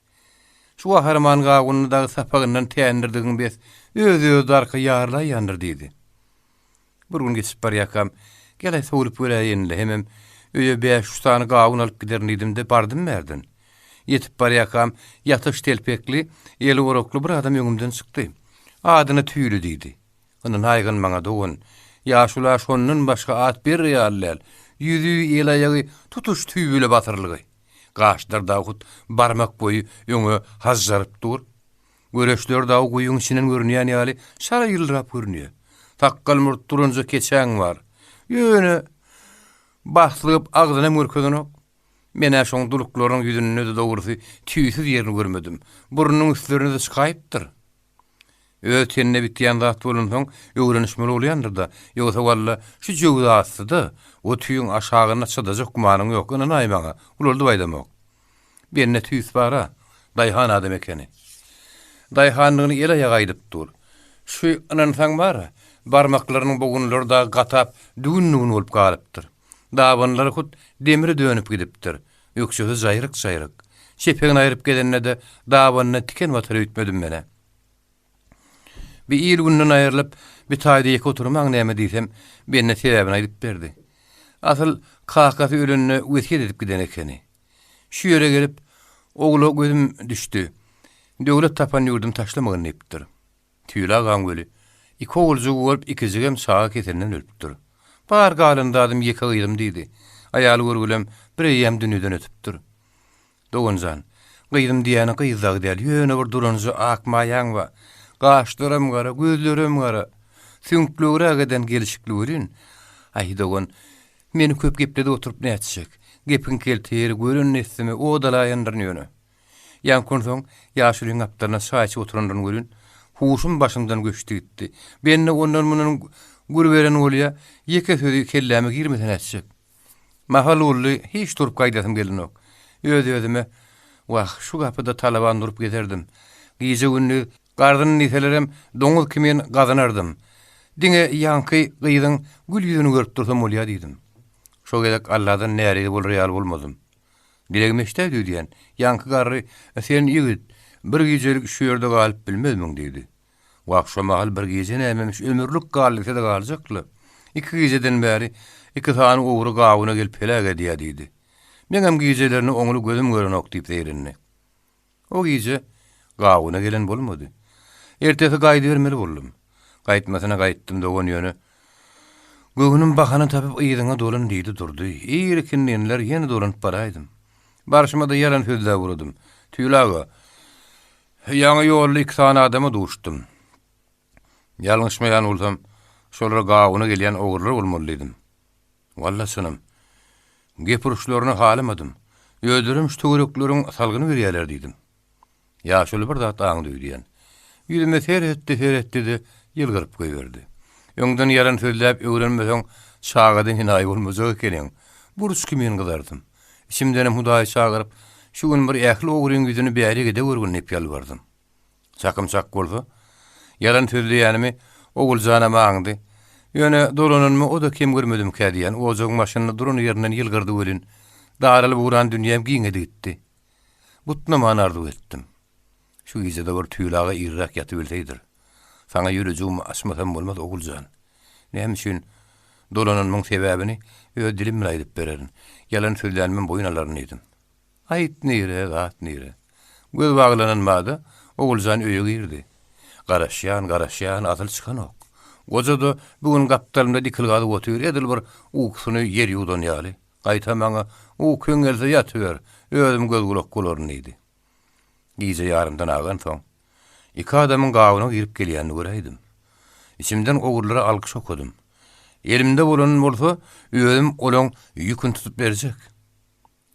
Şu gaharman gawunyny dagy sapagyndan tändirdigiň bes, öz-özi darka ýarylaýýandyr diýdi. Bir gün geçip barýarkam, Gel-aý sowlup göräýeýin-le, hemem öýe bäş-üç sany gawun alyp giderin diýdim-de, bardym bärden. Ýetip barýarkam, ýatyş telpekli, eli orakly bir adam öňümden çykdy. Adyna Tüýli diýdi. Ynanaýgyn maňa, dogan, ýaşula şondan başga at berer ýaly däl. Ýüzi, el-aýagy tutuş tüý bile basyrylgy. Gaşlary dagy hut barmak boýy öňe hazjaryp dur. Göreçleri dagy guýyň içinden görünýän ýaly çala ýyldyrap görünýär. Sakgal-murt duranja keçäň bar. Ýöne baslygyp agzynam görkezenok. Men-ä şoň duluklarynyň ýüzünde-de dogrusy tüýsüz ýerini görmedim. Burnunyň üstlerine-de çykaýypdyr. Öz tenine bitýän zat bolansoň öwrenişmeli bolýandyr-da. Ýogsa walla şu jöwzasyda o tüýüň aşagynda çydajak gümanyň ýok, ynanaý maňa, ulaldyp aýdamok. Bende tüýs bar-a, daýhan adam ekeni. Daýhanlygyny el-aýagy aýdyp dur. Şu ynansaň bar-a, barmaklarynyň bogunlary dagy gatap, düwün-düwün bolup galypdyr. Dabanlary hut demire dönüp gidipdir. Ökjesi jaýryk-jaýryk. Çepegini aýryp gezende-de dabanyna tiken batar öýtmedim men-ä. Bi il-günden aýrylyp, bi taýda ýeke oturmaň näme diýsem, bende sebäbini aýdyp berdi. Asyl, kakasy ölende wesýet edip giden ekeni. Şu ýere gelip, ogula gözüm düşdi. Döwlet tapan ýurdumy taşlamagyn diýipdir. Tüýli agaň weli, iki oguljygy bolup, ikijigem çaga keselinden ölüpdir. Bar galan zadym ýeke gyzym diýdi. Aýaly görgülem bireýýäm dünýeden ötüpdir. Dogan jan, gyzym diýýäni gyz dagy däl, ýöne bir duranja ak maýaň bar. Gaşlaram gara, gözlerem gara. Süňklegräk eden gelşikli welin, aý, dogan, meni köp gepledip oturyp nätjek. Gepiň kelte ýeri gören dessime odalaýandyryn ýöne. Ýaňky onsoň ýaşulyň gapdalynda çaý içip oturandyryn welin, huşum başymdan göçdi gitdi. Bende ondan-mundan gür beren bolýa, ýeke sözi kelläme girmese nätjek. Mahal boldy, hiç turup gaýdasym gelenok. Öz-özüme, Wah, şu gapyda talaban durup gezerdim. Gije-gündiz gazyn diýselerem, doňuz kimin gazynardym. Diňe ýaňky gyzyň gül ýüzüni görüp dursam bolýa diýdim. Şo gezek Alladan närizi bolar ýaly bolmadym. Dilegimi eşidäýdi öýdýän. Ýaňky garry, Sen ýigit, bir gijelik şu ýerde galyp bilmezmiň diýdi. Wah, şo mahal bir gije nämemiş, ömürlik gal diýse-de galjak-la. Iki gijeden bäri iki sany ogry gawuna gelip heläk edýä diýdi. Meňem gijelerini oňly gözüm görenok diýip zeýrendi. O gije gawuna gelen bolmady. Ertesi gaýdybermeli boldum. Gaýtmasyna gaýtdym dogan ýöne göwnüm bahana tapyp yzyňa dolan diýdi durdy. Ir ikindinler ýene dolanyp baraýdym. Barşyma-da ýalan sözläp ugradym. Tüýli aga, Ýaňy ýolda iki sany adama duşdum. Ýalňyşmaýan bolsam, şolar gawuna gelýän ogrular bolmaly diýdim. Walla çynym. Gep uruşlaryny halamadym. Özlerem şu töwerekleriň salgyny berýärler diýdim. Ýaşuly bir zat aňdy öýdýän. Ýüzüme seretdi, seretdi-de, ýylgyryp goýberdi. Öňden ýalan sözläp öwrenmeseň, çagadan hinaýy bolmajak ekeniň. Burç kimin gyzardym. Içimdenem Hudaýy çagyryp, Şu gün bir ähli ogryň ýüzüni bärik edewürgin diýip ýalbardym. Çakym çak bolsa, ýalan sözleýänimi Oguljanam aňdy. Ýöne dolananymy o-da kem görmedimikä diýýän, ojagyň başynda duran ýerinden ýylgyrdy welin, daralyp ugran dünýäm giňedi gitdi. Butnaman arzuw etdim. Şu gije-de bir Tüýli aga irräk ýatybilseýdir. Saňa ýürejigimi açmasam bolmaz, Oguljan. Näme üçin dolananymyň sebäbini öz dilim bilen aýdyp bererin. Ýalan sözlänimem boýun alaryn diýdim. Aýt nire, zat nire. Göz baglanan bada Oguljan öýe girdi. Garaşýan, garaşýan, asyl çykanok. Goja-da bu gün gapdalymda dikilgazyp otyr, edil bir ukusyny ýel ýuwdan ýaly. Gaýta maňa, Ukyň gelse ýatyber, özüm göz-gulak bolaryn diýdi. Gije ýarymdan agansoň, iki adamyň gawuna girip gelýänini göräýdim. Içimden ogrulara alkyş okadym. Elimde bolany bolsa, özüm olaň ýüküni tutup berjek.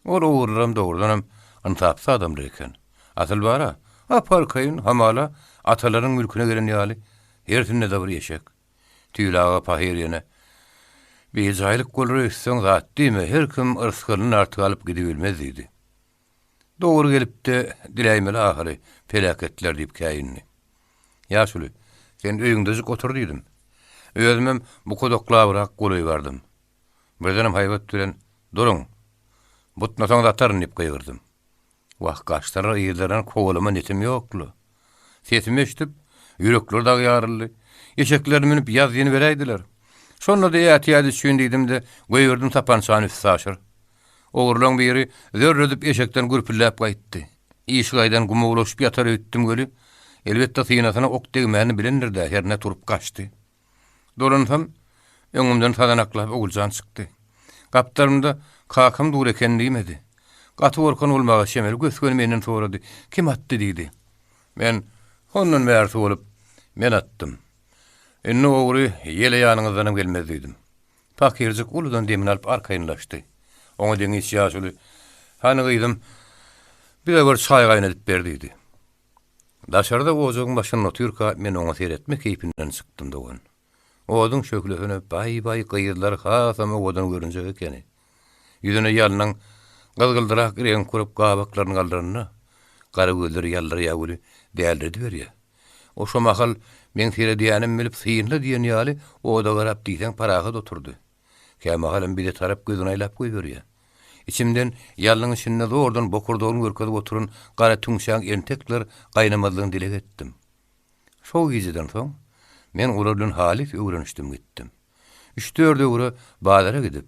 Ol ogrulam dogrudanam ynsapsyz adamlar eken. Asyl bar-a, ap-arkaýyn, hamala, atalarynyň mülküne gelen ýaly, hersinde-de bir eşek. Tüýli aga pahyr ýene, Bijaýlyk bolar öýtseň zat diýme, her kim yrsgalyndan artyk alyp gidibilmez diýdi. Dogry gelip-de diläýmeli ahyry, peläketler diýip käýindi. Ýaşuly, sen öýüňdejik otur diýdim. Özümem bukudaklabrak golaý bardym. Birdenem haýbat bilen, Duruň! Butnasaňyz ataryn! diýip gygyrdym. Wah, gaçsalar yzlaryndan kowalama netim ýok-la. Sesimi eşidip, ýürekleri dagy ýaryldy. Eşeklerini münüp ýaz diýeni beräýdiler. Şonda-da ätiýaç üçin diýdim-de, goýberdim sapançany üstaşyr. Ogurlaň biri zörredip eşekden gürpüldäp gaýtdy. Işi gaýdan guma ulaşyp ýatar öýtdüm weli, elbetde synasyna ok degmänini bilendir-dä, hernä turup gaçdy. Dolansam, öňümden sazanaklap Oguljan çykdy. Gapdalymda kakam dur eken diýmedi. Gaty gorkan bolmaga çemeli gös-göni menden sorady, Kim atdy? diýdi. Men, Hondan bärisi bolup, men atdym. Indi ogry ýele ýanyňyzdanam gelmez diýdim. Pakyrjyk uludan demini alyp arkaýynlaşdy. Oňa deňiç ýaşuly, Hany gyzym, bize bir çaý gaýnadyp ber diýdi. Daşarda ojagyň başynda otyrka men oňa seretme keýpinden çykdym dogan. Oduň şöhlesine baý-baý gyzlar hasam owadan görünjek ekeni. Ýüzüne ýalnyň gyzgyldyrak reňk urup gabaklaryny galdyranda, gara gözleri ýaldyrýar weli dälirediberýär. O şo mahal meň seredýänim bilip synla diýen ýaly oda garap diýseň parahat oturdy. Kämahalam bize tarap gözüni aýlap goýberýär. Içimden ýalnyň içinde zordan bokurdagyny görkezip oturan gara tüňçäň entekler gaýnamazlygyny dileg etdim. Şo gijeden soň, men olar bilen halys öwrenişdim gitdim. Üç-dört öwre bazara gidip,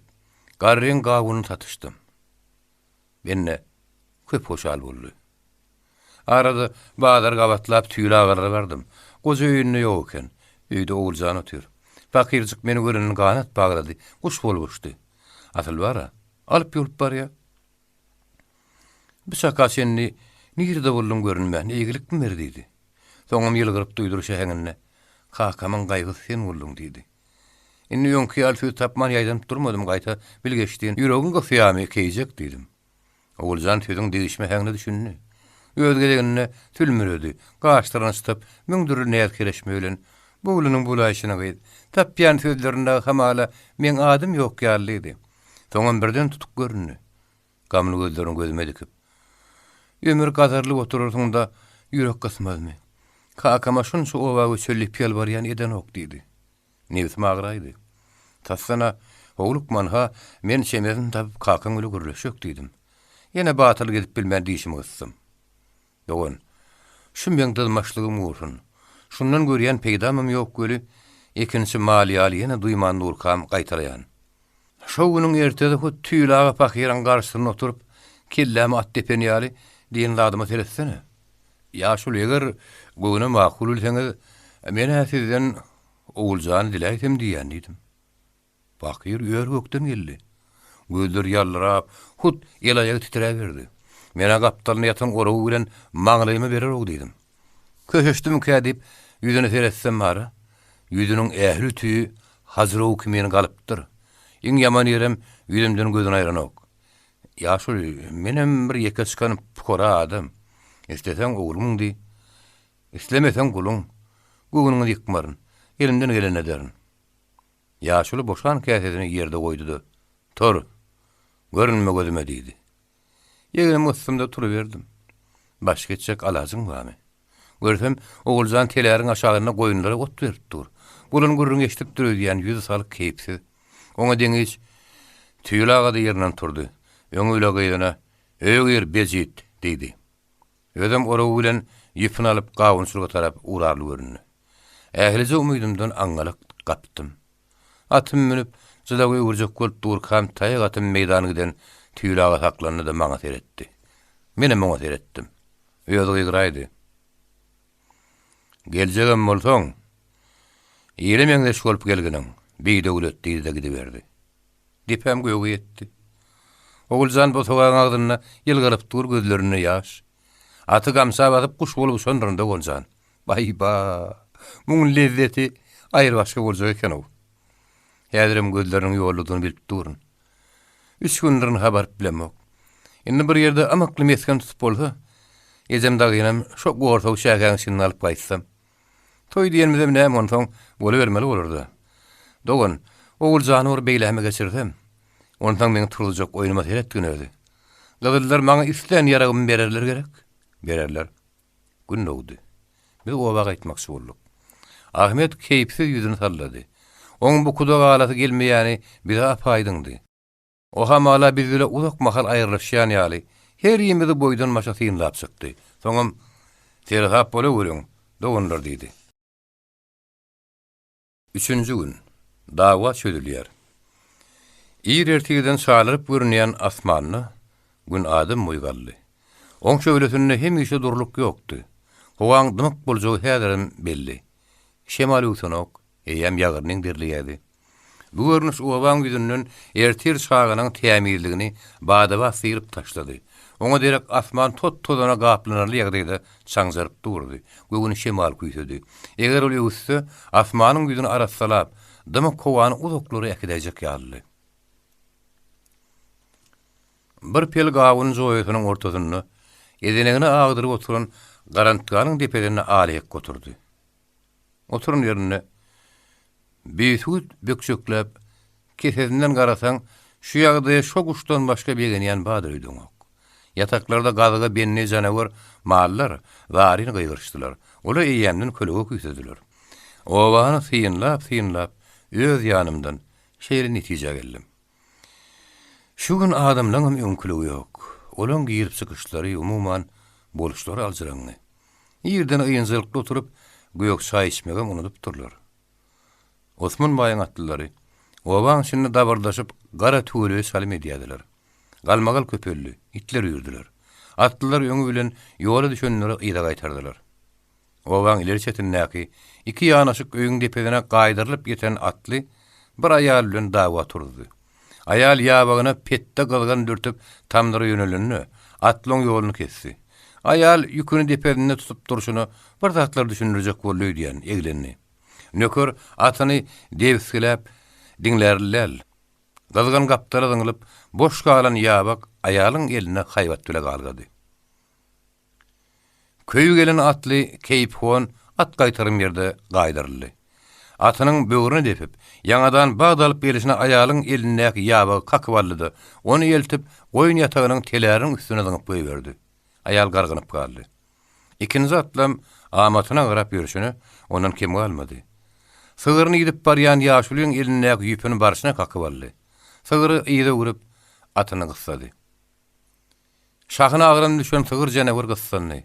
garryň gawunyny satyşdym. Bende köp hoşal boldy. Arada bazar gabatlap Tüýli agalara bardym. Goja öýünde ýok eken. Öýde Oguljan otyr. Pakyrjyk meni görenden ganat baglady, guş bolup uçdy. Asyl bar-a, alyp ýolup barýa. Bu çaka çenli nirede bolduň görünmän, eýgilikmi beri diýdi. Soňam ýylgyryp duýduryş äheňinde, Kakamyň gaýgysy sen bolduň diýdi. Indi öňki ýaly söz tapman ýaýdanyp durmadym, gaýta bilgeşlin, Ýüregiň gysýamy, keýjek diýdim. Oguljan sözüň degişme äheňine düşündi. Öz gezeginde sülmüredi, gaşlaryny çytyp, müň dürli näz-kereşme bilen, Bu oglunyň bulaýşyny gyz, tapýan sözlerinde hamala meň adym ýok ýaly diýdi. Soňam birden tutuk göründi. Gamly gözlerini gözüme dikip. Ömür gazarlyp oturarsyň-da, ýürek gysmazmy? Kakama şunça oba göçeli diýip ýalbarýan edenok diýdi. Nebsim agyraýdy. Tasdan-a, howlukman-ha, men çemesini tapyp kakaň bile gürleşjek diýdim. Ýene batyl gezip bilmän dişimi gysdym. Dogan, şu meň dyzmaçlygym gursun. Şundan görýän peýdamam ýok weli, ekinçi mal ýaly ýene duýman durkam gaýtalaýan. Şo günüň ertesi hut Tüýli aga pahyryň garşysynda oturyp, kelläme at depen ýaly diýen zadyma seretsene. Ýaşuly, eger göwne makul bilseňiz, men-ä sizden Oguljany diläýsem diýýän diýdim. Pahyr ör-gökden geldi. Gözleri ýaldyrap, hut el-aýagy titräberdi. Men-ä gapdalynda ýatan oragy bilen maňlaýyma berer-ow diýdim. Köşeşdimikä diýip, ýüzüne seretsem bar-a, ýüzüniň ähli tüýi hajyraw kimin galypdyr. Iň ýaman ýerem ýüzümden gözüni aýranok. Ýaşuly, menem bir ýeke çykan pukara adam. Isleseň ogluň diý, islemeseň guluň. Göwnüňizi ýykmaryn. Elimden gelenini ederin. Ýaşuly boşan käsesini ýerde goýdy-da, Tur! Görünme gözüme diýdi. Ýegenim gysdym-da turuberdim. Başga etjek alajyň barmy? Görsem, Oguljan teläriň aşagynda goýunlara ot berip dur. Bolan gürrüňi eşidipdir öýdýän, ýüzi salyk keýpsiz. Oňa deňiç Tüýli aga-da ýerinden turdy. Öňi bile gyzyna, Öýe gir, bejit! diýdi. Özem oragy bilen ýüpüni alyp gawunçylyga tarap ugrarly göründi. Ählije umydymdan aňňalak gapdym. Atym münüp, jylawy öwürjek bolup durkam taýak atym meýdan giden Tüýli aga saklandy-da maňa seretdi. Menem oňa seretdim. Özi gygyraýdy. Geljegem bolsaň, ile meňzeş bolup gelginiň, bidöwlet diýdi-de gidiberdi. Depäm göge ýetdi. Oguljan bosagaň agzynda ýylgyryp dur, gözlerinde ýaş. Aty gamça basyp guş bolup uçandyryn doganjan. Baý-ba, muň lezzeti aýrybaşga boljak eken-ow. Häzirem gözleriniň ýolludygyny bilip durun. Üç gündür ynha baryp bilemok. Indi bir ýerde ymykly mesgen tutup bolsa, ejem dagynam şo gorsaw çägäň içinde alyp gaýtsam. Toý diýenimizem näme onsoň bolubermeli bolar-da. Dogan, Oguljany bir beýläme geçirsem, onsoň meň turuzjak oýnuma seretgin özi. Gyzyllar maňa islän ýaragymy bererler gerek? Bererler. Gün dogdy. Biz oba gaýtmakçy bolduk. Ahmet keýpsiz ýüzüni sallady. Oň bukuda galasy gelmeýäni bize ap-aýdyňdy. O hamala biz bile uzak mahal aýrylyşýan ýaly, herimizi boýdan-başa synlap çykdy. Soňam, Seresap bolaweriň, doganlar diýdi. Üçünji gün. Dawa çözülýär. Ir ertirden çalaryp görünýän asmanda Gün adam boýy galdy. Oň şöhlesinde hemişe durulyk ýokdy. Howaň dymyk boljagy häzirem belli. Şemal öwsenok, eýýäm ýagyrnyň derleýärdi. Bu görnüş obaň ýüzünden ertir çaganyň tämizligini bada-bat syryp taşlady. Oňa derek asman tot-tozana gaplanarly ýagdaýda çaňjaryp durdy. Göwün şemal küýsedi. Eger ol öwüsse, asmanyň ýüzüni arassalap, dymyk howany uzaklara äkidäýjek ýalydy. Bir pel gawun joýasynyň ortasynda ezenegini agdyryp oturan garantganyň depesinde Aly hekge oturdy. Oturan ýerinde Böwsügüt bökjekläp, kesesinden garasaň, şu ýagdaýa şo guşdan başga begenýän bardyr öýdeňok. Ýataklarda gazyga bendi janawer mallar zaryn gygyryşdylar. Olar eýýämden kölege küýsediler. Obany synlap-synlap, öz ýanymdan şeýle netijä geldim. Şu gün adamlaňam öňküligi ýok. Olaň girip-çykyşlary, umuman, boluşlary aljyraňňy. Irden ynjalykly oturyp, gök çaý içmegem unudypdyrlar. Osman baýyň atlylary obaň içinde dabyrdaşyp gara tüweleýe çalym edýärdiler. Galmagal köpeldi, itler üýrdüler. Atlylar öňi bilen ýola düşenleri yza gaýtardylar. Obaň ileri çetindäki iki ýanaşyk öýüň depesine gaýdyrylyp ýeten atly bir aýal bilen dawa turuzdy. Aýal ýabagyna petde gyzgan dürtüp tamdyra ýönelende, atly oň ýoluny kesdi. Aýal ýüküni depesinde tutup durşuna bir zatlar düşündirjek boldy öýdýän, eglendi. Nöker atyny debisgiläp diňlärli däl. Gyzgan gapdala zyňlyp, boş galan ýabak aýalyň eline haýbat bile galgady. Köýi gelen atly keýpihon at gaýtarym ýerde gaýdyryldy. Atynyň böwrüne depip, ýaňadan bat alyp gelşine aýalyň elindäki ýabagy kakyp aldy-da, ony eltip, goýun ýatagynyň teläriniň üstüne zyňyp goýberdi. Aýal gargynyp galdy. Ikinji atlam amatyna garap ýörşüne ondan kem galmady. Sygryny idip barýan ýaşulyň elindäki ýüpüni barşyna kakyp aldy. Sygry yza öwrüp, atyny gyssady. Şahyna agram düşen sygyr janawer gyssandy.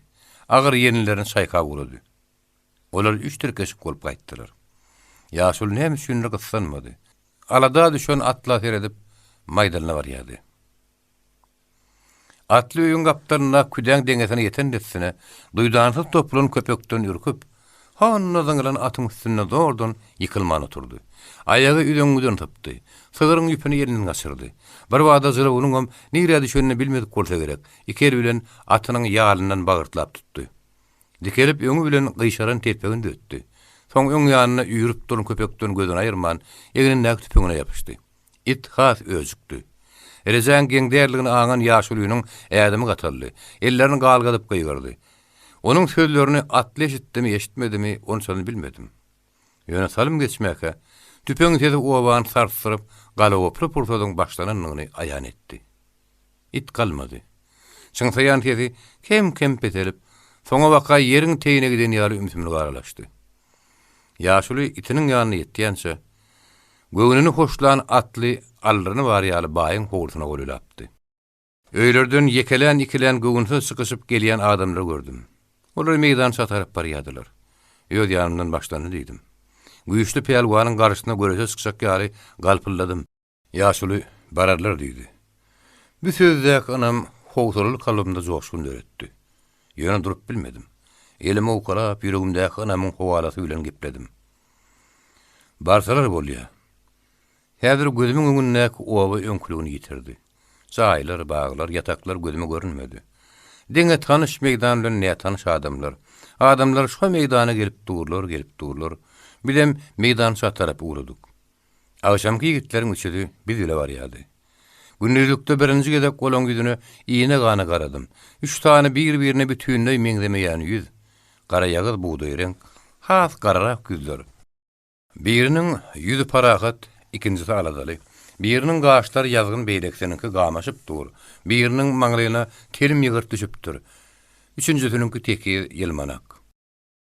Agyr ýelinlerini çaýkap ugrady. Olar üç tirkeşik bolup gaýtdylar. Ýaşuly näme üçindir gyssanmady. Alada düşen atla seredip, maýdalyna barýardy. Atly öýüň gapdalynda küdäň deňesine ýeten dessine, duýdansyz topulan köpekden ürküp, Hanyna zyňylan atyň üstünde zordan ýykylman oturdy. Aýagy üzeňňiden sypdy. Sygryň ýüpüni elinden gaçyrdy. Birbada jylawynyňam nirä düşenini bilmedik bolsa gerek, iki eli bilen atynyň ýalyndan bagyrtlap tutdy. Dikelip öňi bilen gyşaran telpegini düzetdi. Soň öň ýanynda üýrüp duran köpekden gözüni aýyrman, egnindäki tüpeňine ýapyşdy. It has öjükdi. Rejäň geň däldigini aňan ýaşulynyň ädimi gataldy. Ellerini galgadyp gygyrdy. Onuň sözlerini atly eşitdimi, eşitmedimi, onçasyny bilmedim. Ýöne salym geçmäkä, tüpeň sesi obany sarsdyryp, galagoply pursadyň başlanandygyny aýan etdi. It galmady. Çyňsaýan sesi kem-kem peselip, soňabaka ýeriň teýine giden ýaly ümsümlige aralaşdy. Ýaşuly itiniň ýanyna ýetýänçä, göwnüni hoşlan atly aldyryny bar ýaly baýyň howlusyna golaýlapdy. Öýlerden ýekelän-ikilän göwünsiz çykyşyp gelýän adamlary gördüm. Olar meýdança tarap barýardylar. Öz ýanymdan başlandy diýdim. Güýçli pälwanyň garşysyna göreşe çykjak ýaly galpyldadym. Ýaşuly, Bararlar diýdi. Bu sözdäki ynam howsalaly kalbymda joşgun döretdi. Ýöne durup bilmedim. Elimi owkalap, ýüregimdäki ynamyň howalasy bilen gepledim. Barsalar bolýa. Häzir gözümiň öňündäki oba öňküligini ýitirdi. Jaýlar, baglar, ýataklar gözüme görünmedi. Diňe tanyş meýdan bilen nätanyş adamlar. Adamlar şo meýdana gelip durlar, gelip durlar. Bizem meýdança tarap ugradyk. Agşamky ýigitleriň üçüsi biz bile barýardy. Gündizlikde birinji gezek olaň ýüzüne iýne-gana garadym. Üç sany bir-birine bütinleý meňzemeýän ýüz. Garaýagyz bugdaýreňk, has gararak ýüzler. Biriniň ýüzi parahat, ikinjisi aladaly. Biriniň gaşlary ýazgyn beýlekisiniňki gamaşyp dur. Biriniň maňlaýyna telim ýygyrt düşüpdir. Üçünjisiniňki tekiz, ýylmanak.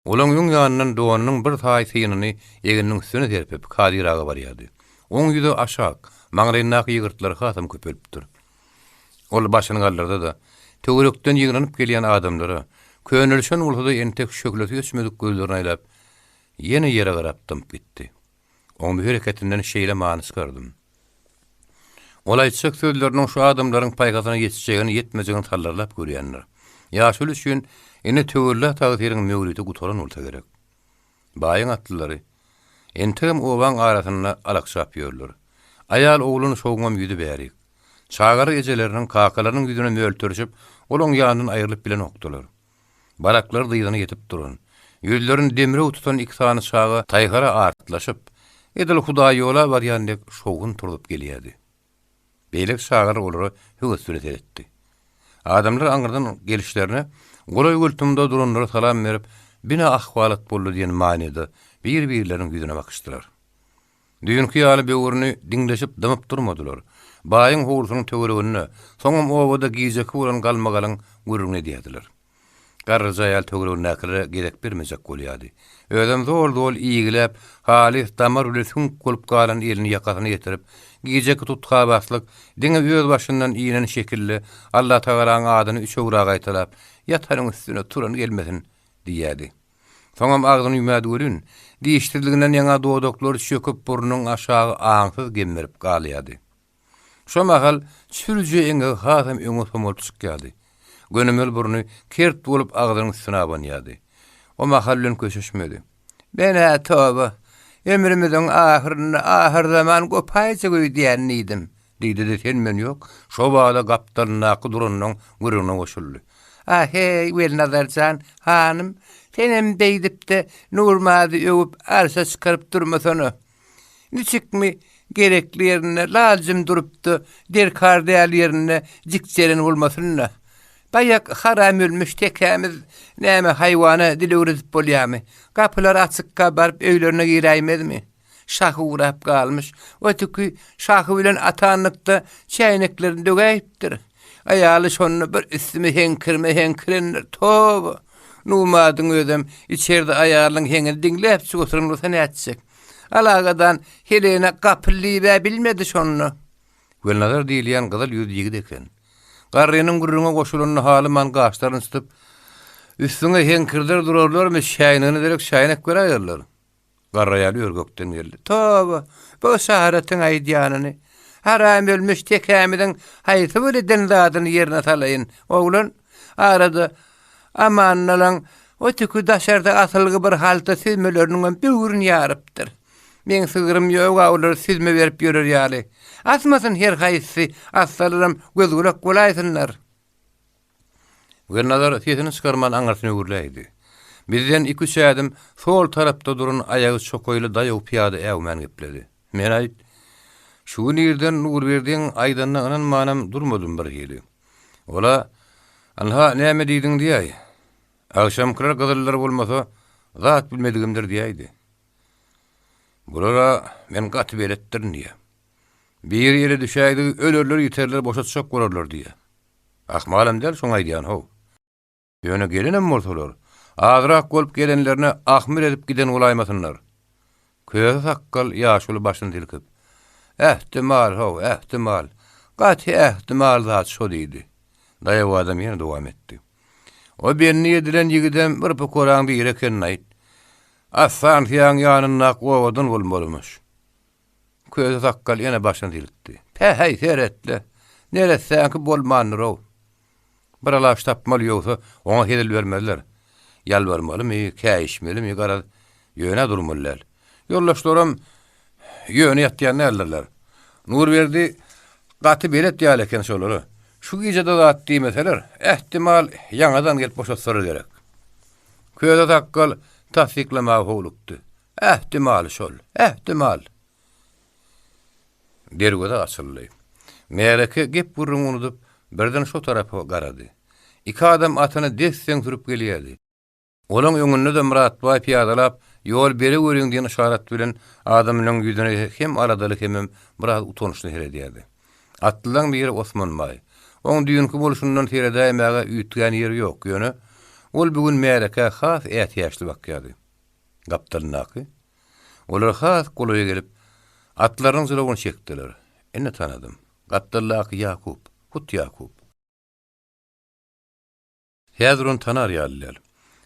Olaň öň ýanyndan donunyň bir taý synyny egniniň üstüne serpip, Kadyr aga barýardy. Oň ýüzi aşak, maňlaýyndaky ýygyrtlary hasam köpelipdir. Ol başyny galdyrdy-da, töwerekden ýygnanyp gelýän adamlara, könelişen bolsa-da entek şöhlesi öçmedik gözlerini aýlap, Ýene ýere garap dymyp gitdi. Oň bu hereketinden şeýle many çykardym. Ol aýtjak sözleriniň şu adamlaryň paýhasyna ýetjegini-ýetmejegini sallarlap görýändir. Ýaşuly üçin indi töwella tagsyryň möwriti gutaran bolsa gerek. Baýyň atlylary entegem obaň arasynda alakjap ýörler. Aýal-oglan şowuňam ýüzi bärik. Çagalar ejeleriniň, kakalarynyň ýüzüne mölterişip, olaň ýanyndan aýrylyp bilenokdylar. Baraklary dyzyna ýetip duran, ýüzlerini demrew tutan iki sany çaga taýhara atlaşyp, edil hudaýýola barýan dek şowhun turzup gelýärdi. Beýleki çagalar olara höwes bilen seretdi. Adamlar aňyrdan gelişlerine golaý-gultumda duranlara salam berip, Bina ahwalat boldy diýen manyda bir-birleriniň ýüzüne bakyşdylar. Düýnki ýaly böwrüni diňleşip dymyp durmadylar. Baýyň howlusynyň töwereginde, soňam obada gijeki bolan galmagalyň gürrüňini edýärdiler. Garryja aýal töweregindäkilere gezek bermejek bolýardy. Özem zol-zol iýgiläp, halys damar bile süňk bolup galan elini ýakasyna ýetirip, gijeki tuthabaslyk diňe öz başyndan inen şekilde Allatagalaň adyny üç öwra gaýtalap, Ýatanyň üstüne turan gelmesin! diýýärdi. Soňam agzyny ýumýardy welin, dişsizliginden ýaňa dodaklary çöküp burnunyň aşagy aňsyz gemmerip galýardy. Şo mahal çürje eňegi hasam öňe somalyp çykýardy. Gönümel burny kert bolup agzynyň üstüne abanýardy. O mahal bilen köşeşmedi. Men-ä toba, ömrümiziň ahyrynda ahyrzaman gopaýjak öýdýän diýdim. Diýdi-de sen-men ýok, şo bada gapdalyndaky duranyň gürrüňine goşuldy. A-heý, Welnazar jan, hanym, senem beýdip-de Nurmady öwüp arşa çykaryp durmasana. Niçikmi gerekli ýerinde lal-jim durup-da, derkar däl ýerinde jikjeren bolmasyn-da. Baýak haram ölmüş tekämiz näme haýwana dil öwredip bolýamy? Gapylar açykka baryp öýlerine giräýmezmi? Şahy gurap galmyş. O tüki şahy bilen atanlykda çäýneklerini dögäýipdir. Aýaly şonda bir üstüme heňkirme heňkirendir. Toba! Numadyň özem içerde aýalynyň heňini diňläpjik oturan bolsa nätjek. Alagadan heleýine gapyl diýib-ä bilmedi şonda. Welnazar diýilýän gyzyl ýüzli ýigit eken. Garrynyň gürrüňe goşulanyny halyman gaşlaryny çytyp, Üstüňe heňkirder durarlarmy, çäýnegine derek çäýnek beräýerler. Garry aýal ör-gökden geldi. Toba, bu yşaratyň aýdýanyny! Haram ölmüş tekämiziň haýsy bir eden zadyny ýerine salaýyn, oglan? Arada Amannalaň o tüki daşarda asylgy bir halta süzmeleriniňem böwrüni ýarypdyr. Meň sygrym ýog-a olary süzme berip ýörer ýaly. Asmasyn her haýsysy, assalaram göz-gulak bolaýsynlar. Welnazar sesini çykarman aňyrsyna öwrüläýdi. Bizden iki-üç ädim sol tarapda duran aýagy çokaýly daýaw pyýada äwmän gepledi. Men-aýt, şu gün irden Nurberdiň aýdanyna ynanmanam durmadym birhili. Ol-a, Ynha, näme diýdiň diýäý. Agşamkylar gyzyllar bolmasa, zat bilmedigimdir diýäýdi. Bulara men gaty beletdirin diýýä. Biri ele düşäýdigi ölerler-ýiterler boşatjak bolarlar diýýä. Ahmalam däl şoň aýdýany-how. Ýöne gelenem bolsalar, azrak bolup gelenlerine ahmyr edip giden bolaýmasynlar. Köse sakgal ýaşuly başyny silkip, Ähtimal-how, ähtimal. Gaty ähtimal zat şo diýdi. Daýaw adam ýene dowam etdi. O bendi edilen ýigidem bir pukaraň biri eken-aýt. Assansyýaň ýanyndaky obadan bolmalymyş. Köse sakgal ýene başyny silkdi. Päheý, seret-le, neressäňki bolmandyr-ow. Bir alaç tapmaly, ýogsa oňa hezil bermezler. Ýalbarmalymy, käýişmelimi, garaz, ýöne durmaly däl. Ýoldaşlaram ýöne ýatýan däldirler. Nurberdi gaty belet ýaly eken şolara. Şu gije-de zat diýmeseler, ähtimal, ýaňadan gelip boşatsalar gerek. Köse sakgal tassyklamaga howlukdy. Ähtimal şol, ähtimal. Derweze açyldy. Märeke gep-gürrüňi unudyp, birden şo tarapa garady. Iki adam atyny des-deň sürüp gelýärdi. Olaň öňünde-de Myratbaý pyýadalap, ýol bereweriň diýen yşarat bilen adamlaryň ýüzüne hem aladaly hemem biraz utançly seredýärdi. Atlylaň biri Osman baý. Oň düýnki bolşundan seredäýmäge üýtgän ýeri ýok, ýöne ol bu gün märekä has ätiýaçly bakýardy. Gapdalyndaky Olar has golaýa gelip, atlarynyň jylawyny çekdiler. Indi tanadym. Gapdaldaky Ýakup, hut Ýakup. Häzir ony tanar ýaly däl.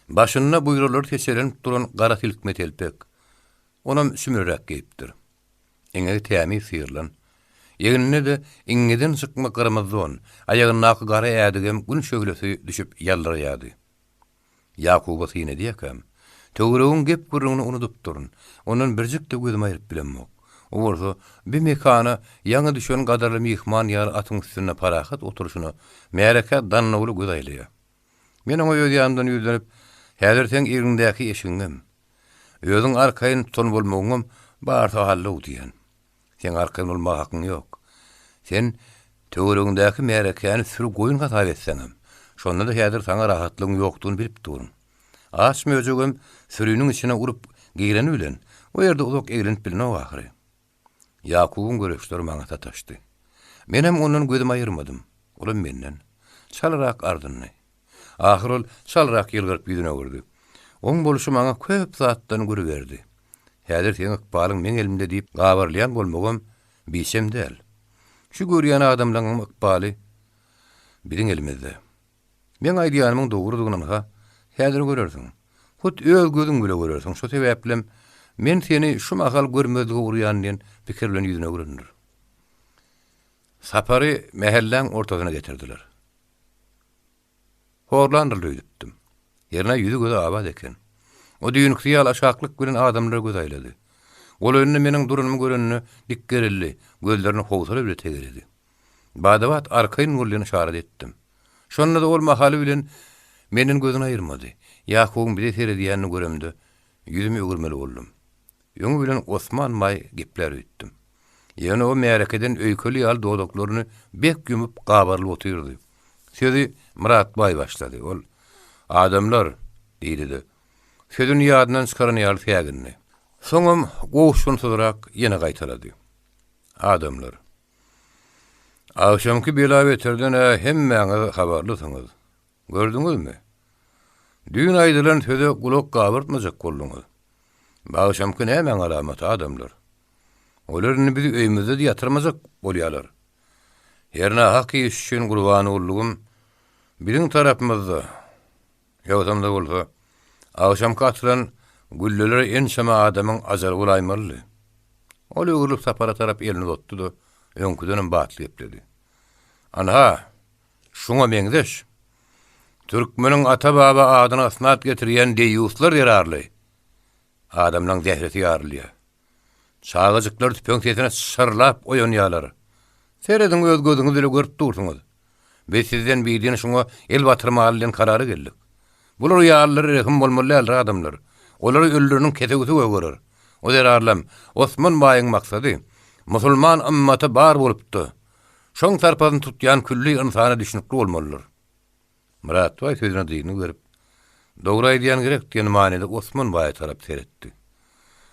Başynda buýralary seçelenip duran gara silkme telpek. Onam sümürräk geýipdir. Eňegi tämiz syrylan. Egninde-de iňňeden çykma gyrmyzy don, aýagyndaky gara ädigem gün şöhlesi düşüp ýaldyraýardy. Ýakuba syn edýärkäm, töweregiň gep-gürrüňini unudypdyryn. Ondan birjik-de gözümi aýryp bilemok. O bolsa, bi mekana ýaňy düşen gadyrly myhman ýaly atyň üstünde parahat oturyşyna, märekä dannawly göz aýlaýar. Men oňa öz ýanymdan ýüzlenip, Häzir seň egniňdäki eşigiňem, özüň arkaýyn tutan bolmagyňam barysy Allow diýýän. Seň arkaýyn bolmaga hakyň ýok. Sen töweregiňdäki märekäni süri goýun hasap etseňem, şonda-da häzir saňa rahatlygyň ýokdugyny bilip durun. Aç möjegem süriniň içine urup gireni bilen, o ýerde uzak eglenip bilenok ahyry. Ýakubyň göreçleri maňa sataşdy. Menem ondan gözümi aýyrmadym. Olam menden. Çalarak ardyndy. Ahyr ol çalrak ýylgyryp ýüzüne öwürdi. Oň bolşy maňa köp zatdan gür berdi. Häzir seň ykbalyň meň elimde diýip gabarylýan bolmagam biçem däl. Şu görýän adamlaňam ykbaly biziň elimizde. Meň aýdýanymyň dogrudygyny ynha, häzir görersiň. Hut öz gözüň bile görersiň, şo sebäplem men seni şu mahal görmezlige urýan diýen pikir bilen ýüzüne öwrendir. Sapary mähelläň ortasyna getirdiler. Horlandyr öýdüpdim. Hernä ýüzi-gözi abat eken. O düýnküsi ýaly aşaklyk bilen adamlara göz aýlady. Golaýynda meniň duranymy görende dikgerildi, gözlerini howsala bile tegeledi. Bada-bat arkaýyn bol diýen yşarat etdim. Şonda-da ol mahaly bilen menden gözüni aýyrmady. Ýakubyň bize seredýänini göremde, ýüzümi öwürmeli boldum. Öňi bilen Osman baý geplär öýtdüm. Ýöne o märekeden öýkeli ýaly dodaklaryny bek ýumup gabarylyp otyrdy. Sözi Myrat baý başlady. Ol, Adamlar! diýdi-de, sözüni ýadyndan çykaran ýaly sägindi. Soňam gowuşgynsyzrak ýene gaýtalady. Adamlar! Agşamky bela-beterden-ä hemmäňiz habarlysyňyz. Gördüňizmi? Düýn aýdylan söze gulak gabartmajak bolduňyz. Bu agşamky nämäň alamaty, adamlar? Olar indi bizi öýümizde-de ýatyrmajak bolýarlar. Hernä hak iş üçin Gurbangullugym biziň tarapymyzda. Ýogsam-da bolsa, agşamky atylan gülleler ençeme adamyň ajaly bolaýmalydy. Ol öwrülip Sapara tarap elini uzatdy-da, öňküdenem batly gepledi. Anha, Şuňa meňzeş, türkmeniň ata-baba adyna ysnat getirýän deýýuslar zerarly adamlaň zähresi ýarylýar. Çagajyklar tüpeň sesine şyrlap oýanýarlar. Serediň öz gözüňiz bile görüp dursuňyz. Biz sizden bidin şuňa el batyrmaly diýen karara geldik. Bular ýalylara rehim bolmaly däldir adamlar. Olary ölüleriniň kesewisi gögerer. O zerarlam Osman baýyň maksady, musulman ymmaty bar bolupdy. Şoň sarpasyny tutýan külli ynsana düşnükli bolmalydyr. Myratbaý sözüne dyngy berip, Dogry aýdýan gerek diýen manyda Osman baýa tarap seretdi.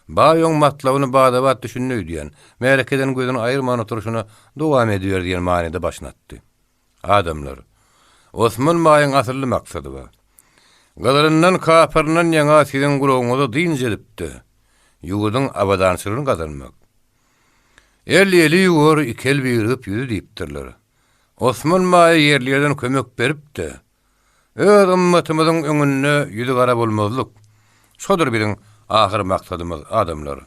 Baý oň matlabyny bada-bat düşündi öýdýän, märekeden gözüni aýyrman oturyşyna dowam ediber diýen manyda başyny atdy. Adamlar! Osman baýyň asylly maksady bar. Gyzylyndan, kapyryndan ýaňa siziň gulagyňyza dynç edip-de, ýurduň abadançylygyny gazanmak. El eli ýuwar, iki el birigip ýüzi diýipdirler. Osman baýa ýerli-ýerden kömek berip-de, öz ymmatymyzyň öňünde ýüzi gara bolmazlyk, şodur biziň ahyr maksadymyz, adamlar.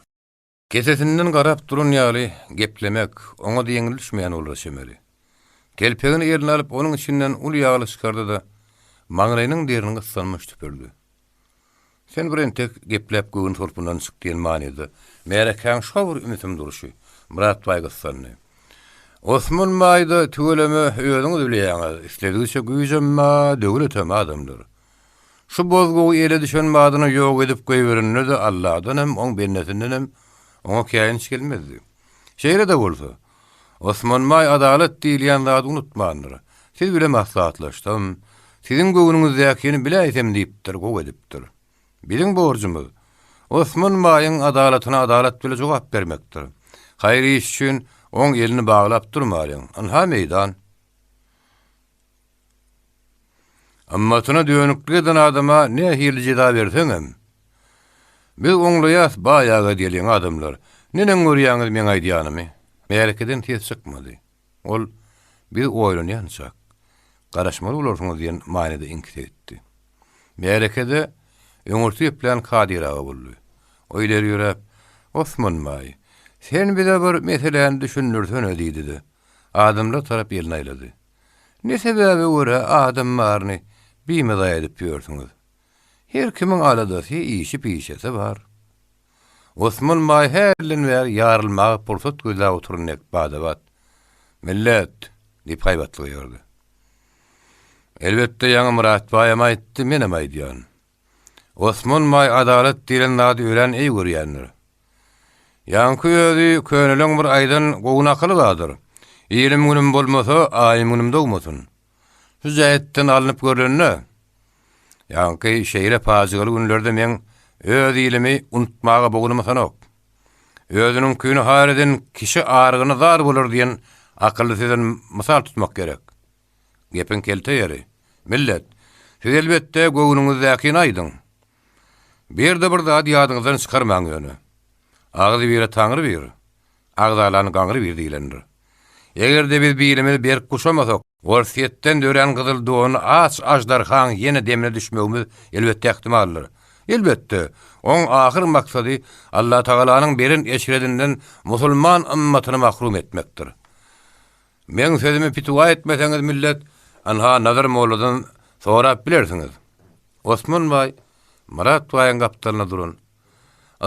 Kesesinden garap duran ýaly geplemek oňa-da ýeňil düşmeýän bolara çemeli. Telpegini eline alyp, onuň içinden uly ýaglyk çykardy-da, maňlaýynyň derini gyssanmaç süpürdi. Sen bir entek gepläp göwün solpundan çyk diýen manyda märekäň şo bir ümsüm durşy. Myrat baý gyssandy. Osman baý-da tüweleme özüňiz bilýäňiz, isledigiçe güýjem bar, döwletem adamlar. Şu bozgagy ele düşen badyna ýok edip goýberende-de Alladan hem, oň bendesinden hem oňa käýinç gelmezdi. Şeýle-de bolsa, Osman baý adalat diýilýän zady unutmandyr. Siz bile maslahatlaşsam, siziň göwnüňizdäkini biläýsem diýipdir, gowy edipdir. Biziň borjumyz, Osman baýyň adalatyna adalat bile jogap bermekdir. Haýyr iş üçin oň elini baglap durmalyň. Ynha meýdan. Ymmatyna dönüklik eden adama nähili jeza berseňem, Biz oňlaýas baý aga diýeliň adamlar, neneň görýäňiz meň aýdýanymy? Märekeden ses çykmady. Ol, Biz oýlanýançak, garaşmaly bolarsyňyz diýen manyda iňkise gitdi. Märekede öňürti geplän Kadyr aga boldy. O ileri ýöräp, Osman baý, sen bize bir meseläni düşündirsene diýdi-de, adamlar tarap elini aýlady. Ne sebäbe görä adam baryny bimaza edip ýörsüňiz? Her kimiň aladasy, işi-pişesi bar. Osman baý hälden bäri ýarylmaga pursat gözläp oturan dek bada-bat, Millet! diýip haýbatly gygyrdy. Elbetde, ýaňy Myrat baýam aýtdy, menem aýdýan. Osman baý adalat diýlen zady örän eý görýändir. Ýaňky özi köneleň bir aýdan gowy nakyly bardyr. Ilim-günüm bolmasa, aýym-günüm dogmasyn. Şu jähetden alnyp görlende, ýaňky şeýle pajygaly günlerde meň öz ilimi unutmaga bognum ysanok. Özüniňkini har eden kişi argyny zar bolar diýen akylly sözden mysal tutmak gerek. Gepiň kelte ýeri, millet, siz elbetde göwnüňizdäkini aýdyň. Bu ýerde bir zady ýadyňyzdan çykarmaň ýöne. Agyz bire Taňry bir, agzalany gaňry bir diýlendir. Eger-de biz bilimizi berk guşamasak, Orsýetden dörän gyzyl donly aç aždarhaň ýene demine düşmegimiz elbetde ähtimaldyr. Elbetde, oň ahyr maksady Allatagalanyň beren eşredinden musulman ymmatyny mahrum etmekdir. Meň sözümi pitiwa etmeseňiz millet, ynha Nazar molladan sorap bilersiňiz. Osman baý Myrat baýyň gapdalynda duran,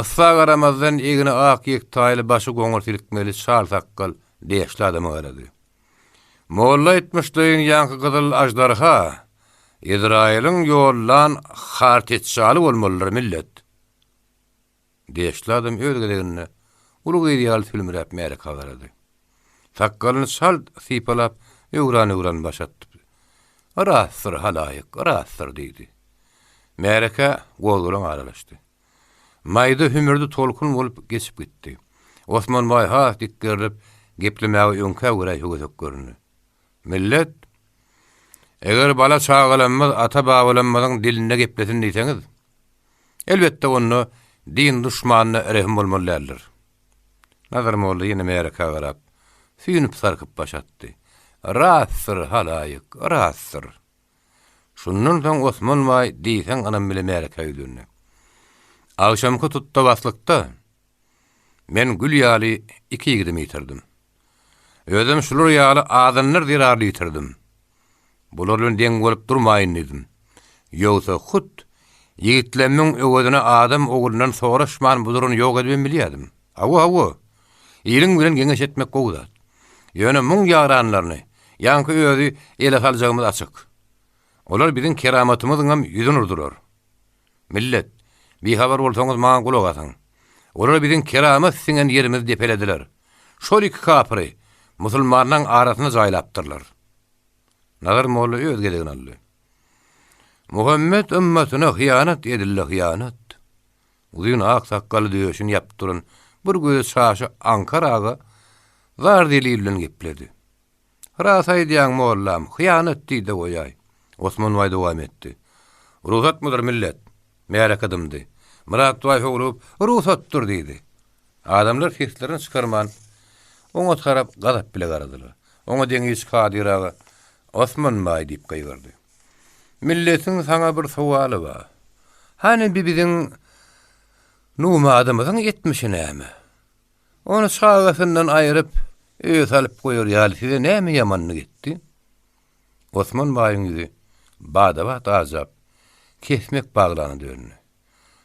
yssa garamazdan egni ak ýektaýly başy goňur silkmeli çal sakgal deşli adama garady. Molla aýtmyşlaýyn ýaňky gyzyl aždarha Ezraýylyň ýollan harteçjaly bolmalydyr millet. Deşli adam öz gezeginde uly gyz ýaly sülmüräp märekä garady. Sakgalyny çalt sypalap, öwran-öwran baş atdy. Rastdyr, halaýyk, rastdyr, diýdi. Märekä gozgalaň aralaşdy. Maýda hümürdi tolkun bolup geçip gitdi. Osman baý has dikgerilip, geplemäge öňkä görä höwesek göründi. Millet, eger bala-çagalarymyz ata-babalarymyzyň dilinde geplesin diýseňiz, Elbetde onda din duşmanyna rehim bolmaly däldir. Nazar molla ýene märekä garap, süýnüp-sarkyp baş atdy. Rastdyr, halaýyk, rastdyr. Şundan soň Osman baý diýseň ynam bile märekä ýüzlendi. Agşamky tutda-baslykda men gül ýaly iki ýigidimi ýitirdim. Özem şular ýaly azanlar zerarly ýitirdim. Bular bilen deň bolup durmaýyn diýdim. Ýogsa hut ýigitlemmiň öwezine adam oglundan soraşman bu duruny ýok edibem bilýärdim. Hawa, hawa. Iliň bilen geňeş etmek gowy zat. Ýöne muň ýaranlaryny, ýaňky özi ele saljagymyz açyk. Olar biziň keramatymyzyňam ýüzüni urdular. Millet, bihabar bolsaňyz maňa gulak asyň. Olar biziň keramat siňen ýerimizi depelediler. Şol iki kapyry musulmanlaň arasynda jaýlapdyrlar. Nazar molla öz gezegini aldy. Muhammet ymmatyna hyýanat edildi, hyýanat. Uzyn ak sakgaly döşüni ýapyp duran bir gözi çaşy Aňkar aga zar-zelil bilen gepledi. Ras aýdýaň, mollam, hyýanat diý-de goýaý. Osman baý dowam etdi. Rugsatmydyr, millet? Märeke dymdy. Myrat baý howlugyp, Rugsatdyr diýdi. Adamlar seslerini çykarman, oňa tarap gazap bile garadylar. Oňa deňiç Kadyr aga, Osman baý diýip gygyrdy. Milletiň saňa bir sowaly bar. Hany bi biziň Numadymyzyň etmişi näme? Ony çagasyndan aýryp, öýe salyp goýar ýaly size näme ýamanlyk etdi? Osman baýyň ýüzi bada-bat ajap, kesmek baglana döndi.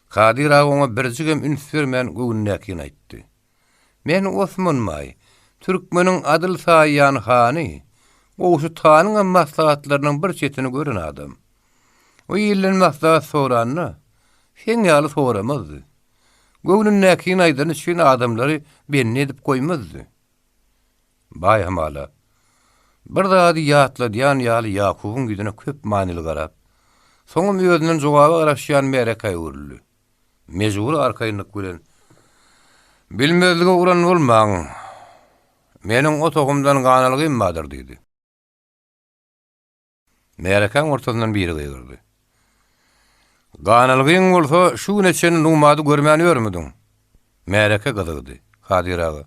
Kadyr aga oňa birjigem üns bermän göwnündäkini aýtdy. Men Osman baý, türkmeniň adyl saýýan hany, Gowşut hanyňam maslahatlarynyň bir çetini gören adam. O ilden maslahat soranda, seň ýaly soramazdy. Göwnündäkini aýdany üçin adamlary bendi edip goýmazdy. Baý hamala, bir zady ýatladýan ýaly Ýakubyň ýüzüne köp manyly garap, soňam özünden jogaba garaşýan märekä öwrüldi. Mejbury arkaýynlyk bilen, Bilmezlige uran bolmaň. Meniň o tohumdan ganalgym bardyr diýdi. Märekäň ortasyndan biri gygyrdy. Ganalgyň bolsa şu güne çenli Numady görmän ýörmüdiň? Märeke gyzygdy. Kadyr aga,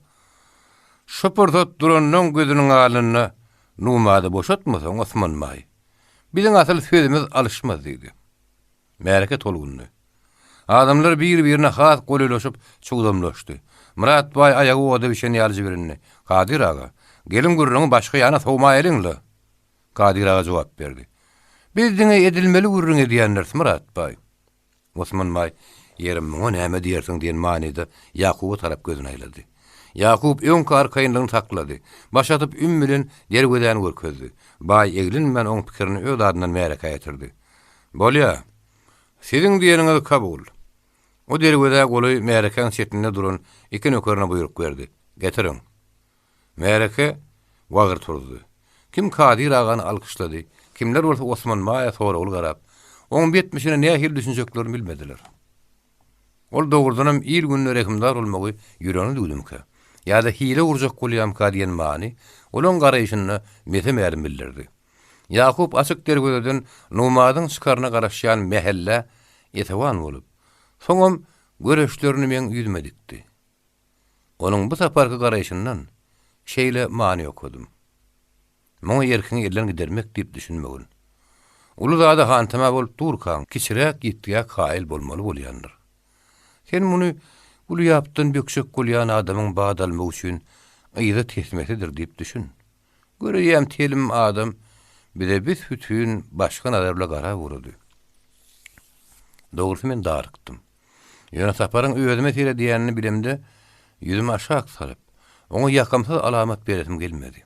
Şu pursat duranlaň gözüniň alnynda Numady boşatmasaň, Osman baý, biziň asyl sözümiz alyşmaz diýdi. Märeke tolgundy. Adamlar bir-birine has golaýlaşyp, çugdamlaşdy. Myrat baý aýagy oda bişen ýaly jibirindi. Kadyr aga, geliň gürrüňi başga ýana sowmaýalyň-la. Kadyr aga jogap berdi. Biz diňe edilmeli gürrüň edýändiris, Myrat baý. Osman baý, Ýeri, muňa näme diýersiň diýen manyda Ýakuba tarap gözüni aýlady. Ýakup öňki arkaýynlygyny saklady. Baş atyp üm bilen derwezäni görkezdi. Baý eglenmän oň pikirini öz adyndan märekä ýetirdi. Bolýa. Siziň diýeniňiz kabul. O derwezä golaý märekäň çetinde duran iki nökerine buýruk berdi. Getiriň. Märeke wagyr turuzdy. Kim Kadyr agany alkyşlady, kimler bolsa Osman baýa soragly garap, oň bu etmişine nähili düşünjeklerini bilmediler. Ol dogrudanam il-gününe rehimdar bolmagy ýüregine düwdümikä? Ýa-da hile gurjak bolýamyka diýen many olaň garaýşynda mese-mälim bildirdi. Ýakup açyk derwezeden Numadyň çykaryna garaşýan mähellä esewan bolup, soňam göreçlerini meň ýüzüme dikdi. Onuň bu saparky garaýşyndan şeýle many okadym. Muňa erkiňi elden gidermek diýip düşünmegin. Uly zada hantama bolup durkaň, kiçiräk ýitgä kaýyl bolmaly bolýandyr. Sen muny uly ýapdan bökjek bolýan adamyň bat almak üçin yza tesmesidir diýip düşün. Göräýem telim adam bize büs-bütin başga nazar bilen garap ugrady. Dogrusy men darykdym. Ýöne Saparyň özüme seredýänini bilemde, ýüzümi aşak salyp, oňa ýakymsyz alamat beresim gelmedi.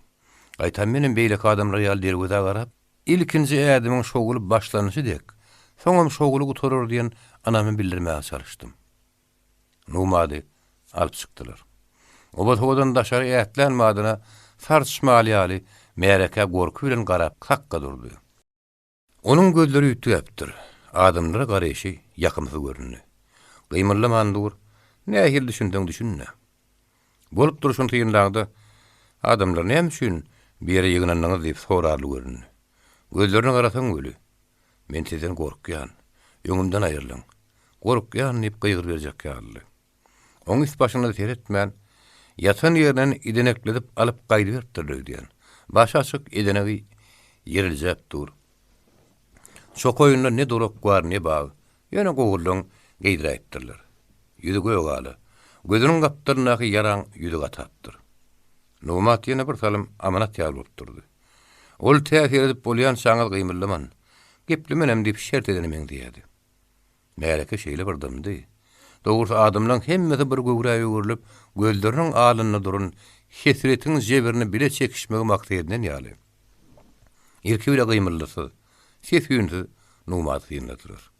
Gaýtam menem beýleki adamlar ýaly derwezä garap, ilkinji ädimiň şowly başlanyşy dek, soňam şowly gutarar diýen ynamy bildirmäge çalyşdym. Numady alyp çykdylar. Oba-sobadan daşary ätlän badyna sarç mal ýaly märekä gorky bilen garap sakga durdy. Onuň gözleri üýtgäpdir, adamlara garaýşy ýakymsyz göründi. Gymyldaman dur, nähili düşünseň düşün-dä. Bolup durşuny synlaňda, adamlar näme üçin bu ýere ýygnandyňyz diýip sorarly göründi. Gözlerine garasaň weli, Men sizden gorkýan, öňümden aýrylyň, gorkýan diýip gygyryberjek ýalydy. Oň üst-başyna seretmän, ýatan ýerinden idenekledip alyp gaýdyberipdirler öýdýän. Başy açyk edenegi ýeriljäp dur. Çokaýynda ne dolak bar, ne bag, ýöne gowurlaň geýdiräýipdirler. Ýüzi gögala, gözüniň gapdalyndaky ýaraň ýüzi gatapdyr. Nugmat ýene bir salym amanat ýaly bolup durdy. Ol tä seredip bolýançaňyz gymyldaman, geplemenem diýip şert edene meňzeýärdi. Märeke şeýle bir dymdy. Dogrusy, adamlaň hemmesi bir göwrä öwrülip, gözleriniň alnynda duran hesretiň jebrini bile çekişmegi maksat edinen ýaly. Ilki bile gymyldysyz, ses-üýnsüz Nugmady synladylar.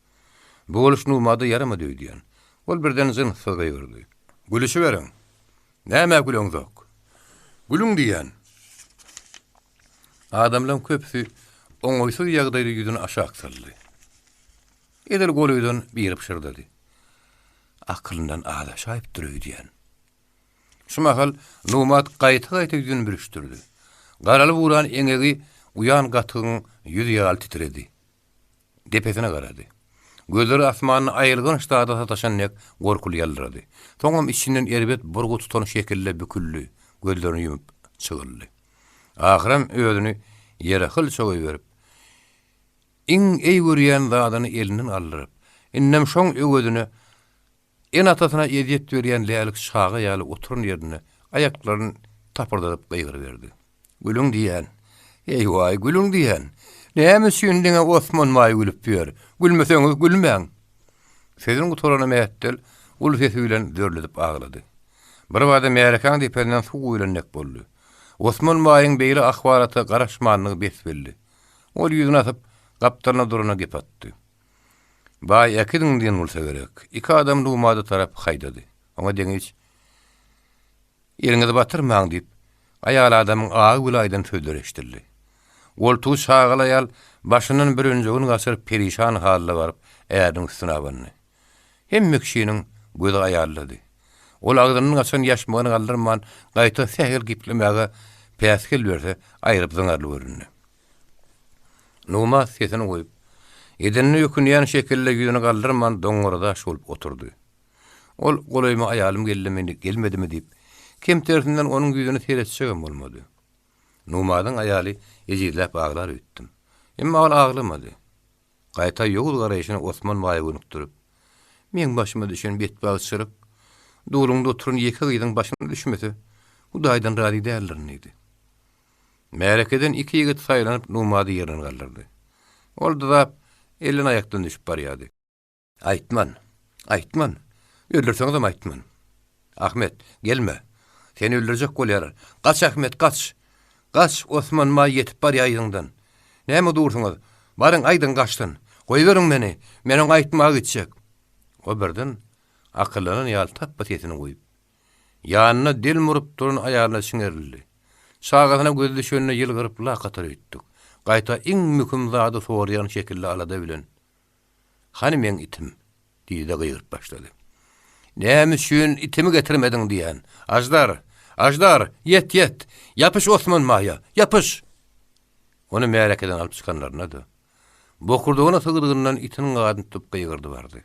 Bu boluş Nugmada ýaramady öýdýän. Ol birden jynssyz gygyrdy. Gülüşiberiň! Nämä güleňzok? Gülüň diýýän! Adamlaň köpüsi oňaýsyz ýagdaýda ýüzüni aşak saldy. Edil golaýdan biri pyşyrdady. Akylyndan azaşaýypdyr öýdýän. Şu mahal Numat gaýta-gaýta ýüzüni bürüşdirdi. Garalyp ugran eňegi uýan gatygyň ýüzi ýaly titredi. depesine garady. Gözleri asmanda aýylganç zada sataşan dek gorkuly ýaldyrady. Soňam içinden erbet burgy tutan şekilde büküldi, gözlerini ýumup çygyldy. Ahyram özüni ýere hylça goýberip, iň eý görýän zadyny elinden aldyryp, indem şoň öwezine Ene-atasyna ezýet berýän lälik çaga ýaly oturan ýerinde aýaklaryny tapyrdadyp gygyryberdi. Gülüň diýýän! Eý-waý, gülüň diýýän! Näme üçin diňe Osman baý gülüp ýör? Gülmeseňiz gülmäň! Sözüni gutarana mähetdel, uly sesi bilen zörledip aglady. Birbada märekäň depesinden suw guýlan dek boldy. Osman baýyň beýle ahwalata garaşmandygy bes-belli. Ol ýüzüni asyp, gapdalynda durana gep atdy. Baý äkidiň diýen bolsa gerek. Iki adam Lumada tarap haýdady. Oňa deňiç, Eliňizi batyrmaň diýip, aýal adamyň agy bile aýdan sözleri eşidildi. Goltugy çagaly aýal başyndan bürünjegini gaçyryp perişan halda baryp äriniň üstüne abandy. Hemme kişiniň gözi aýaldady. Ol agzyndan gaçan ýaşmagyny galdyrman, gaýta sähel geplemäge päsgel berse, aýryp zyňarly göründi. Nugmat sesini goýup, edenine ökünýän şekilde ýüzüni galdyrman doňňara-daş bolup oturdy. Ol golaýyma aýalym geldimi, gelmedimi diýip, kemtersinden onuň ýüzüne seretjegem bolmady. Nugmadyň aýaly ejizläp aglar öýtdüm. Emma ol aglamady. Gaýta ýowuz garaýşyny Osman baýa gönükdirip, Meň başyma düşen betbagtçylyk, duluňda oturan ýeke gyzyň başyna düşmese, Hudaýdan razy däldirin diýdi. Märekeden iki ýigit saýlanyp Numady ýerinden galdyrdy. Ol dyzap, elden-aýakdan düşüp barýardy. Aýtman! Aýtman! Öldürseňizem aýtman! Ahmet, gelme! Seni öldürjek bolýarlar. Gaç, Ahmet, gaç! Gaç, Osman baý ýetip barýar yzyňdan. Näme dursuňyz? Baryň, aýdyň, gaçsyn! Goýberiň meni! Men oňa aýtmaga gitjek! O birden akyllanan ýaly tapba sesini goýup. Ýanynda delmuryp duran aýalyna çiňerildi. Çagasyna gözi düşende ýylgyryp lak atar öýtdük. Gaýta iň möhüm zady soraýan şekilli alada bilen, Hany meň itim? diýdi-de gygyryp başlady. Näme üçin itimi getirmediň diýýän. Aždar! Aždar! Ýet, ýet! Ýapyş Osman baýa! Ýapyş! Ony märekeden alyp çykanlarynda-da, bokurdagyna sygdygyndan itiniň gadyny tutup gygyrdy bardy.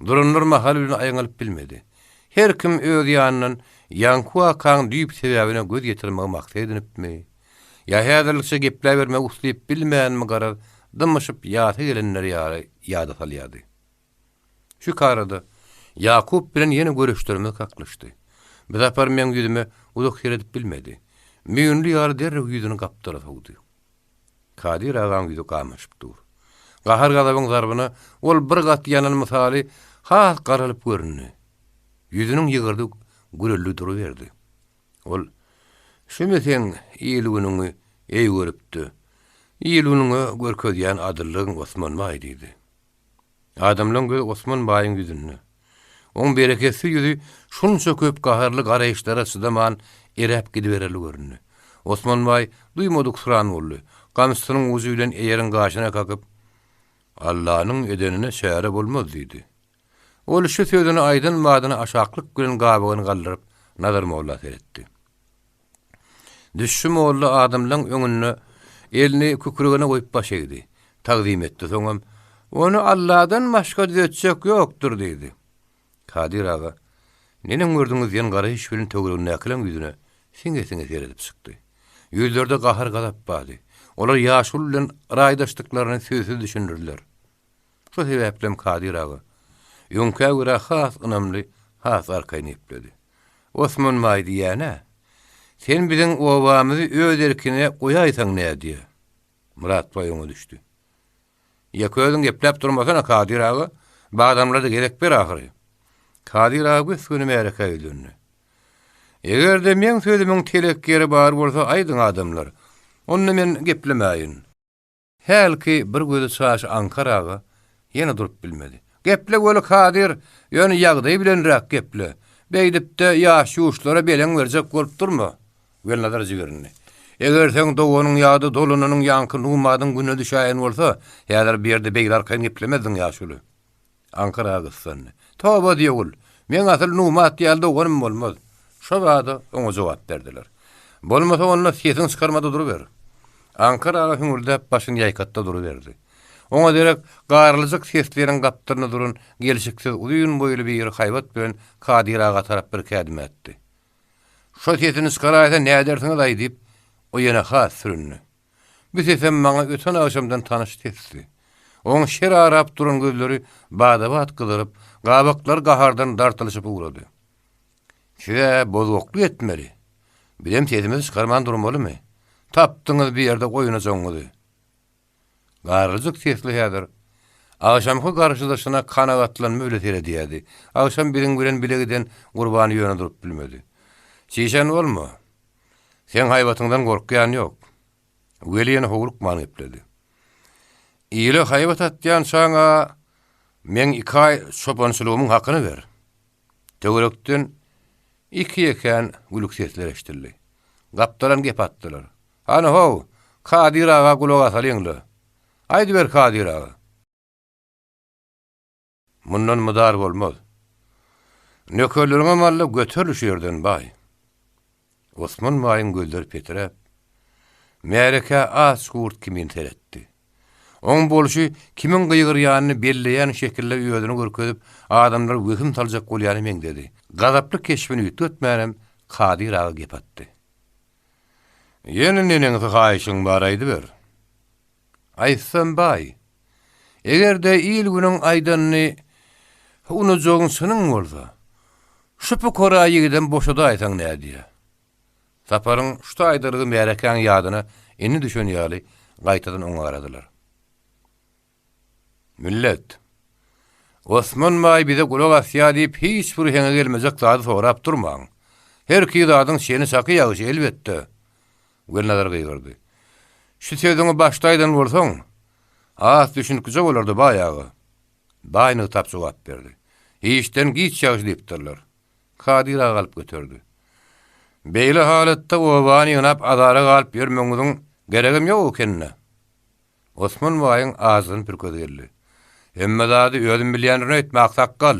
Duranlar mahal bilen aýňalyp bilmedi. Her kim öz ýanyndan ýaňky wakaň düýp sebäbine göz ýetirmegi maksat edinipmi, ýa häzirlikçe gepläbermegi uslyp bilmänmi garaz, dymyşyp ýasy gelenleri ýaly ýada salýardy. Şu arada Ýakup bilen ýene görüşlerimiz kaklyşdy. Bu sapar meň ýüzüme uzak seredip bilmedi. Müýnli ýaly derrew ýüzüni gapdala sowdy. Kadyr agaň ýüzi gamaşyp dur. Gahar-gazabyň zarbyna ol bir gat ýanan mysaly has garalyp göründi. Ýüzüniň ýygyrdy güreldi duruberdi. Ol, Şümi seň il-günüňi eý görüp-de, il-günüňe görkezýän adyllygyň, Osman baý? diýdi. Adamlaň gözi Osman baýyň ýüzünde. Oň bereketsiz ýüzi şunça köp gaharly garaýyşlara çydaman eräp gidibererli göründi. Osman baý duýmadyksyran boldy. Gamçysynyň ujy bilen eýeriň gaşyna kakyp, Allanyň edenine çäre bolmaz diýdi. Ol şu sözüni aýdan badyna aşaklyk bilen gabagyny galdyryp Nazar molla seretdi. Düşşi molla adamlaň öňünde elini kükregine goýup baş egdi. Tagzym etdi. Soňam, Ony Alladan başga düzetjek ýokdur diýdi. Kadyr aga, Neneň gördüňiz diýen garaýyş bilen töweregindäkileň ýüzüne siňe-siňe seredip çykdy. Ýüzlerde gahar-gazap bardy. Olar ýaşuly bilen raýdaşdyklaryny sözsüz düşündirdiler. Şo sebäplem Kadyr aga öňkä görä has ynamly, has arkaýyn gepledi. Osman baý diýýän-ä, sen biziň obamyzy öz erkine goýaýsaň nädýä? Myrat baý oňa düşdi. Ýeke özüň gepläp durmasana, Kadyr aga, badamlara-da gezek ber ahyry. Kadyr aga gös-göni märekä ýüzlendi. Eger-de meň sözümiň telek ýeri bar bolsa aýdyň adamlar, onda men geplemäýin. Hälki bir gözi çaşy Aňkar aga ýene durup bilmedi. Geple weli Kadyr, ýöne ýagdaýy bilenräk geple. Beýdip-de ýaş-ýuşlara beleň berjek bolup durma. Welnazar jigirindi. Eger seň doganyň ýa-da dolananyň ýaňky Numadyň gününe düşäýen bolsa, häzir bu ýerde beýle arkaýyn geplemezdiň ýaşuly. Aňkara gyssandy. Toba diýgul, meň asyl Numat ýaly doganym bolmaz. Şo bada oňa jogap berdiler. Bolmasa onda sesiňi çykarma-da duruber. Aňkar aga hüňürdäp başyny ýaýkatdy duruberdi. Oňa derek garlyjyk sesleriň gapdalynda duran gelşiksiz uzyn boýly biri haýbat bilen Kadyr aga tarap bir ädim ätdi. Şo sesini çykaraýsa nädersiňiz-aý diýip, o ýene has süründi. Bu sesem maňa öten agşamdan tanyş sesdi. Oň şer arap duran gözleri bada-bat gyzaryp, gabaklary gahardan dartylyşyp ugrady. Siz-ä bozgaklyk etmeli. Bizem sesimizi çykarman durmalymy? Tapdyňyz bir ýerde oýnajagyňyzy. Garryjyk sesli häzir. Agşamky garşydaşyna kanagatlanma bile seredýärdi. Agşam biziň bilen bile giden Gurban ýöne durup bilmedi. Çişen bolma. Seň haýbatyňdan gorkýan ýok. Weli ýene howlukman gepledi. Ile haýbat atýançaň-a meň iki aý çopançylygymyň hakyny ber. Töwerekden iki-ýekän gülki sesler eşidildi. Gapdalan gep atdylar. Hany how, Kadyr aga gulak asalyň-la. Aýdyber Kadyr aga. Mundan mydar bolmaz. Nökerleriňem al-da göteril şu ýerden, baý. Osman baýyň gözleri petiräp, märekä aç gurt kimin seretdi. Oň bolşy kimiň gygyrýanyny belleýän şekilde özüni görkezip, adamlara wehim saljak bolýana meňzedi. Gazaply keşbini üýtgetmänem Kadyr aga gep atdy. Ýene neneňsi haýyşyň bar aýdyber. Aýtsam baý, eger-de il-günüň aýdanyny unujagyň çynyň bolsa, şu pukara ýigidem boşadaýsaň nädýä? Saparyň şu taýdalygy märekäň ýadyna indi düşen ýaly gaýtadan oňa garadylar. Millet! Osman baý bize gulak asýar diýip hiç bir heňe gelmejek zady sorap durmaň. Herki zadyň çeni-çaky ýagşy, elbetde! Welnazar gygyrdy. Şu sözüňi başda aýdan bolsaň, has düşüniklije bolardy, baý aga. Baý nygtap jogap berdi. Işden giç ýagşy diýipdirler. Kadyr aga alyp göterdi. Beýle halatda obany ýygnap azara galyp ýörmegiňiziň geregem ýok eken-dä. Osman baýyň ajydan pürkezi geldi. Hemme zady özüm bilýändirin öýtme, aksakgal!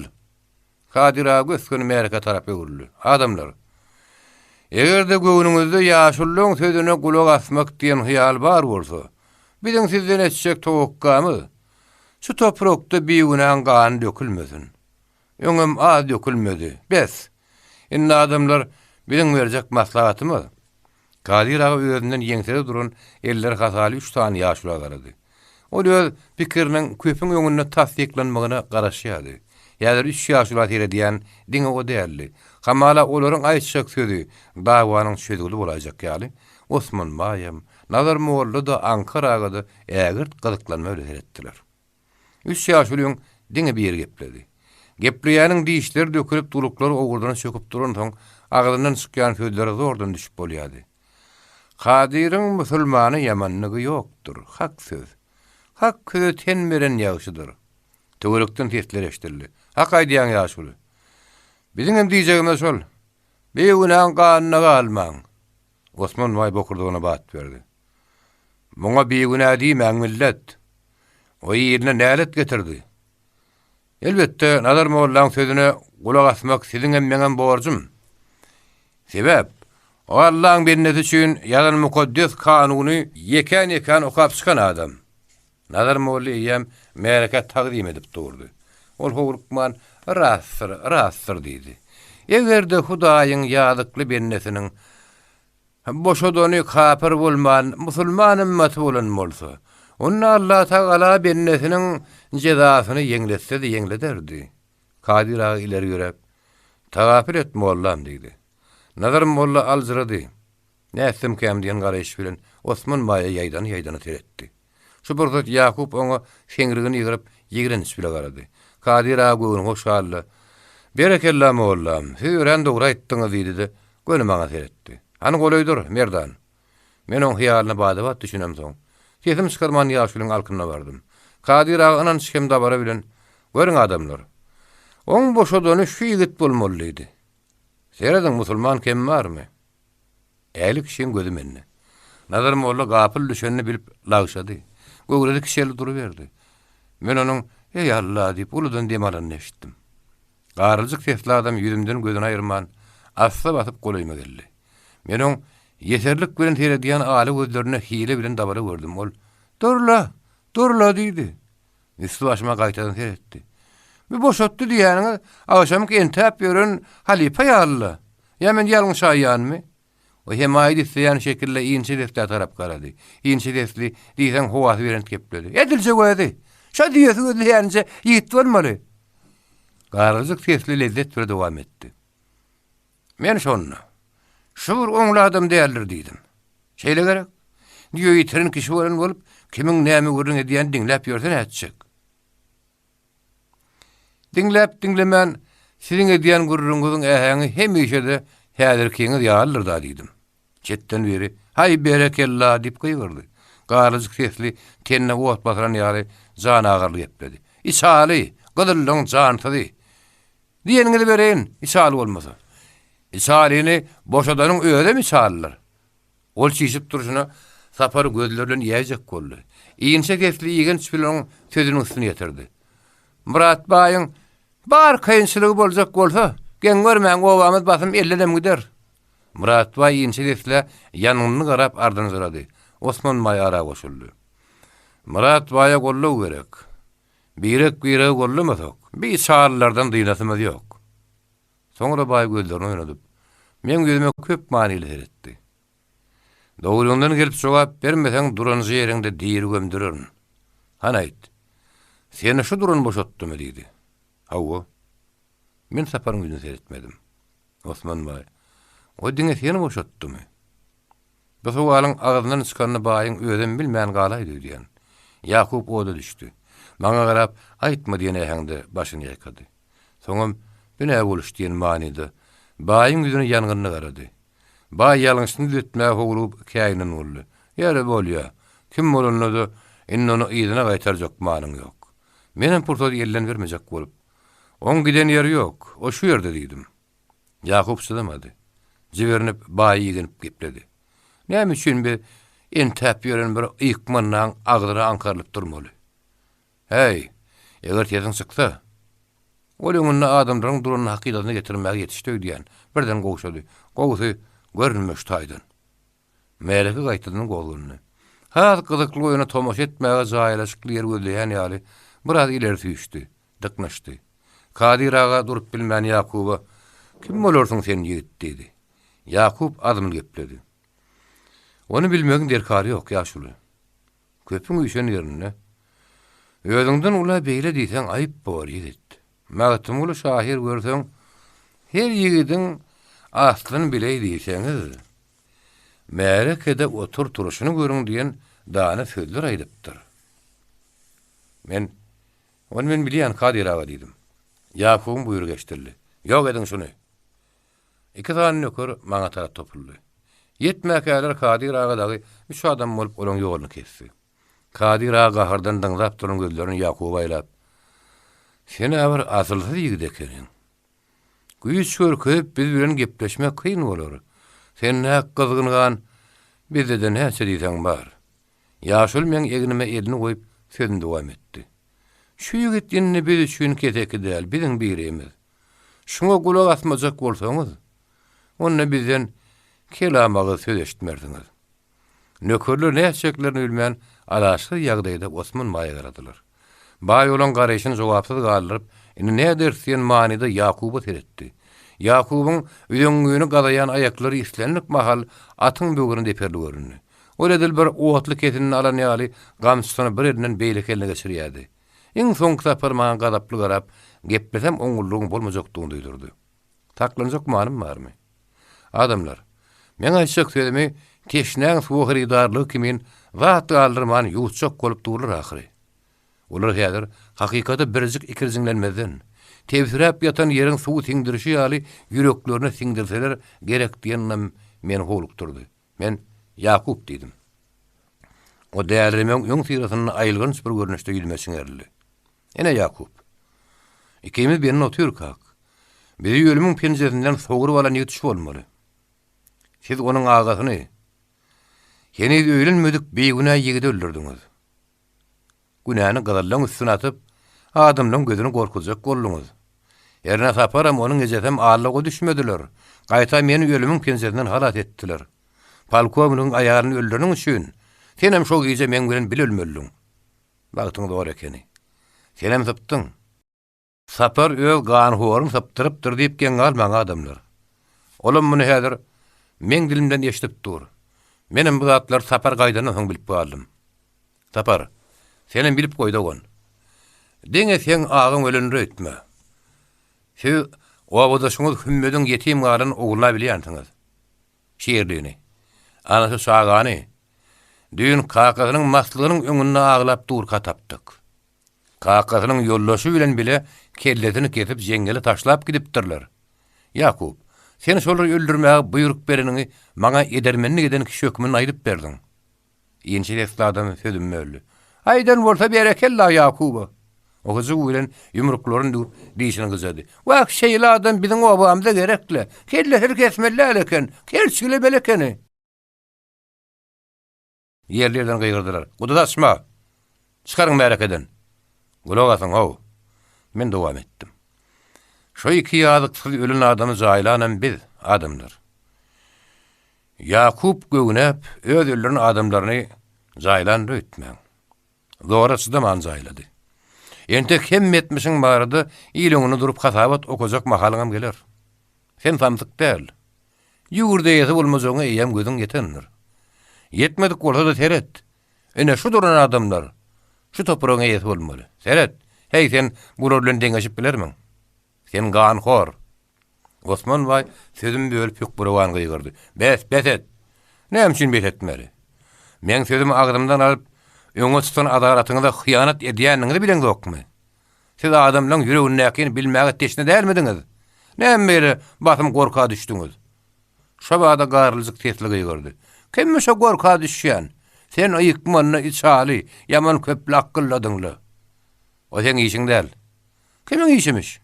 Kadyr aga gös-göni märekä tarap öwrüldi. Adamlar! Eger-de göwnüňizde ýaşulylaň sözüne gulak asmak diýen hyýal bar bolsa, biziň sizden etjek towakgamyz, şu toprakda bigünäň gany dökülmesin. Öňem az dökülmedi. Bes! Indi adamlar, biziň berjek maslahatymyz, Kadyr aga özünden ýeňsede duran elleri hasaly üç sany ýaşula garady. Ol öz pikiriniň köpüň öňünde tassyklanmagyna garaşýardy. Häzir üç ýaşula seredýän diňe o däldi. Hamala olaryň aýtjak sözi dawanyň çözgüdi bolaýjak ýaly, Osman baýam, Nazar molla-da, Aňkar aga-da ägirt gyzyklanma bilen seretdiler. Üç ýaşulyň diňe biri gepledi. Gepleýäniň dişleri dökülip duluklary owurdyna çöküp duransoň, agzyndan çykýan sözlere zordan düşüp bolýardy. Kadyryň musulmana ýamanlygy ýokdur, hak söz. Hak söze ten beren ýagşydyr. Töwerekden sesler eşidildi. Hak aýdýaň ýaşuly. Biziňem diýjegimiz şol. Bigünäň ganyna galmaň. Osman baý bokurdagyna bat berdi. Muňa bigünä diýmäň, millet. O iline nälet getirdi. Elbetde, Nazar mollaň sözüne gulak asmak siziňem meňem borjum. Sebäp, o Allaň bendesi üçin ýazan mukaddes kanuny ýekän-ýekän okap çykan adam. Nazar molla eýýäm märekä tagzym edip durdy. Ol howlukman, Rastdyr, rastdyr diýdi. Eger-de Hudaýyň ýazykly bendesiniň boşadany kapyr bolman, musulman ymmaty bolan bolsa, onda Allatagala bendesiniň jezasyny ýeňletse-de ýeňlederdi. Kadyr aga ileri ýöräp, Tagapyl et, mollam diýdi. Nazar molla aljyrady. Nätsemkäm diýen garaýyş bilen Osman baýa ýaýdana-ýaýdana seretdi. Şu pursat Ýakup oňa seňrigini ýygryp, ýigrenç bile garady. Kadyr aga göwnühoş halda, Berekella, mollam, siz örän dogry aýtdyňyz diýdi-de, göni maňa seretdi. Hany golaý dur, Merdan. Men oň hyýalyna bada-bat düşünemsoň, sesim çykarman ýaşulyň alkymyna bardym. Kadyr aga ynanç hem dabara bilen, Görüň, adamlar, oň boşadany şu ýigit bolmaly diýdi. Serediň, musulman kem barmy? Ähli kişiň gözi mende. Nazar molla gapyl düşenini bilip lagşady. Göwresi kiçeldi duruberdi. Men onuň, Eý, Alla! diýip, uludan dem alanyny eşitdim. Garryjyk sesli adam ýüzümden gözüni aýyrman, assa basyp golaýyma geldi. Men oň ýeserlik bilen seredýän ala gözlerinde hile bilen dabara gördüm. Ol, Dur-la! Dur-la diýdi. Üsti-başyma gaýtadan seretdi. Bu boşatdy diýýäniňiz agşamky entäp ýören halypa ýaly-la. Ýa men ýalňyşaýýanmy? O hemaýat isleýän şekilde inçe seslä tarap garady. Inçe sesli, diýseň howasy belent gepledi. Ediljek özi! Şo düýesi gözleýänçe ýigit bolmaly! Garryjyk sesli lezzet bile dowam etdi. Men şonda, Şu bir oňly adam däldir diýdim. Şeýle gerek. Düýe ýitiren kişi bolan bolup, kimiň näme gürrüň edýänini diňläp ýörse nätjek? Diňläp-diňlemän, siziň edýän gürrüňiňiziň äheňi hemişe-de häzirkiňiz ýalydyr-da diýdim. Çetden biri, Haý, berekella! diýip gygyrdy. Garlyjyk sesli, tenine ot basylan ýaly janagarly gepledi. Içaly! Gyzyllygyň jansyzy! Diýeniňizi bereýin, içaly bolmasa. Içalyny boşadanyň özem içalydyr. Ol çişip durşuna Sapary gözleri bilen iýäýjek boldy. Inçe sesli igenç bilen onuň sözüniň üstüni ýetirdi. Myrat baýyň bar kynçylygy boljak bolsa, geň görmäň, obamyz basym eldenem gider. Myrat baý inçe seslä ýangynly garap ardynjyrady. Osman baý ara goşuldy. Myrat baýa goldaw gerek. Birek-biregi goldamasak, bi çalylardan dynasymyz ýok. Soňra baý gözlerini oýnadyp, meň ýüzüme köp manyly seretdi. Dogryňdan gelip jogap bermeseň duranja ýeriňde diri gömdürerin. Hany aýt. Seni şu duran boşatdymy? diýdi. Hawa. Men Saparyň ýüzüne seretmedim. Osman baý, O diňe seni boşatdymy? Bu sowalyň agzyndan çykanyny baýyň özem bilmän galaýdy öýdýän. Ýakup oda düşdi. Maňa garap, aýtma diýen äheňde başyny ýaýkady. Soňam, bu nä boluş diýen manyda, baýyň ýüzüne ýangynly garady. Baý ýalňyşyny düzetmäge howlugyp käýinen boldy. Ýeri, bolýa. Kim bolanda-da, indi ony yzyna gaýtarjak manyň ýok. Menem pursady elden bermejek bolup, Oň giden ýeri ýok, o şu ýerde diýdim. Ýakup çydamady. Jibrinip, baýy igenip gepledi. Näme üçin biz entäp ýören bir ykmandaň agzyna aňkarylyp durmaly? Häý, eger sesiň çyksa! Ol öňünde adamlaryň duranyny hakydasyna getirmäge ýetişdi öýdýän, birden gowşady. Gowusy, görünme şu taýdan. Märeke gaýtadan gozgandy. Has gyzykly oýna tomaşa etmäge jaýlaşykly ýer gözleýän ýaly, biraz ileri süýşdi, dyknyşdy. Kadyr aga durup bilmän Ýakuba, Kim bolarsyň sen, ýigit? diýdi. Ýakup azmly gepledi. Ony bilmegiň derkary ýok, ýaşuly. Köpüň üýşen ýerinde, Özüňden ula beýle diýseň aýyp bor, ýigit. Magtymguly şahyr görseň, her ýigidiň aslyny bileý diýseňiz, märekede otur-turşuny görüň diýen dana sözler aýdypdyr. Men, Ony men bilýän, Kadyr aga diýdim. Ýakubyň buýrugy eşidildi. Ýok ediň şuny! Iki sany nöker maňa tarap topuldy. Ýetmäkäler Kadyr aga dagy üç adam bolup olaň ýoluny kesdi. Kadyr aga gahardan dyňzap duran gözlerini Ýakuba aýlap, Sen-ä bir asylsyz ýigit ekeniň. Güýç görkezip biz bilen gepleşmek kyn bolar. Sendäki gyzgyn gan bizde-de näçe diýseň bar. Ýaşuly meň egnime elini goýup sözüni dowam etdi. Şu ýigit indi biz üçin keseki däl, biziň birimiz. Şuňa gulak asmajak bolsaňyz, onda bizden kelam agyz söz eşitmersiňiz. Nökerler nätjeklerini bilmän, alaçsyz ýagdaýda Osman baýa garadylar. Baý olaň garaýşyny jogapsyz galdyryp, indi näderis diýen manyda Ýakuba seretdi. Ýakubyň üzeňňini gazaýan aýaklary islendik mahal atyň böwrüni deperli göründi. Ol edil bir otly kesindini alan ýaly gamçysyny bir elinden beýleki eline geçirýärdi. Iň soňky sapar maňa gazaply garap, geplesem oňňullygyň bolmajakdygyny duýdurdy. Saklanjak manym barmy? Adamlar, meň aýtjak sözümi teşnäň suwa hyrydarlygy kimin zat galdyrman ýuwutjak bolup durlar ahyry. Olar häzir hakykata birjik ikirjiňlenmezden, tebsiräp ýatan ýeriň suwy siňdirişi ýaly ýüreklerine siňdirseler gerek diýen ynam meni howlukdyrdy. Men, Ýakup diýdim. O däliremegiň öň syrasynda aýylganç bir görnüşde ýüzüme çiňerildi. Ene Ýakup. Ikimiz bende otyrkak, bizi ölümiň penjesinden sogrup alan ýigit şu bolmaly. Siz onuň agasyny, heniz öýlenmedik bigünä ýigidi öldürdiňiz. Günäni gyzyllaň üstüne atyp, adamlaň gözüni gorkuzjak bolduňyz. Hernä Saparam, onuň ejesem aldawa düşmediler. Gaýta meni ölümiň penjesinden halas etdiler. Polkownigiň aýalyny öldüreniň üçin, senem şo gije meň bilen bile ölmelidiň. Bagtyň zor ekeni. Senem sypdyň. Sapar öz ganhoryny sypdyrypdyr diýip geň galmaň adamlar. Olam muny häzir meň dilimden eşidip dur. Menem bu zatlary Sapar gaýdandan soň bilip galdym. Sapar, senem bilip goý dogan. Diňe seň agaň ölendir öýtme. Siz obadaşyňyz Hümmediň ýetim galan ogluny-a bilýänsiňiz. Şirlini. Ana şu çagany düýn kakasynyň maslygynyň öňünde aglap durka tapdyk. Kakasynyň ýoldaşy bilen bile kellesini kesip jeňňele taşlap gidipdirler. Ýakup, sen şolary öldürmäge buýruk bereniňi maňa edermenlik eden kişi hökmünde aýdyp berdiň. Inçe sesli adam sözümi böldi. Aýdan bolsa berekella Ýakuba! O hyjuw bilen ýumruklaryny düwüp, dişini gyjady. Wah, şeýle adam biziň obamyza gerek-le. Kellesini kesmeli däl eken, kerçgilemeli ekeni. Ýerli-ýerden gygyrdylar. Guduz açma! Çykaryň märekeden! Gulak asyň, how! Men dowam etdim. Şo iki ýazyksyz ölen adamy jaýlanam biz, adamlar. Ýakup göwnäp, öz öldüren adamlaryny jaýlandyr öýtmäň. Zora çydaman jaýlady. Entek hemme etmişiň barada il öňünde durup hasabat okajak mahalyňam geler. Sen samsyk däl. Ýurt eýesi bolmajagyňa eýýäm gözüň ýetendir. Ýetmedik bolsa-da seret. Ine, şu duran adamlar şu topragyň eýesi bolmaly. Seret, heý, sen bular bilen deňeşip bilermiň? Sen ganhor! Osman baý sözümi bölüp hükmürowan gygyrdy. Bes, bes et! Näme üçin bes etmeli? Meň sözümi agzymdan alyp, öňe tutan adalatyňyza hyýanat edýändigiňizi bileňzokmy? Siz adamlaň ýüregindäkini bilmäge teşne dälmidiňiz? Näme beýle basym gorka düşdüňiz? Şo bada garlyjyk sesli gygyrdy. Kimmiş o gorka düşýän? Sen ykmanda içaly, ýaman köp lakgylladyň-la. O seň işiň däl. Kimiň işimiş?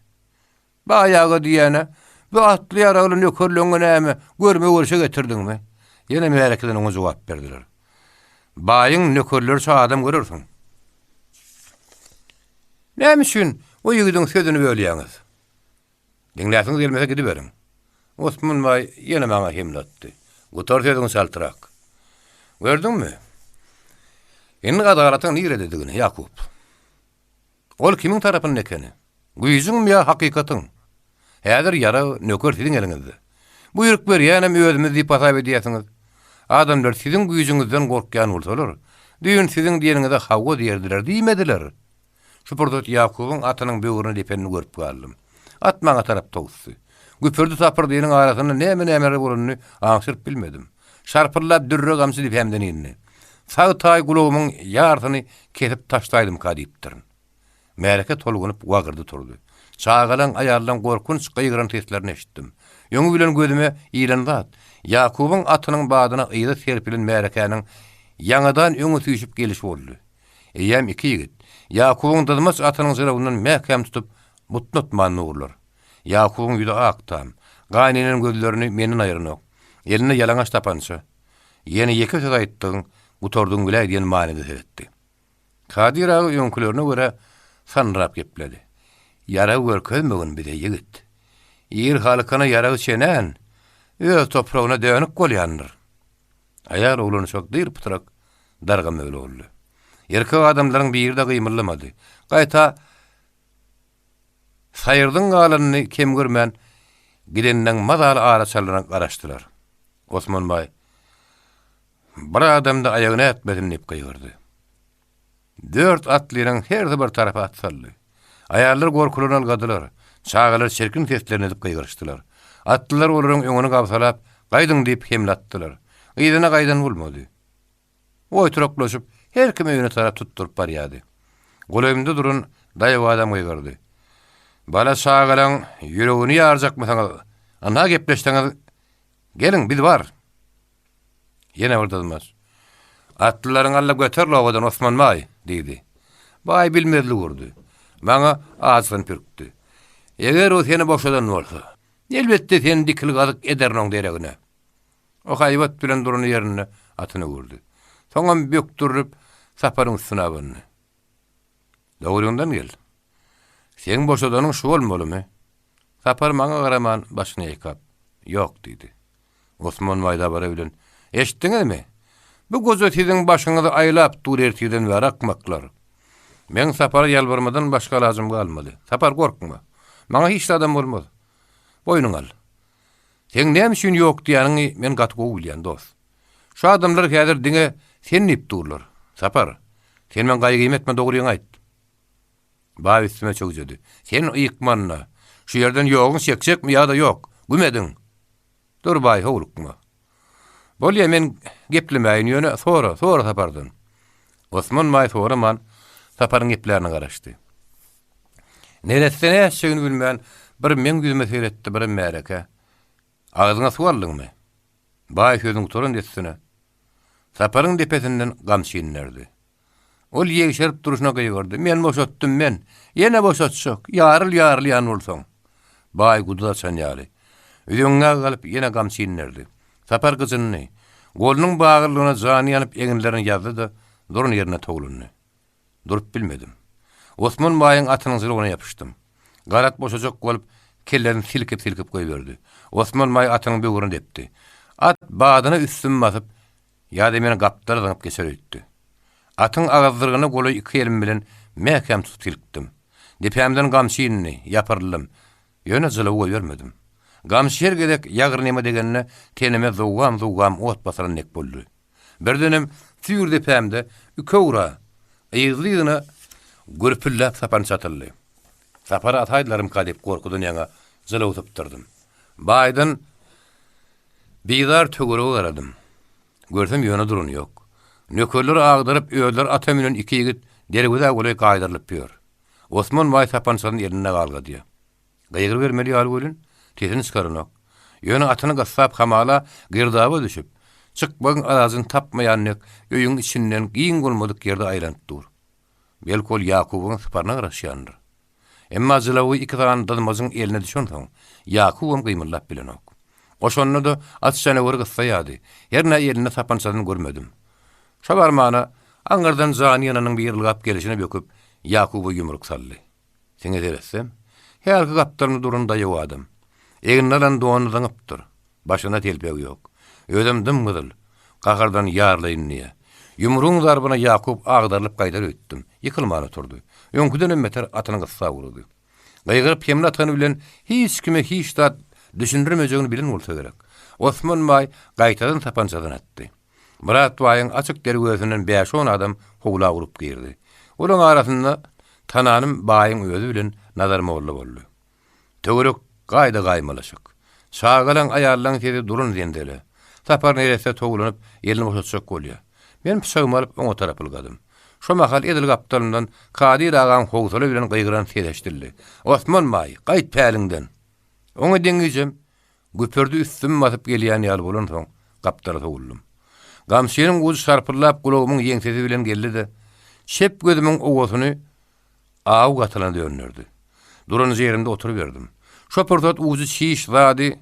Baý aga diýýän-ä, bu atly-ýaragly nökerleňňe näme, görme-görşe getirdiňmi? Ýene märekeden oňa jogap berdiler. Baýyň nökerleriçe adam görersiň. Näme üçin o ýigidiň sözüni bölýäňiz? Diňläsiňiz gelmese gidiberiň. Osman baý ýene maňa hemle atdy. Gutar sözüňi çaltrak. Gördüňmi? Indi adalatyň nirededigini, Ýakup. Ol kimiň tarapynda ekeni? Güýjüňmi ýa hakykatyň? Häzir ýarag, nöker siziň eliňizde. Buýruk berýänem özümiz diýip hasap edýärsiňiz. Adamlar siziň güýjüňizden gorkýan bolsalar, düýn siziň diýeniňize hawa diýerdiler diýmediler. Şu pursat Ýakubyň atynyň böwrüne depenini görüp galdym. At maňa tarap towusdy. Güpürdi-tapyrdynyň arasynda näme-nämeler bolanyny aňşyryp bilmedim. Şarpyldap dürre gamçy depämden indi. Sag taý gulagymyň ýarsyny kesip taşlaýdymka diýipdirin. Märeke tolgunyp wagyrdy turdy. Çagalaň, aýallaň gorkunç gygyran seslerini eşitdim. Öňi bilen gözüme ilen zat, Ýakubyň atynyň badyna yza serpilen märekäniň ýaňadan öňe süýşüp gelişi boldy. Eýýäm iki ýigit, Ýakubyň dyzmaç atynyň jylawyndan mäkäm tutup, butnatman durlar. Ýakubyň ýüzi ak tam. Gan inen gözlerini menden aýyranok. Elinde ýalaňaç tapança. Ýene ýeke söz aýtdygyň, gutardyň biläý diýen manyda seretdi. Kadyr aga öňkülerine görä sanrap gepledi. Ýarag görkezmegin bize, ýigit. Il halkyna ýarag çenän, öz topragyna dönük bolýandyr. Aýal oglanşak dyr-pytrak dargamöwli boldy. Erkek adamlaryň biri-de gymyldamady. Gaýta Saýyrdyň galanyny kem görmän, gidenleň mazaly ara çalyna garaşdylar. Osman baý, Bir adam-da aýagyny ätmesin diýip gygyrdy. Dört atlynyň hersi bir tarapa at saldy. Aýallar gorkularyn ylgadylar. Çagalar çirkin seslerini edip gygyryşdylar. Atlylar olaryň öňüni gabsalap, Gaýdyň diýip hemle atdylar. Yzyna gaýdan bolmady. Oýturaklaşyp, her kim öýüne tarap tutduryp barýardy. Golaýymda duran daýaw adam gygyrdy. Bala-çagalaň ýüregini ýarjakmysyňyz? Ynha gepleşseňiz, geliň, biz bar! Ýene bir dyzmaç. Atlylaryňy al-da göter obadan, Osman baý! diýdi. Baý bilmezlik urdy. Maňa ajysyny pürkdi. Eger o seni boşadan bolsa, elbetde seni dikilgazyk ederin oň deregine. O haýbat bilen duran ýerinde atyny öwürdi. Soňam bökdürilip, Saparyň üstüne abandy. Dogryňdan gel. Seň boşadanyň şu bolmalymy? Sapar maňa garaman başyny ýaýkap, Ýok diýdi. Osman baý dabara bilen, Eşitdiňizmi? Bu goja siziň başyňyzy aýlap dur ertirden bäri akmaklar. Meň Sapara ýalbarmadan başga alajym galmady. Sapar, gorkma. Maňa hiç zadam bolmaz. Boýnuňa al. Seň näme üçin ýok diýýäniňi men gaty gowy bilýän, dost. Şu adamlar häzir diňe sen diýip durlar. Sapar, sen meň gaýgymy etme, dogryňy aýt. Baý üstüme çöwjedi. Sen ykmanda, şu ýerden ýoguňy çekjekmi ýa-da ýok? Güm ediň! Dur baý, howlukma. Bolýa, men geplemäýin, ýöne sora, sora Sapardan. Osman baý soraman, Saparyň geplärine garaşdy. Neresse nätjegini bilmän, bir meň ýüzüme seretdi, birem märekä. Agzyňa suw aldyňmy? Baý sözüni gutaran dessine, Saparyň depesinden gamçy inderdi. Ol ýegşerip durşuna gygyrdy, Men boşatdym, men! Ýene boşatjak! Ýaryl ýarylýan bolsaň! Baý guduz açan ýaly, üzeňňä galyp, ýene gamçy inderdi. Sapar gyjyndy. Golunyň bagyrlygyna jany ýanyp eginlerini ýazdy-da, duran ýerinde towlandy. Durup bilmedim. Osman baýyň atynyň jylawyna ýapyşdym. Garat boşajak bolup, kellesini silkip-silkip goýberdi. Osman baý atynyň böwrüne depdi. At badyna üstümi basyp, ýa-da meni gapdala zyňyp geçer öýtdi. Atyň agyzdyrgyna golaý iki elim bilen mäkäm tutup silkdim. Depämden gamçy indi, ýapyryldym. Ýöne jylawy goýbermedim. Gamçy her gezek ýagyrnyma degende tenime zowgam-zowgam ot basylan dek boldy. Birdenem süýr depämde ükewra yzly-yzyna gürpüldäp sapança atyldy. Sapary ataýdylarmyka diýip gorkudan ýaňa jylaw sypdyrdym. Baýdan bizar töwerege garadym. Görsem ýöne durany ýok. Nökerleri agdaryp özleri ata münen iki ýigit derwezä golaý gaýdyrylyp ýör. Osman baý sapançasyny elinde galgadýar. Gygyrybermeli ýaly welin, sesini çykaranok. Ýöne atyny gyssap hamala girdaba düşüp, çykmagyň alajyny tapmaýan dek öýüň içinden giň bolmadyk ýerde aýlanyp dur. Belki ol Ýakubyň syparyna garaşýandyr. Emma jylawy iki sany dyzmajyň eline düşensoň, Ýakubam gymyldap bilenok. O şonda-da at janaweri gyssaýardy. Hernä elinde sapançasyny görmedim. Şo barmana, aňyrdan jany ýananyň biri ylgap gelşine böküp, Ýakuba ýumruk saldy. Siňe seretsem, hälki gapdalynda duran daýaw adam. Egnine alan donuny zyňypdyr. Başynda telpegi ýok. Özem dym-gyzyl. Gahardan ýarylaýyn diýýä. Ýumrugyň zarbyna Ýakup agdarylyp gaýdar öýtdüm. Ýykylman oturdy. Öňküdenem beter atyny gyssap urdy. Gygyryp hemle atany bilen hiç kime hiç zat düşündirmejegini bilen bolsa gerek. Osman baý gaýtadan sapançadan atdy. Myrat baýyň açyk derwezesinden bäş-on adam howla urup girdi. Olaň arasynda tananym baýyň özi bilen Nazar molla boldy. Töwerek gaýda-gaýmalaşyk. Çagalaň, aýallaň sesi duran zenzele. Sapar neresse towlanyp, elini boşatjak bolýar. Men pyçagymy alyp, oňa tarap ylgadym. Şo mahal edil gapdalymdan Kadyr agaň howsala bilen gygyran sesi eşidildi. Osman baý, gaýt päliňden! Oňa deňijem Güpürdi üstümi basyp gelýän ýaly bolansoň, gapdala sowuldym. Gamçynyň ujy şarpyldap gulagymyň ýeňsesi bilen geldi-de, çep gözümiň owasyny aw gatylana dönderdi. Duran ýerimde oturyberdim. Şo pursat ujy çiş zady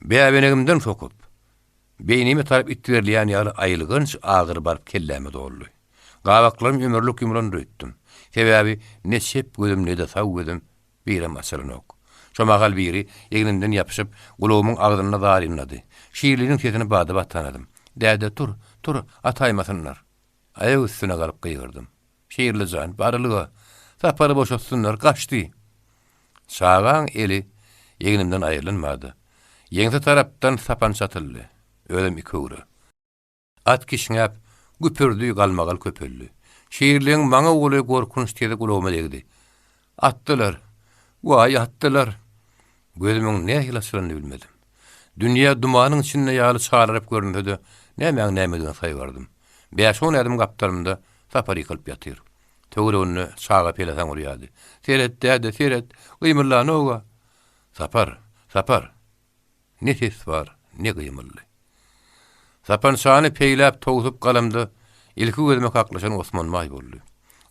bäbenegimden sokup, beýnime tarap itberilýän ýaly aýylganç agyry baryp kelläme doldy. Gabaklarym ömürlik ýumlandyr öýtdüm. Sebäbi ne çep gözüm, ne-de sag gözüm Birem açylanok. Şo mahal biri egnimden ýapyşyp, gulagymyň agzynda zarynlady. Şirliniň sesini bada-bat tanadym. Däde, tur, tur, ataýmasynlar! Aýak üstüne galyp gygyrdym. Şirli jan, barylyga! Sapary boşatsynlar, gaçdy! Çagaň eli egnimden aýrylmady. Ýeňse tarapdan sapança atyldy. Özem iki öwre. At kişňäp, güpürdi, galmagal köpeldi. Şirliň maňa uly gorkunç sesi gulagyma degdi. Atdylar! Waý, atdylar! Gözümiň nähili açylanyny bilmedim. Dünýä dumanyň içinde ýaly çalaryp görünse-de, nämäň nämedigini saýgardym. Bäş-on ädim gapdalymda Sapar ýykylyp ýatyr. Töwereginde çaga pelesaň urýardy. Seret, däde, seret, gymyldanog-a! Sapar! Sapar! Ne ses bar, ne gymyldy. Sapançany peýläp towsup galamda, ilki gözüme kaklyşan Osman baý boldy.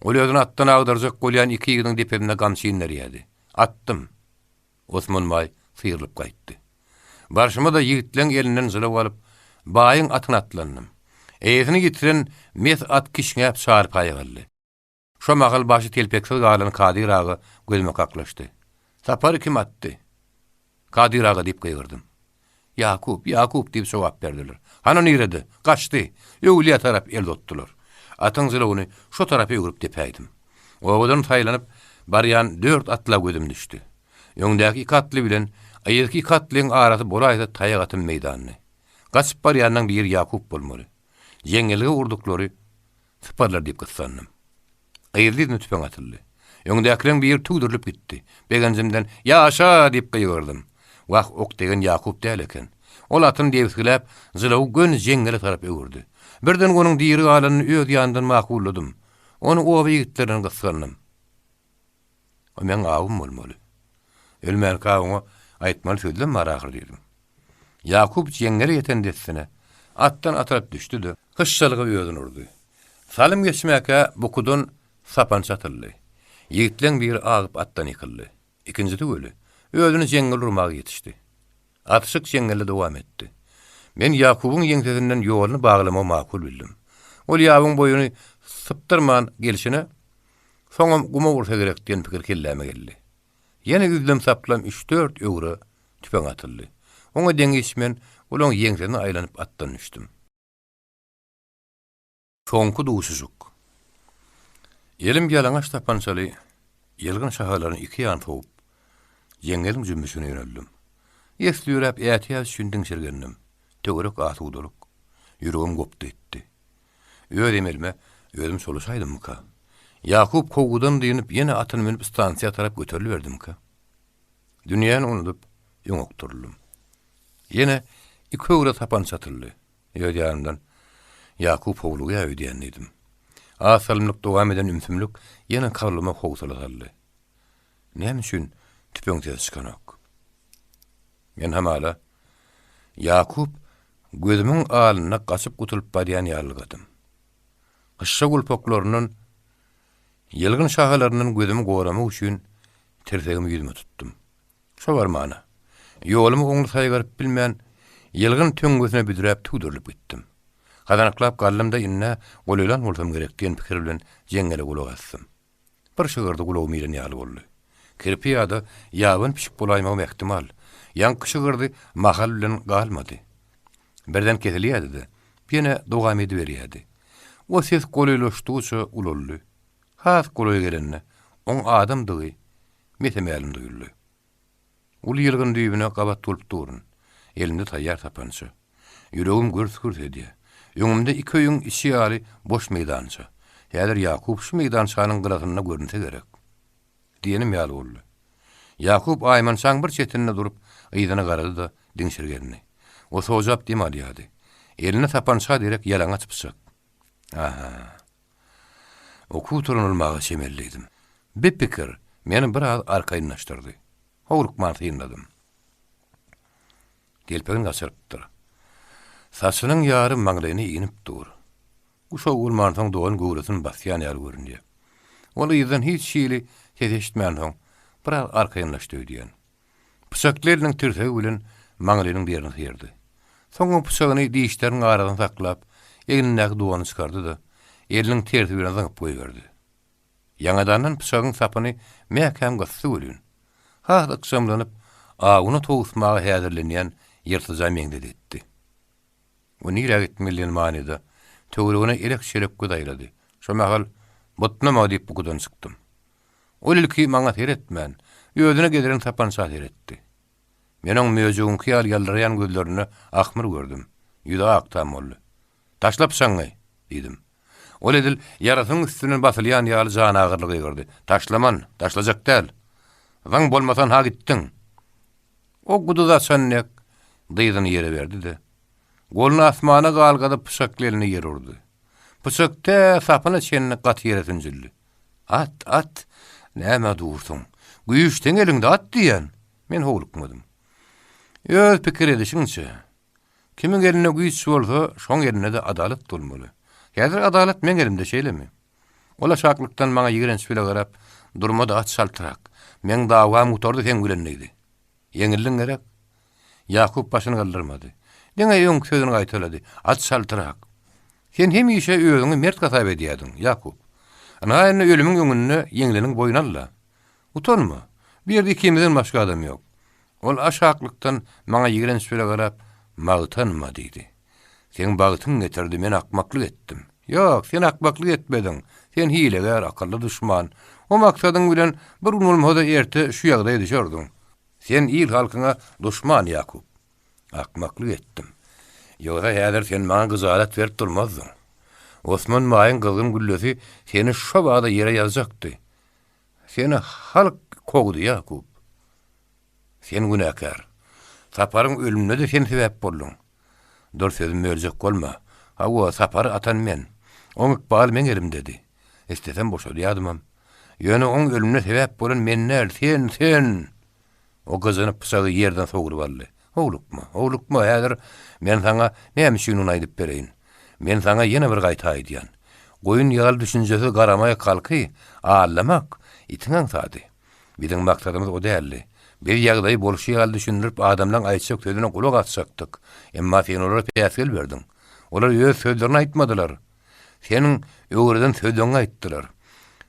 Ol özüni atdan agdarjak bolýan iki ýigidiň depesinde gamçy inderýärdi. Atdym! Osman baý syrylyp gaýtdy. Barşyma-da ýigitleň elinden jylaw alyp, baýyň atyna atlandym. Eýesini ýitiren mes at kişňäp çarpaýa galdy. Şo mahal başy telpeksiz galan Kadyr aga gözüme kaklyşdy. Sapary kim atdy? Kadyr aga diýip gygyrdym. Ýakup, Ýakup diýip jogap berdiler. Hany nirede? Gaçdy. Öwlüýä tarap el uzatdylar. atyň jylawyny şo tarapa öwrüp depäýdim. Obadan saýlanyp barýan dört atla gözüm düşdi. Öňdäki iki atly bilen yzky iki atlyň arasy bolaýsa taýak atym meýdandy. Gaçyp barýanyň biri Ýakup bolmaly. Jeňňelge urduklary syparlar diýip gyssandym. Yzly-yzyna tüpeň atyldy. Öňdäkileriň biri tüwdürilip gitdi. Begenjimden, Ýaşa! diýip gygyrdym. Wah, ok degen Ýakup däl eken. Ol atyny debisgiläp, jylawy göni jeňňele tarap öwürdi. Birden onuň diri galanyny öz ýanymdan makulladym. Ony oba ýigitlerinden gysgandym. O meň awym bolmaly. Ölmänkä oňa aýtmaly sözlem bar ahyr diýdim. Ýakup jeňňele ýeten dessine, atdan atylyp düşdi-de, hyşşalyga özüni urdy. Salym geçmäkä bukudan sapança atyldy. Ýigitleň biri agyp atdan ýykyldy. Ikinjisi weli, özüni jeňňele urmaga ýetişdi. Atyşyk jeňňelde dowam etdi. Men Ýakubyň ýeňsesinden ýoluny baglamagy makul bildim. Ol ýabyň boýuny sypdyrman gelşine, soňam guma ursa gerek diýen pikir kelläme geldi. Ýene üzlem-saplam üç-dört öwre tüpeň atyldy. Oňa deňiç men olaň ýeňsesine aýlanyp atdan düşdüm. Soňky duşuşyk. Elim ýalaňaç sapançaly ýylgyn şahalaryny iki ýan sowup, jeňňeliň jümmüşine ýöneldim. Esli ýöräp ätiýaç üçin diňşirgendim. Töwerek asudalyk. Ýüregim gopdy etdi. Öz emelime özüm çolaşaýdymmyka? Ýakup kowgudan dynyp ýene atyny münüp stansiýa tarap göteriliberdimikä? Dünýäni unudyp, öňe okduryldym. Ýene iki öwre sapança atyldy. Öz ýanymdan, Ýakup howlugýar öýdýän diýdim. Az salymlyk dowam eden ümsümlik ýene kalbyma howsala saldy. Näme üçin tüpeň sesi çykanok? Men hamala, Ýakup gözümiň alynda gaçyp gutulyp barýan ýalygadym. Hyşşa gulpaklaryndan, ýylgyn şahalaryndan gözümi goramak üçin tirsegimi ýüzüme tutdum. Şo barmana, ýolumy oňly saýgaryp bilmän, ýylgyn töňňesine büdräp tüwdürilip gitdim. Gazanaklap galdym-da ind-ä golaýlan bolsam gerek diýen pikir bilen jeňňele gulak asdym. Bir şygyrdy gulagyma ilen ýaly boldy. Kirpi ýa-da ýabany pişik bolaýmagam ähtimal. Ýaňky şygyrdy mahal bilen galmady. Birden kesilýärdi-de, ýene dowam ediberýärdi. O ses golaýlaşdygyça ulaldy. Has golaý gelende, oň adamdygy mese-mälim duýuldy. Uly ýylgyn düýbüne gabat bolup durun. Elimde taýýar sapança. Ýüregim gürs-gürs edýär. Öňümde iki öýüň içi ýaly boş meýdança. Häzir Ýakup şu meýdançanyň gyrasynda görünse gerek. Diýenim ýaly boldy. Ýakup aýmançaň bir çetinde durup, yzyna garady-da, diňşirgendi. O sojap dem alýardy. Elinde sapança derek ýalaňaç pyçak. Aha. Okuw turanylmaga çemelidim. Bi pikir meni biraz arkaýynlaşdyrdy. Howlukman synladym. Telpegini gaçyrypdyr. Saçynyň ýary maňlaýyna inip dur. Guşagy bolmansoň dogan göwresini basýan ýaly görünýär. Ol yzdan hiç hili ses eşitmänsoň, biraz arkaýynlaşdy öýdýän. Pyçakly eliniň tirsegi bilen maňlaýynyň derini syrdy. Soň o pyçagyny dişleriniň arasynda saklap, egnindäki dony çykardy-da, eliniň tersi bilen zyňyp goýberdi. Ýaňadandan pyçagyň sapyny mäkäm gysdy welin, has ykjamlanyp, awuny towusmaga häzirlenýän ýyrtyja meňzedi etdi. O nirä gitmeli diýen manyda, töweregine elek-çelek göz aýlady. Şo mahal, Butnama diýip bukudan çykdym. Ol ilki maňa seretmän, özüne gediren sapança seretdi. Men oň möjegiňki ýaly ýaldyraýan gözlerinde ahmyr gördüm. Ýüzi ak tam boldy. Taşla pyçagyňy! diýdim. Ol edil ýarasynyň üstünden basylýan ýaly janagyryly gygyrdy. Taşlaman, taşlajak däl! Zyň bolmasa ynha gitdiň! O guduz açan dek dyzyny ýere berdi-de, goluny asmana galgadyp pyçakly elini ýere urdy. Pyçak tä sapyna çenli gaty ýere sünjüldi. At, at! Nämä dursuň? Güýç seň eliňde, at diýýän! Men howlukmadym. Öz pikir edişiňçe, kimiň elinde güýç bolsa, şoň elinde-de adalat bolmaly. Häzir adalat meň elimde, şeýlemi? Ol aşaklykdan maňa ýigrenç bile garap, Durma-da, at çaltrak! Meň dawam gutardy seň bilen diýdi. Ýeňildiň gerek? Ýakup başyny galdyrmady. Diňe öňki sözüni gaýtalady, At çaltrak! Sen hemişe özüňi mert hasap edýärdiň, Ýakup. Ynha indi ölümiň öňünde ýeňleniňi boýun al-da. Utanma. Bu ýerde ikimizden başga adam ýok. Ol aşaklykdan maňa ýigrenç bile garap, Magtanma diýdi. Seň bagtyň getirdi, men akmaklyk etdim. Ýok, sen akmaklyk etmediň. Sen hilegär, akylly duşman. O maksadyň bilen bir gün bolmasa-da erte şu ýagdaýa düşerdiň. Sen il-halkyňa duşman, Ýakup. Akmaklyk etdim. Ýogsa häzir sen maňa gyjalat berip durmazdyň. Osman baýyň gyzgyn güllesi seni şo bada ýere ýazjakdy. Seni halk kowdy, Ýakup. Sen günäkär. Saparyň ölümine-de sen sebäp bolduň. Dur, sözümi böljek bolma. Hawa, Sapary atan men. Oň ykbaly meň elimdedi. Islesem boşadýardymam. Ýöne oň ölümine sebäp bolan men däl, sen, sen! O gyjynyp pyçagy ýerden sogrup aldy. Howlukma, howlukma, häzir men saňa näme üçindigini aýdyp bereýin. Men saňa ýene bir gaýta aýdýan. Goýun ýaly düşünjesiz garamaýak halky aldamak itiň aňsady. Biziň maksadymyz o däldi. Biz ýagdaýy bolşy ýaly düşündirip adamlaň aýtjak sözüne gulak asjakdyk. Emma sen olara päsgel berdiň. Olar öz sözlerini aýtmadylar. Seniň öwreden sözleňi aýtdylar.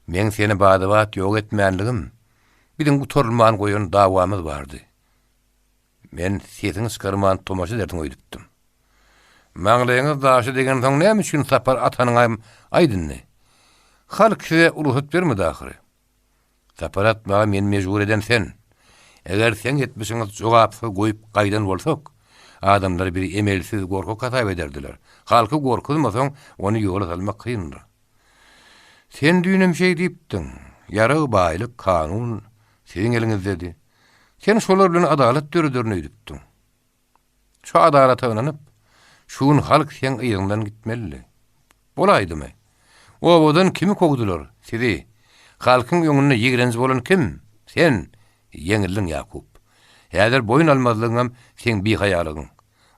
Meň seni bada-bat ýok etmänligim, biziň gutarylman goýan dawamyz bardy. Men sesiňi çykarman tomaşa edersiň öýdüpdim. Maňlaýyňyz daşa degensoň näme üçin Sapar atanyňam aýt indi. Halk size rugsat bermedi ahyry. Sapar atmaga meni mejbur eden sen. Eger seň etmişiňi jogapsyz goýup gaýdan bolsak, adamlar bizi emelsiz, gorkak hasap ederdiler. Halky gorkuzmasaň, ony ýola salmak kyndyr. Sen düýnem şeý diýipdiň. Ýarag, baýlyk, kanun siziň eliňizdedi. Sen şolar bilen adalat dörederin öýdüpdiň. Şu adalata ynanyp, şu gün halk seň yzyňdan gitmelidi. Bolaýdymy? Obadan kimi kowdular? Sizi. Halkyň öňünde ýigrenji bolan kim? Sen! Ýeňildiň, Ýakup. Häzir boýun almazlygyňam seň bihaýalygyň.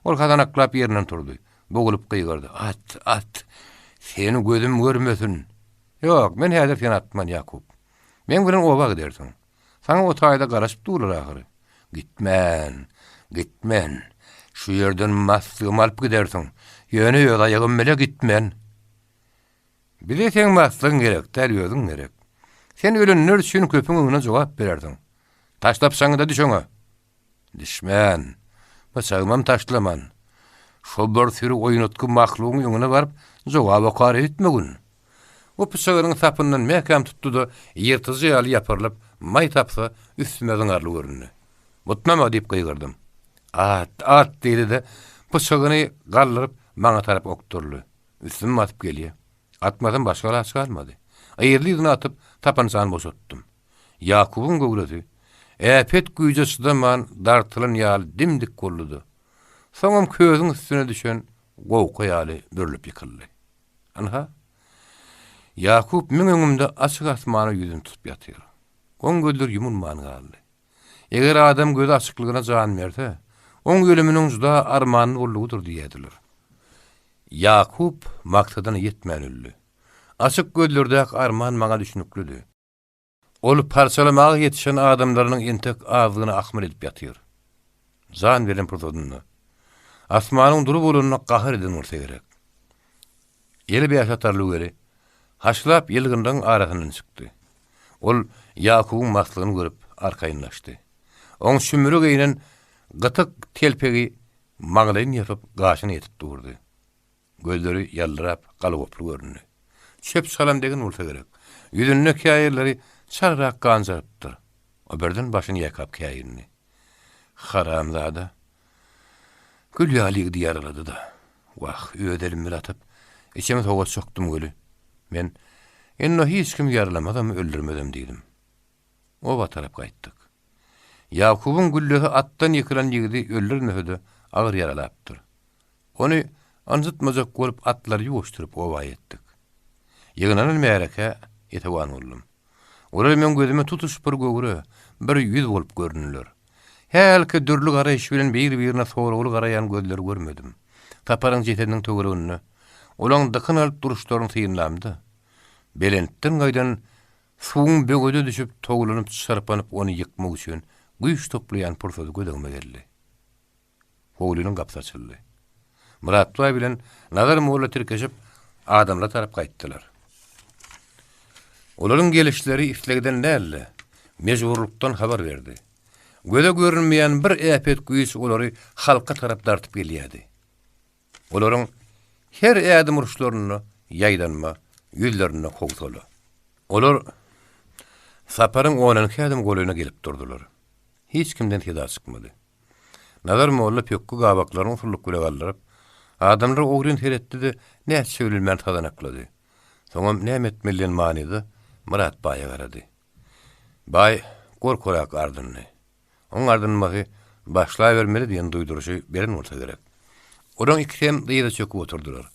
Ol hasanaklap ýerinden turdy. Bogulyp gygyrdy. At, at! Seni gözüm görmesin! Ýok, men häzir seni atman, Ýakup. Meň bilen oba gidersiň. Saňa o taýda garaşyp durlar ahyry. Gitmen, gitmen. Şu ýerden maslygymy alyp gidersiň. Ýöne öz aýagym bile gitmen. Bize seň maslygyň gerek däl, özüň gerek. Sen ölenler üçin köpüň öňünde jogap berersiň. Taşla pyçagyňy-da düş öňe. Düşmän. Pyçagymam taşlaman. Şo bir süri oýnatgy mahlugyň öňüne baryp, jogap okar öýtmegin. O pyçagynyň sapyndan mäkäm tutdy-da, ýyrtyjy ýaly ýapyrylyp, maý tapsa, üstüme zyňarly göründi. Butnama! diýip gygyrdym. At, at! diýdi-de, pyçagyny galdyryp, maňa tarap okduryldy. Üstüme basyp gelýä. Atmasam başga alaç galmady. Yzly-yzyna atyp, tapançany boşatdym. Ýakubyň göwresi, äpet güýje çydaman dartylan ýaly dim-dik boldy-da, soňam közüň üstüne düşen gowka ýaly bürlüp ýykyldy. Ynha, Ýakup meň öňümde açyk asmana ýüzüni tutup ýatyr. Oň gözleri ýumulman galdy. Eger adam gözi açyklygyna jan berse, oň ölüminiň juda armanly boldugydyr diýerdiler. Ýakup maksadyna ýetmän öldi. Açyk gözlerdäki arman maňa düşnüklidi. Ol parçalamaga ýetişen adamlarynyň entek azlygyna ahmyr edip ýatyr. Jan beren pursadynda, asmanyň dury bolanyna gahar eden bolsa gerek. Eli bäşatarly weli, haşlap ýylgynlygyň arasyndan çykdy. Ol Ýakubyň maslygyny görüp, arkaýynlaşdy. Oň şümüri geýnen gytyk telpegi maňlaýyny ýapyp, gaşyna ýetip durdy. Gözleri ýaldyrap, galgoply göründi. Çöp-çalam degen bolsa gerek. Ýüzünde käýerleri çalrak ganjarypdyr. O birden başyny ýaýkap käýindi. Haramzada. Gül ýaly ýigidi ýaralady-da. Wah, öz elim bilen atyp, içeme sowa çokdum weli. Men, Indi hiç kim ýaralamazam, öldürmezem diýdim. Oba tarap gaýtdyk. Ýakubyň güllesi atdan ýykylan ýigidi öldürmese-de, agyr ýaralapdyr. Ony ynjytmajak bolup atlary ýuwaşdyryp oba ýetdik. Ýygnanan märekä esewan boldum. Olar meň gözüme tutuş bir göwre, bir ýüz bolup göründiler. Hälki dürli garaýyş bilen bir-birine soragly garaýan gözleri görmedim. Saparyň jesediniň töwereginde olaň dykyn alyp duruşlaryny synlamda, belentden gaýdan suwuň böwede düşüp towlanyp çyrpanyp ony ýykmak üçin güýç toplaýan pursady göz öňüme geldi. Howlynyň gapysy açyldy. Myratbaý bilen Nazar molla tirkeşip, adamlara tarap gaýtdylar. Olaryň gelişleri islegden däl-de, mejburlykdan habar berdi. Göze görünmeýän bir äpet güýç olary halka tarap dartyp gelýärdi. Olaryň her ädim uruşlarynda. ýaýdanma, ýüzlerinde howsala. Olar Saparyň onunky ädim golaýyna gelip durdular. Hiç kimden seda çykmady. Nazar molla pökgi gabaklaryny usullyk bile galdyryp, adamlara ogryn seretdi-de, nätjegini bilmän sazanaklady. Soňam näme etmeli diýen manyda Myrat baýa garady. Baý gorkurak ardyndy. Oň ardynmasy başlabermeli diýen duýduryşy beren bolsa gerek. Olaň ikisem dyza çöküp oturdylar.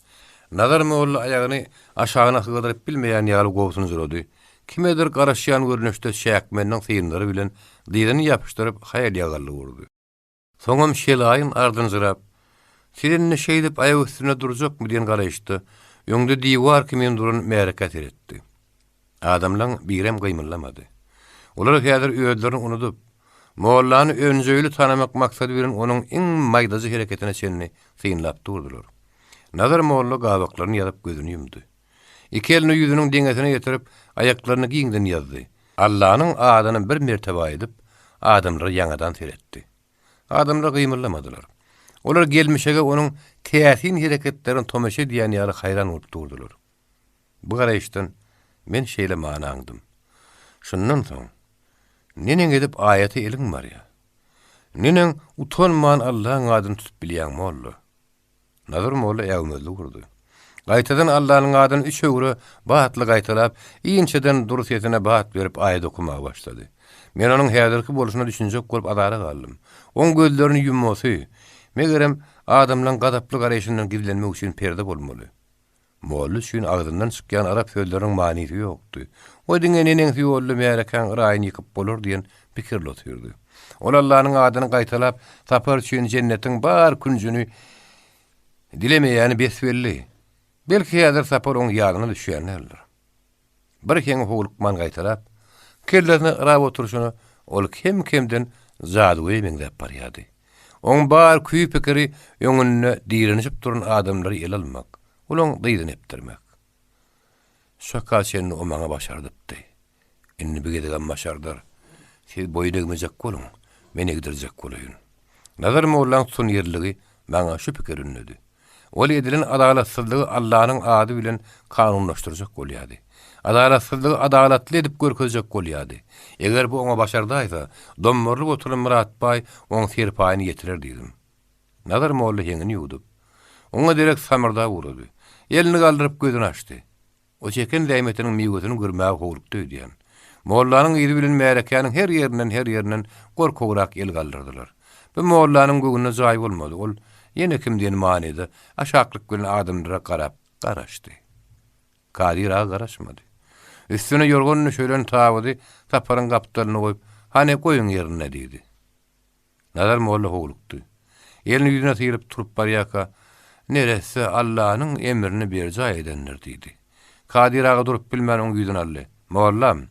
Nazar molla aýagyny aşagyna sygdyryp bilmeýän ýaly gobsunjyrady. Kimedir garaşýan görnüşde çäkmeniniň synlary bilen dyzyny ýapyşdyryp haýal-ýagallyk urdy. Soňam şelaýyn ardynjyrap, Siz indi şeýdip aýak üstünde durjakmy diýen garaýyşda öňde diwar kimin duran märekä seretdi. Adamlaň birem gymyldamady. Olar häzir özlerini unudyp, mollany önjeýli tanamak maksady bilen onuň iň maýdajy hereketine çenli synlap durdular. Nazar molla gabaklaryny ýazyp gözüni ýumdy. Iki elini ýüzüniň deňesine getirip, aýaklaryny giňden ýazdy. Allanyň adyny bir mertebe aýdyp, adamlara ýaňadan seretdi. Adamlar gymyldamadylar. Olar gelmişege onuň täsin hereketlerine tomaşa edýän ýaly haýran bolup durdular. Bu garaýyşdan men şeýle many aňdym. Şundan soň, neneň edip aýata eliň barýar? Neneň utanman Allaň adyny tutup bilýäň, molla? Nazar molla äwmezlik urdy. Gaýtadan Allanyň adyny üç öwre batly gaýtalap, inçeden dury sesine bat berip aýat okamaga başlady. Men onuň häzirki bolşuna düşünjek bolup azara galdym. Oň gözlerini ýummasy, megerem, adamlaň gazaply garaýşyndan gizlenmek üçin perde bolmaly. Molla üçin agzyndan çykýan arap sözleriniň manysy ýokdy. O diňe neneňsi ýolda märekäň yraýyny ýykyp bolar diýen pikirli otyrdy. Ol Allanyň adyny gaýtalap, Sapar üçin jennetiň bar künjüni dilemeýäni bes-belli. Belki häzir Sapar oň ýadyna düşýän däldir. Bir heňi howlukman gaýtalap, kellesine yrap oturyşyna ol kem-kemden jadygöýe meňzäp barýardy. Oň bar küý-pikiri öňünde direnişip duran adamlary ele almak, olaň dyzyny epdirmek. Şoka çenli o maňa başardypdy. Indi bu gezegem başardar. Siz boýun egmejek boluň, men egdirjek bolaýyn. Nazar mollaň tutanýerligi maňa şu pikiri ündedi. Ol edilen adalatsyzlygy Allanyň ady bilen kanunlaşdyrjak bolýardy. Adalatsyzlygy adalatly edip görkezjek bolýardy. Eger bu oňa başardaýsa, dommarylyp oturan Myrat baý oň serpaýyny ýetirer diýdim. Nazar molla heňini ýuwdup, oňa derek samyrdap ugrady. Elini galdyryp gözüni açdy. O çeken zähmetiniň miwesini görmäge howlukdy öýdýän. Mollanyň yzy bilen märekäniň her ýerinden-her ýerinden gorkagrak el galdyrdylar. Bu mollanyň göwnüne jaý bolmady, ol ýene kim diýen manyda aşaklyk bilen adamlara garap garaşdy. Kadyr aga garaşmady. Üstüne ýorgan düşelen tabydy Saparyň gapdalyna goýup, Hany, goýuň ýerine diýdi. Nazar molla howlukdy. Elini ýüzüne syryp turup barýarka, Neresse Allanyň emrini berjaý edendir diýdi. Kadyr aga durup bilmän oň ýüzüni aldy. Mollam,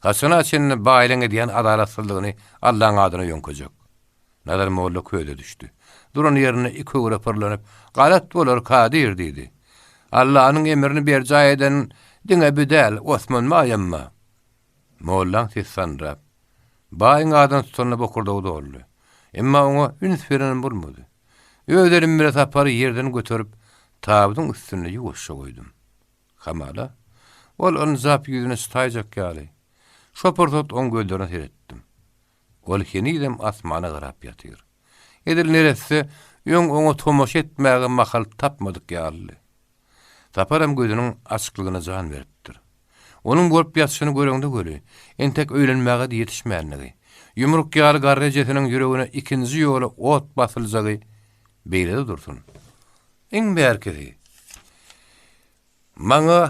haçana çenli baýlaň edýän adalatsyzlygyny Allaň adyna ýöňkejek? Nazar molla köze düşdi. Duran ýerinde iki öwre pyrlanyp, Galat bolar, Kadyr diýdi. Allanyň emrini berjaý eden diňe bi däl, Osman baýam bar. Mollaň sesi sandyrap, baýyň adyny tutanda bokurdagy doldy. Emma oňa üns berenem bolmady. Öz elim bile Sapary ýerden göterip, tabydyň üstünde ýuwaşja goýdum. Hamala, ol ynjap ýüzüni çytaýjak ýaly. Şo pursat oň gözlerine seretdim. Ol henizem asmana garap ýatyr. Edil neresse öň oňa tomaşa etmäge mahal tapmadyk ýalydy. Saparam gözüniň açyklygyna jan beripdir. Onuň bolup ýatyşyny göreňde weli, entek öýlenmäge-de ýetişmänligi, ýumruk ýaly garry ejesiniň ýüregine ikinji ýola ot basyljagy beýle-de dursun. Iň bärkisi, maňa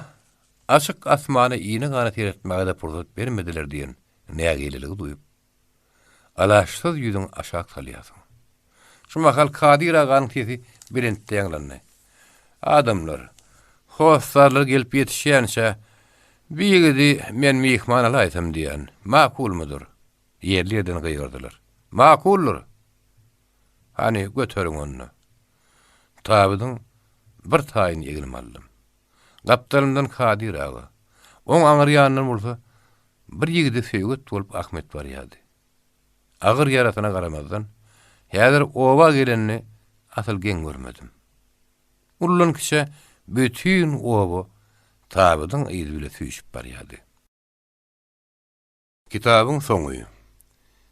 açyk asmana ine-gana seretmäge-de pursat bermediler diýen nägileligi duýup, alaçsyz ýüzüňi aşak salýarsyň. Şu mahal Kadyr aganyň sesi belentde ýaňlandy. Adamlar, hossarlar gelip ýetişýänçä, bi ýigidi men myhman alaýsam diýýän, makulmydyr? Ýerli-ýerden gygyrdylar. Makuldyr! Hany, göteriň onda. Tabydyň bir taýyny egnime aldym. Gapdalymdan Kadyr aga, oň aňry ýanyndan bolsa Bir ýigide söýget bolup Ahmet barýardy. Agyr ýarasyna garamazdan, häzir oba gelenini asyl geň görmedim. Uludan-kiçä. Bütin oba tabydyň yzy bile süýşüp barýardy. Kitabyň soňy.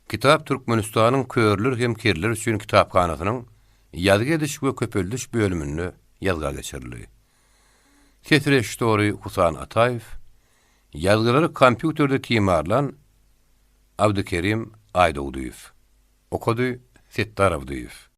Kitap Türkmenistanyň körler hem kerler üçin kitaphanasynyň Ýazgy ediş we köpeldiş bölüminde ýazga geçirildi. Ses režissýory Husan Ataýew, ýazgylary kompýuterde timarlan Abdykerim Aýdogdyýew. Okady Setdar Abdyýew.